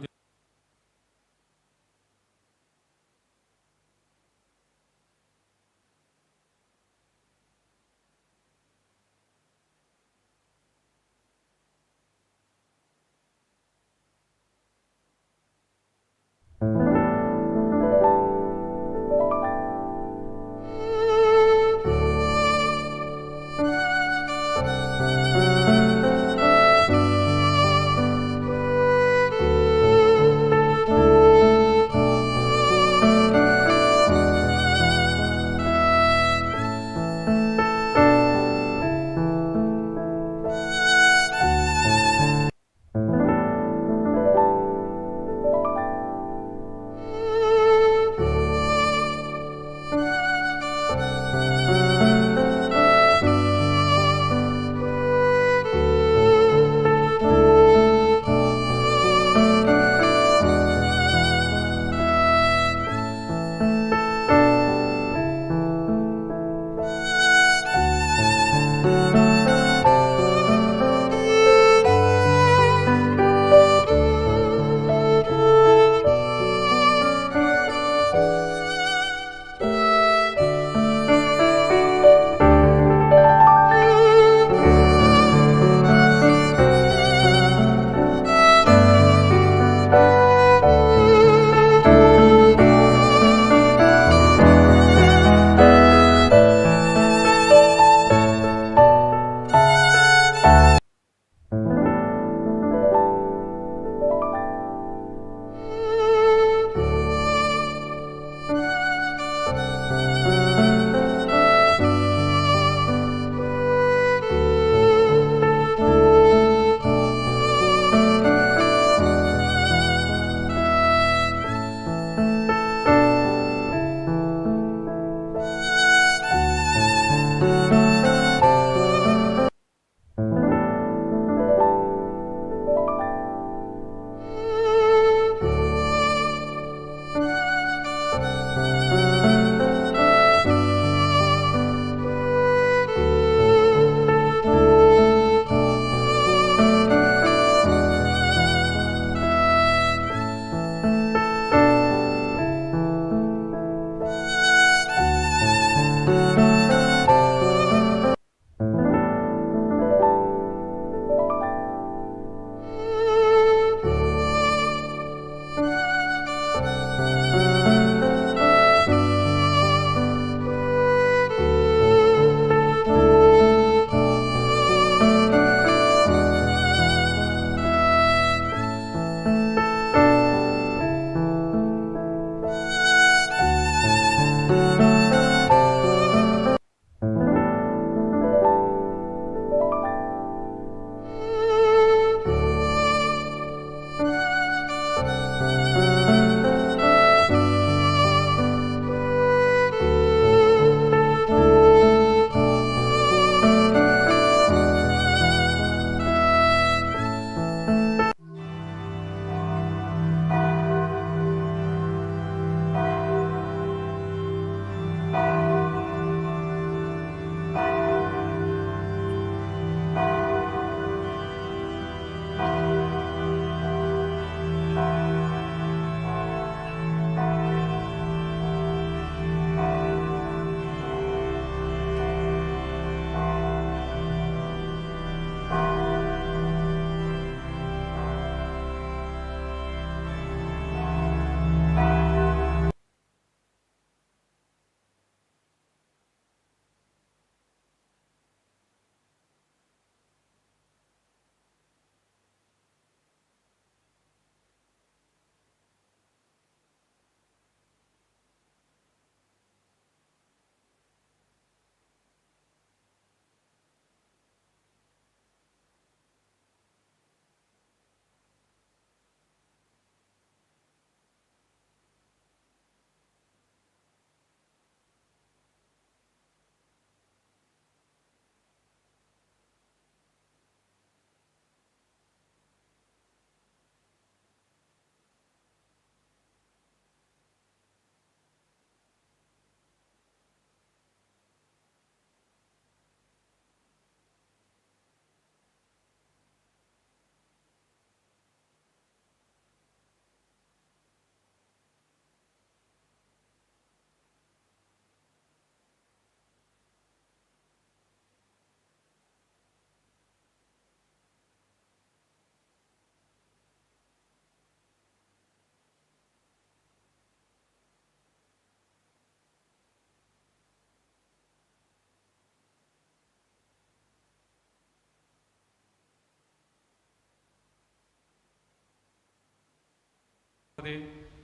ಮಾಡದೆ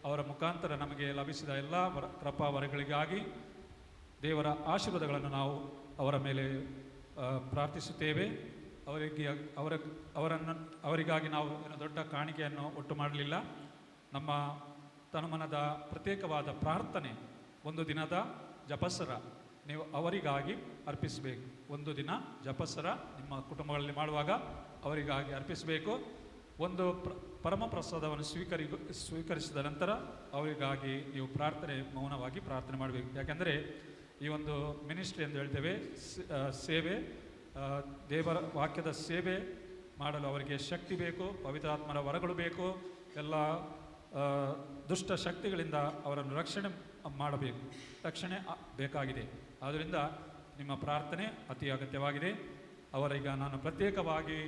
ಅವರ ಮುಖಾಂತರ ನಮಗೆ ಲಭಿಸಿದ ಎಲ್ಲ ವರ ಕೃಪಾವರಗಳಿಗಾಗಿ ದೇವರ ಆಶೀರ್ವಾದಗಳನ್ನು ನಾವು ಅವರ ಮೇಲೆ ಪ್ರಾರ್ಥಿಸುತ್ತೇವೆ. ಅವರಿಗೆ ಅವರ ಅವರನ್ನು ಅವರಿಗಾಗಿ ನಾವು ಏನು ದೊಡ್ಡ ಕಾಣಿಕೆಯನ್ನು ಒಟ್ಟು ಮಾಡಲಿಲ್ಲ. ನಮ್ಮ ತನುಮನದ ಪ್ರತ್ಯೇಕವಾದ ಪ್ರಾರ್ಥನೆ, ಒಂದು ದಿನದ ಜಪಸರ ನೀವು ಅವರಿಗಾಗಿ ಅರ್ಪಿಸಬೇಕು. ಒಂದು ದಿನ ಜಪಸರ ನಿಮ್ಮ ಕುಟುಂಬಗಳಲ್ಲಿ ಮಾಡುವಾಗ ಅವರಿಗಾಗಿ ಅರ್ಪಿಸಬೇಕು. ಒಂದು ಪರಮ ಪ್ರಸಾದವನ್ನು ಸ್ವೀಕರಿಸಿದ ನಂತರ ಅವರಿಗಾಗಿ ನೀವು ಪ್ರಾರ್ಥನೆ, ಮೌನವಾಗಿ ಪ್ರಾರ್ಥನೆ ಮಾಡಬೇಕು. ಯಾಕೆಂದರೆ ಈ ಒಂದು ಮಿನಿಸ್ಟ್ರಿ ಎಂದು ಹೇಳ್ತೇವೆ, ಸೇವೆ, ದೇವರ ವಾಕ್ಯದ ಸೇವೆ ಮಾಡಲು ಅವರಿಗೆ ಶಕ್ತಿ ಬೇಕು, ಪವಿತ್ರಾತ್ಮರ ವರಗಳು ಬೇಕು, ಎಲ್ಲ ದುಷ್ಟ ಶಕ್ತಿಗಳಿಂದ ಅವರನ್ನು ರಕ್ಷಣೆ ಮಾಡಬೇಕು, ರಕ್ಷಣೆ ಬೇಕಾಗಿದೆ. ಆದ್ದರಿಂದ ನಿಮ್ಮ ಪ್ರಾರ್ಥನೆ ಅತಿ ಅಗತ್ಯವಾಗಿದೆ. ಅವರೀಗ ನಾನು ಪ್ರತ್ಯೇಕವಾಗಿ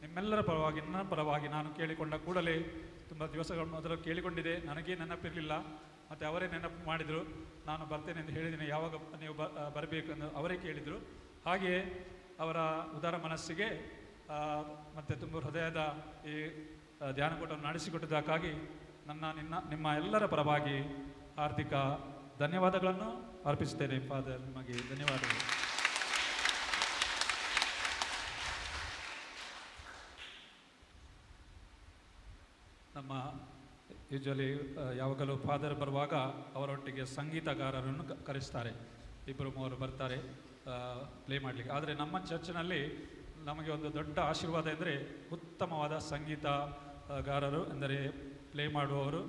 ನಿಮ್ಮೆಲ್ಲರ ಪರವಾಗಿ, ನನ್ನ ಪರವಾಗಿ ನಾನು ಕೇಳಿಕೊಂಡ ಕೂಡಲೇ, ತುಂಬ ದಿವಸಗಳ ಮೊದಲು ಕೇಳಿಕೊಂಡಿದ್ದೆ, ನನಗೇ ನೆನಪಿರಲಿಲ್ಲ, ಮತ್ತು ಅವರೇ ನೆನಪು ಮಾಡಿದರು. ನಾನು ಬರ್ತೇನೆ ಎಂದು ಹೇಳಿದ್ದೀನಿ, ಯಾವಾಗ ನೀವು ಬರಬೇಕು ಎಂದು ಅವರೇ ಕೇಳಿದರು. ಹಾಗೆಯೇ ಅವರ ಉದಾರ ಮನಸ್ಸಿಗೆ ಮತ್ತು ತುಂಬ ಹೃದಯದ ಈ ಧ್ಯಾನಕೂಟವನ್ನು ನಡೆಸಿಕೊಟ್ಟಿದ್ದಕ್ಕಾಗಿ ನನ್ನ ನಿನ್ನ ನಿಮ್ಮ ಎಲ್ಲರ ಪರವಾಗಿ ಹಾರ್ದಿಕ ಧನ್ಯವಾದಗಳನ್ನು ಅರ್ಪಿಸುತ್ತೇನೆ. ಫಾದರ್, ನಿಮಗೆ ಧನ್ಯವಾದಗಳು. ನಮ್ಮ ಯೂಶ್ವಲಿ ಯಾವಾಗಲೂ ಫಾದರ್ ಬರುವಾಗ ಅವರೊಟ್ಟಿಗೆ ಸಂಗೀತಗಾರರನ್ನು ಕರೆಸ್ತಾರೆ, ಇಬ್ಬರು ಮೂವರು ಬರ್ತಾರೆ ಪ್ಲೇ ಮಾಡಲಿಕ್ಕೆ. ಆದರೆ ನಮ್ಮ ಚರ್ಚ್ನಲ್ಲಿ ನಮಗೆ ಒಂದು ದೊಡ್ಡ ಆಶೀರ್ವಾದ ಎಂದರೆ ಉತ್ತಮವಾದ ಸಂಗೀತಗಾರರು, ಎಂದರೆ ಪ್ಲೇ ಮಾಡುವವರು,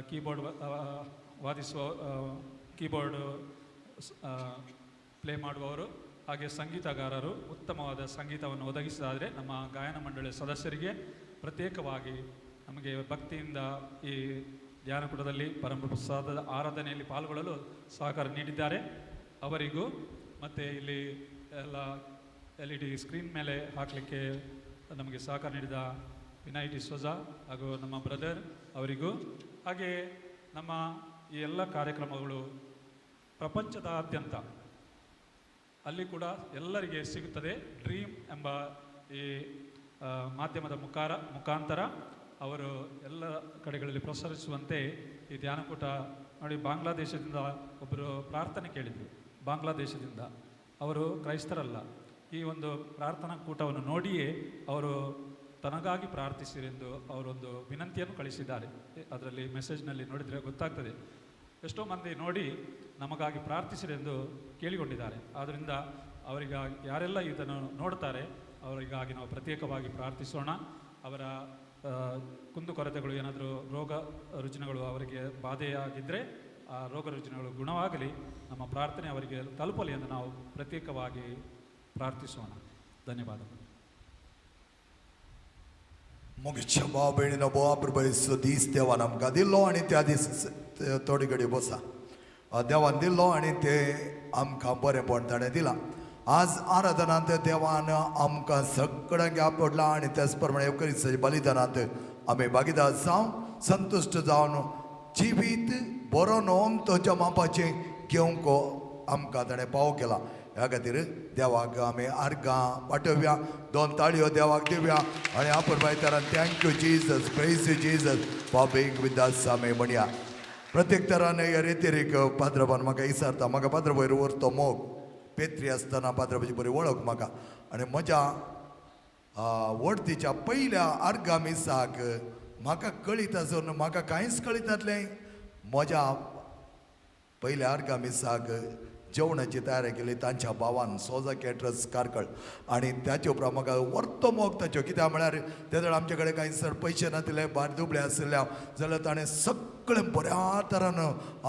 ಕೀಬೋರ್ಡ್ ವಾದಿಸುವ, ಕೀಬೋರ್ಡ್ ಪ್ಲೇ ಮಾಡುವವರು, ಹಾಗೆ ಸಂಗೀತಗಾರರು ಉತ್ತಮವಾದ ಸಂಗೀತವನ್ನು ಒದಗಿಸಿದಾದರೆ ನಮ್ಮ ಗಾಯನ ಮಂಡಳಿಯ ಸದಸ್ಯರಿಗೆ ಪ್ರತ್ಯೇಕವಾಗಿ ನಮಗೆ ಭಕ್ತಿಯಿಂದ ಈ ಧ್ಯಾನಕೂಟದಲ್ಲಿ ಪರಮಪ್ರಸಾದದ ಆರಾಧನೆಯಲ್ಲಿ ಪಾಲ್ಗೊಳ್ಳಲು ಸಹಕಾರ ನೀಡಿದ್ದಾರೆ. ಅವರಿಗೂ ಮತ್ತು ಇಲ್ಲಿ ಎಲ್ಲ LED screen ಮೇಲೆ ಹಾಕಲಿಕ್ಕೆ ನಮಗೆ ಸಹಕಾರ ನೀಡಿದ ವಿನಯ್ ಡಿಸೋಜಾ ಹಾಗೂ ನಮ್ಮ ಬ್ರದರ್ ಅವರಿಗೂ, ಹಾಗೆಯೇ ನಮ್ಮ ಈ ಎಲ್ಲ ಕಾರ್ಯಕ್ರಮಗಳು ಪ್ರಪಂಚದಾದ್ಯಂತ ಅಲ್ಲಿ ಕೂಡ ಎಲ್ಲರಿಗೆ ಸಿಗುತ್ತದೆ. ಡ್ರೀಮ್ ಎಂಬ ಈ ಮಾಧ್ಯಮದ ಮುಖಾಂತರ ಅವರು ಎಲ್ಲ ಕಡೆಗಳಲ್ಲಿ ಪ್ರಸರಿಸುವಂತೆ ಈ ಧ್ಯಾನಕೂಟ ನೋಡಿ. ಬಾಂಗ್ಲಾದೇಶದಿಂದ ಒಬ್ಬರು ಪ್ರಾರ್ಥನೆ ಕೇಳಿದರು, ಬಾಂಗ್ಲಾದೇಶದಿಂದ, ಅವರು ಕ್ರೈಸ್ತರಲ್ಲ. ಈ ಒಂದು ಪ್ರಾರ್ಥನಾ ಕೂಟವನ್ನು ನೋಡಿಯೇ ಅವರು ತನಗಾಗಿ ಪ್ರಾರ್ಥಿಸಿರೆಂದು ಅವರೊಂದು ವಿನಂತಿಯನ್ನು ಕಳಿಸಿದ್ದಾರೆ. ಅದರಲ್ಲಿ ಮೆಸೇಜ್ನಲ್ಲಿ ನೋಡಿದರೆ ಗೊತ್ತಾಗ್ತದೆ, ಎಷ್ಟೋ ಮಂದಿ ನೋಡಿ ನಮಗಾಗಿ ಪ್ರಾರ್ಥಿಸಿರೆಂದು ಕೇಳಿಕೊಂಡಿದ್ದಾರೆ. ಆದ್ದರಿಂದ ಅವರಿಗಾಗಿ ಯಾರೆಲ್ಲ ಇದನ್ನು ನೋಡ್ತಾರೆ ಅವರಿಗಾಗಿ ನಾವು ಪ್ರತ್ಯೇಕವಾಗಿ ಪ್ರಾರ್ಥಿಸೋಣ. ಅವರ ಕುಂದುಕೊರತೆಗಳು ಏನಾದರೂ ರೋಗ ರುಜಿನಗಳು ಅವರಿಗೆ ಬಾಧೆಯಾಗಿದ್ದರೆ ಆ ರೋಗ ರುಜಿನಗಳು ಗುಣವಾಗಲಿ, ನಮ್ಮ ಪ್ರಾರ್ಥನೆ ಅವರಿಗೆ ತಲುಪಲಿ ಎಂದು ನಾವು ಪ್ರತ್ಯೇಕವಾಗಿ ಪ್ರಾರ್ಥಿಸೋಣ. ಧನ್ಯವಾದಗಳು. मोगेच्या भाव भयणीनो, भोव प्रभू दीस देवान आमकां दिल्लो आनी त्या दीस थोडी घडी बसा देवान दिल्लो आनी ते आमकां बरेंपण ताणें दिलां. आज आराधनांत देवान आमकां सगळ्यांक आपडलां आनी त्याच प्रमाणे येवकरीसाच्या बलिदानांत आमी भागीदार जावन संतुश्ट जावन जिवीत बरो नोम तो मापाचें घेवंक आमकां ताणें पाव केला. ह्या खातीर देवाक आमी आर्गां पाठोवया, दोन ताळयो देवाक दिवया आनी आपूर भायतारान thank you Jesus, praise you Jesus for being with us आमी म्हणया. प्रत्येक तरान ह्या रितीरीक पाद्रबान म्हाका विचारता, म्हाका पाद्र वयर उरतो मोग पेत्री आसतना पाद्रबाची बरी वळख म्हाका आनी म्हज्या वडतीच्या पयल्या आर्गां मिसाक म्हाका कळीत आसून म्हाका कांयच कळीत नासलें. म्हज्या पयल्या आर्गां मिसाक जेवणाची तयारी केली तांच्या भावान सोजा कॅटरस कार्कळ आनी ताचे उपरांत म्हाका वर्तो मोग ताच्यो. कित्याक म्हळ्यार ते वेळार आमचे कडेन कांय चड पयशे नातिल्ले, भायर दुबळे आशिल्ले जाल्यार ताणें सगळें बऱ्या तरान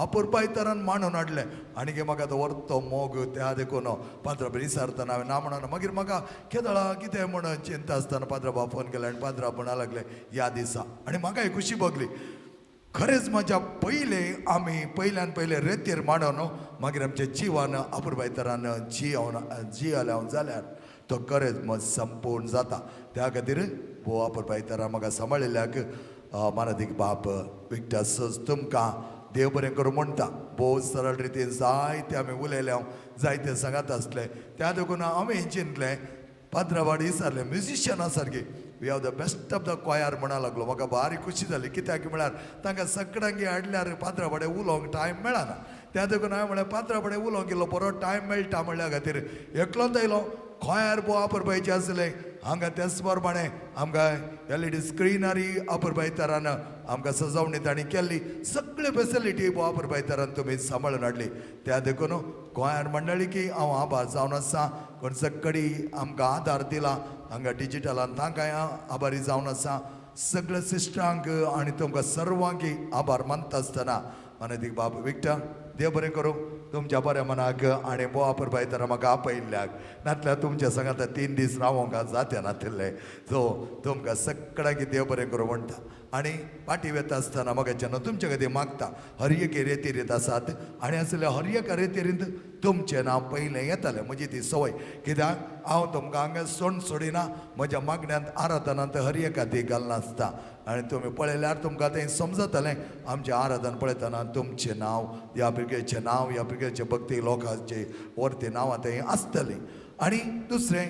अपुरबाय तरान मांडून हाडलें आनी म्हाका तो वर्तो मोग त्या देखून पाद्रा विचारतना हांवें ना म्हणून मागीर म्हाका केदळा कितें म्हण चिंता आसतना पाद्रा फोन केलो आनी पाद्रा म्हणा लागले ह्या दिसा आनी म्हाकाय खुशी भोगली. खरेंच म्हज्या पयले आमी पयल्यान पयले रेतीर मांडून मागीर आमच्या जिवान अपुरबाय तरान जियोन जियेले जाल्यार तो खरेंच मत संपूर्ण जाता. त्या खातीर भोव अपुरबाय तरान म्हाका सांबाळिल्ल्याक मानादीक बाप विक्टर सोज तुमकां देव बरें करूं म्हणटा. भोव सरळ रितीन जायते आमी उलयले, जायते सांगत आसले, त्या देखून हांवें चिंतलें पात्रावाड विचारलें म्युजिशियना सारकी we have the best of the choir म्हणा लागलो. म्हाका भारी खुशी जाली, कित्याक म्हळ्यार तांकां सगळ्यांक हाडल्यार पात्रावाडे उलोवंक टायम मेळना. त्या देखून हांवें म्हळें पात्रावाडे उलोवंक इल्लो बरो टायम मेळटा म्हणल्या खातीर एकलोच आयलो. खोयार भोव अपुरबायचें आसलें. हांगा त्याच प्रमाणे आमकां एलईडी स्क्रिनारी अपुरबायतरान आमकां सजवणी तांणी केल्ली, सगळे फेसिलिटी भोव अपुरबायतरान तुमी सांबाळून हाडली. त्या देखून गोंयार मंडळी हांव आभार जावन आसा. कोण सगळी आमकां आदार दिला हांगा डिजिटलान तांकां हांव आभारी जावन आसा. सगळ्या सिस्टरांक आनी तुमकां सर्वांक आभार मानता आसतना मानदीक बाब विक्टर देव बरें करूं तुमच्या बऱ्या मनाक आनी भोव अपुरबायतरान म्हाका आपयिल्ल्याक. नातल्यार तुमच्या सांगाता 3 दीस रावोंक जाते नातिल्ले. सो तुमकां सगळ्यांक देव बरें करूं म्हणटा. आनी फाटीं वता आसतना म्हाका जेन्ना तुमचे खातीर मागता हर एक रेतीरींत आसात आनी आसल्या हर एका रेतीरींत तुमचें नांव पयलें येतालें. म्हजी ती संवय, कित्याक हांव तुमकां हांगा सोण सोडिना, म्हज्या मागण्यांत आराधनांत हर एका ती घालनासता. आनी तुमी पळयल्यार तुमकां तें समजतलें आमचें आराधन पळयतना तुमचें नांव ह्या भुरग्याचें नांव ह्या भुरग्याचे भक्ती लोकांचे वरती नांवां थंय आसतलीं. आनी दुसरें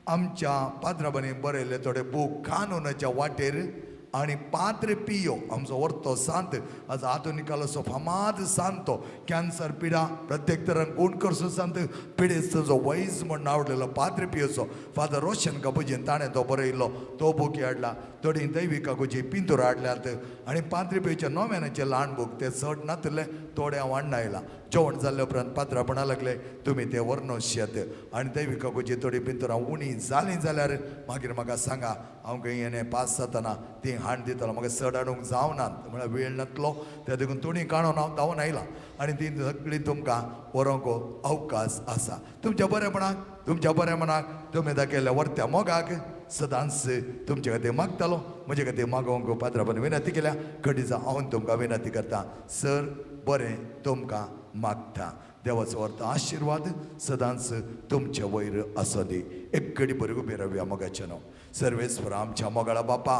आमच्या पात्राबांनी बरयल्ले थोडे बूक कानूनाच्या वाटेर आनी पाद्रे पियो आमचो वर्तो सांत आज आधुनिकालोसो फामाद सांत तो कॅन्सर पिडा प्रत्येक तरान गुण करचो सांत पिडेस्त जो वैज म्हण आवडलेलो पाद्रे पियोचो फादर रोशन कबुजीन ताणें तो बरयल्लो तो बूक हाडला. थोडीं दैविका गुजी पिंतूर हाडल्यात आनी पाद्रे पियोचे नोव्यानाचे ल्हान बूक ते चड नातिल्ले थोडे हांव हाडून आयला. जेवण जाल्ले उपरांत पात्रां म्हणा लागले तुमी ते व्हरून आनी दैविका गुजी थोडीं पिंतुरां उणी जालीं जाल्यार मागीर म्हाका सांगा हांव खंय येणे पास जातना ती हाड दितलो. म्हाका चड हाडूंक जावनात म्हळ्यार वेळ नातलो त्या देखून थोडीं काडून हांव धांवन आयलां आनी ती सगळीं तुमकां व्हरूंक अवकाश आसा. तुमच्या बरेपणाक तुमच्या बऱ्या मनाक तुमी दाखयल्ल्या वर्त्या मोगाक सदांच तुमचे खातीर मागतालो. म्हजे खातीर मागोवंक पात्राबान विनंती केल्या कडेजा हांव तुमकां विनंती करता सर बरें तुमकां मागता. देवाचो अर्थ आशिर्वाद सदांच तुमचे वयर आसूं दी. एक घडी बरी उबी रावया मोगाचें नांव. सर्वेस्वर आमच्या मोगाळा बापा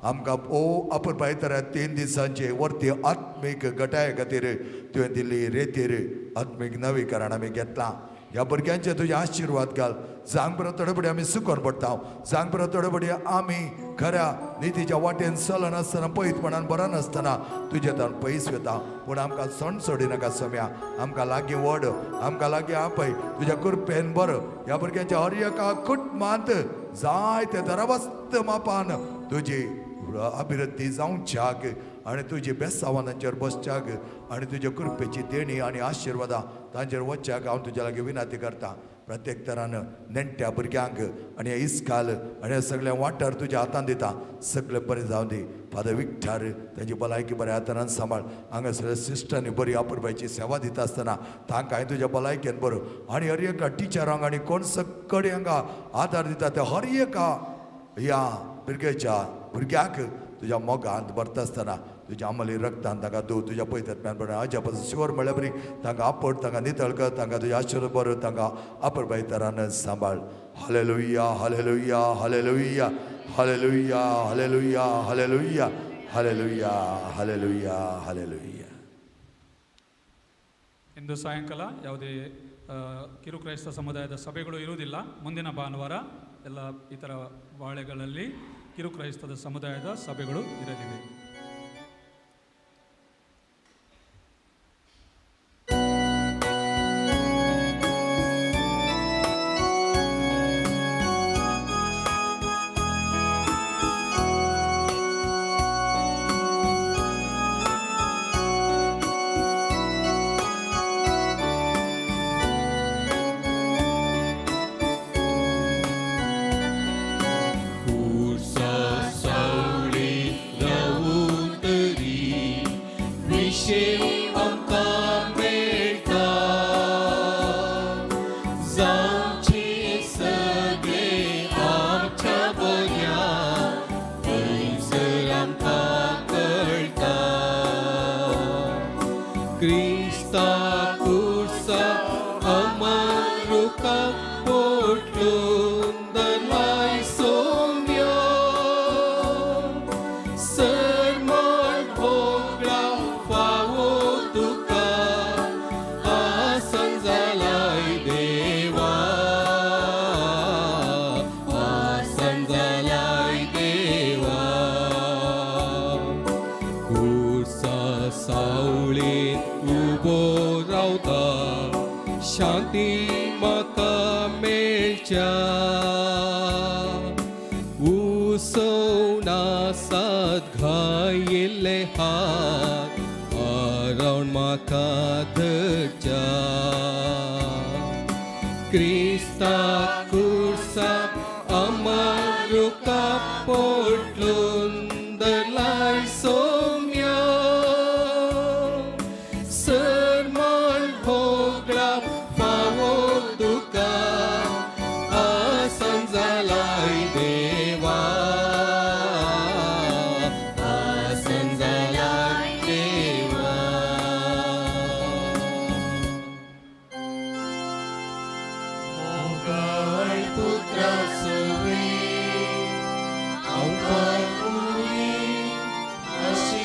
आमकां ओ अपुरबायतरा 3 दिसांचे वरती आत्मीक गटाये खातीर तुवें दिल्ली रेतीर आत्मीक नवीकरण आमी घेतलां. ह्या भुरग्यांचे तुजे आशिर्वाद घाल. जांग परत थोडे फुडें आमी सुकोन पडटा, जांग परत थोडे फुडें आमी खऱ्या नितीच्या वाटेन चलनासतना पयसपणान बरो नासतना तुजे तान पयस वता. पूण आमकां सण सोडिनाका सम्या, आमकां लागीं व्हड, आमकां लागीं आपय तुज्या कृपेन बरो. ह्या भुरग्यांच्या हर एका कुटुंबांत जाय ते दरावस्त मापान तुजी अभिवृद्धी जावच्याक आनी तुजी बेसावां तांचेर बसच्याक आनी तुज्या कृपेची देणी आनी आशिर्वादां तांचेर वचच्याक हांव तुज्या लागीं विनंती करता. प्रत्येक तरान नेण्ट्या भुरग्यांक आनी हे इस्काल आनी हे सगळें वाठार तुज्या हातान दिता, सगळें बरें जावं दी. फादर विक्टर तांची भलायकी बऱ्या हातान सांबाळ. हांगासर सिस्टरांनी बरी अपुरबायची सेवा दिता आसतना तांकां हांवें तुज्या भलायकेन बरो आनी हर एका टिचरांक आनी कोण सगळे हांगा आदार दिता त्या हर एका ह्या भुरग्याच्या भुरग्याक तुज्या मोगांत भरता आसतना तुज्या अमली रक्तान तांकां धू, तुज्या पयतत्म्यान बरें अजापाचो शिवर म्हळ्यार बरी तांकां आपट, तांकां नितळ कर, तांकां तुज्या आशिर्वाद बरो, तांकां अपुरबाय तरान सांबाळ. Hallelujah, hallelujah, hallelujah, hallelujah, hallelujah, hallelujah, hallelujah, hallelujah, hallelujah. ಇಂದು ಸಾಯಂಕಾಲ ಯಾವುದೇ ಕಿರುಕ್ರೈಸ್ತ ಸಮುದಾಯದ ಸಭೆಗಳು ಇರುವುದಿಲ್ಲ. ಮುಂದಿನ ಭಾನುವಾರ ಎಲ್ಲ ಇತರ ವಾಳೆಗಳಲ್ಲಿ ಕಿರುಕ್ರೈಸ್ತದ ಸಮುದಾಯದ ಸಭೆಗಳು ಇರಲಿವೆ. Sauli, Raul. शांती म्हाका मेळच्या उसोवना सात घायिल्ले हात आरावन म्हाका धरच्या क्रिस्ता कुर्सा अमरुका पोटलून दरलाय सोम्या सरमाल भोगळा फावो तुका आसन जालाय देवा आसन जालाय देवा. मोगाळ पुत्रा सवे आमकां पुरी अशी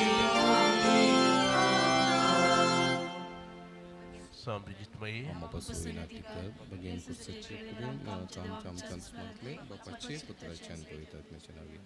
सांब्रिजितमयी भगेन कुर्साची आमच्या आमच्या स्मरतले बापाचे पुत्राचे आनी पवित्र आत्म्याच्या नांवान.